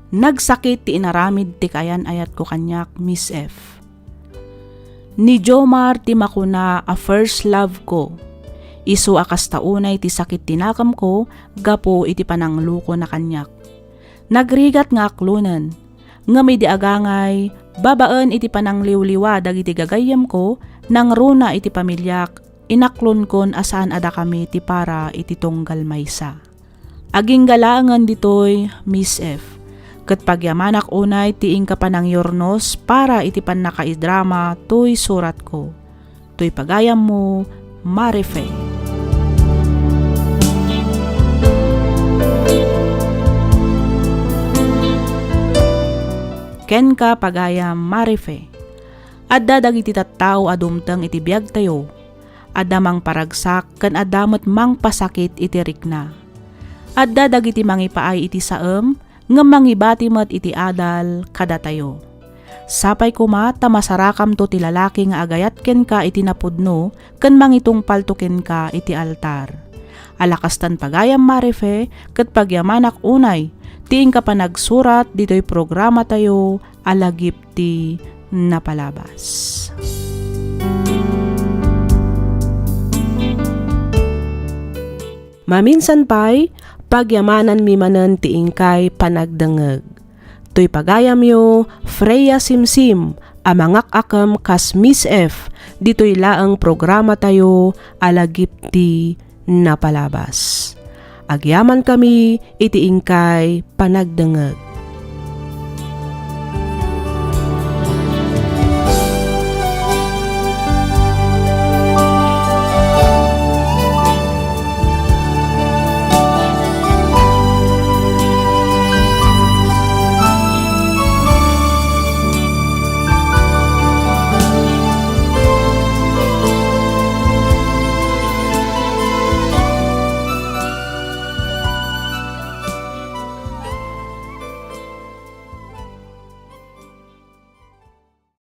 Nagsakit ti inaramid ti kaayan-ayatko kaniak, Miss F. Ni Jomar ti makuna a first love ko. Isu a kasta unay ti sakit ti nakemko gapu iti pananglukona kaniak. Nagrigat nga aklonen. Ngem idi agangay, babaen iti panangliwliwa dagiti gagayyemko, nangruna iti pamiliak, inaklonkon a saan a dakami ti para iti tunggal maysa. Agingga laengen ditoy, Miss F. Ket pagyamanak unay ti inka panangyurnos para iti pannakaidrama toy suratko. Toy pagayammo, Marife. Kenka, pagayam Marife. Adda dagiti tattao a dumteng iti biagtayo. Adda mangparagsak ken adda met mangpasakit iti rikna. Adda dagiti mangipaay iti saem, ngem mangibati met iti adal kadatayo. Sapay koma ta masarakamto ti lalaki nga agayat kenka iti napudno ken mangitungpalto kenka iti altar. Alakastan pagayam Marife ket pagyamanak unay ti inka panagsurat ditoy programatayo a Lagip ti Napalabas. Maminsan pay, pagyamananmi manen ti inkay panagdengngeg. Toy pagayamyo, Freya Simsim, a mangak-akem kas Miss F, ditoy laeng programatayo a Lagip ti Napalabas. Agyamankami iti inkay panagdengngeg.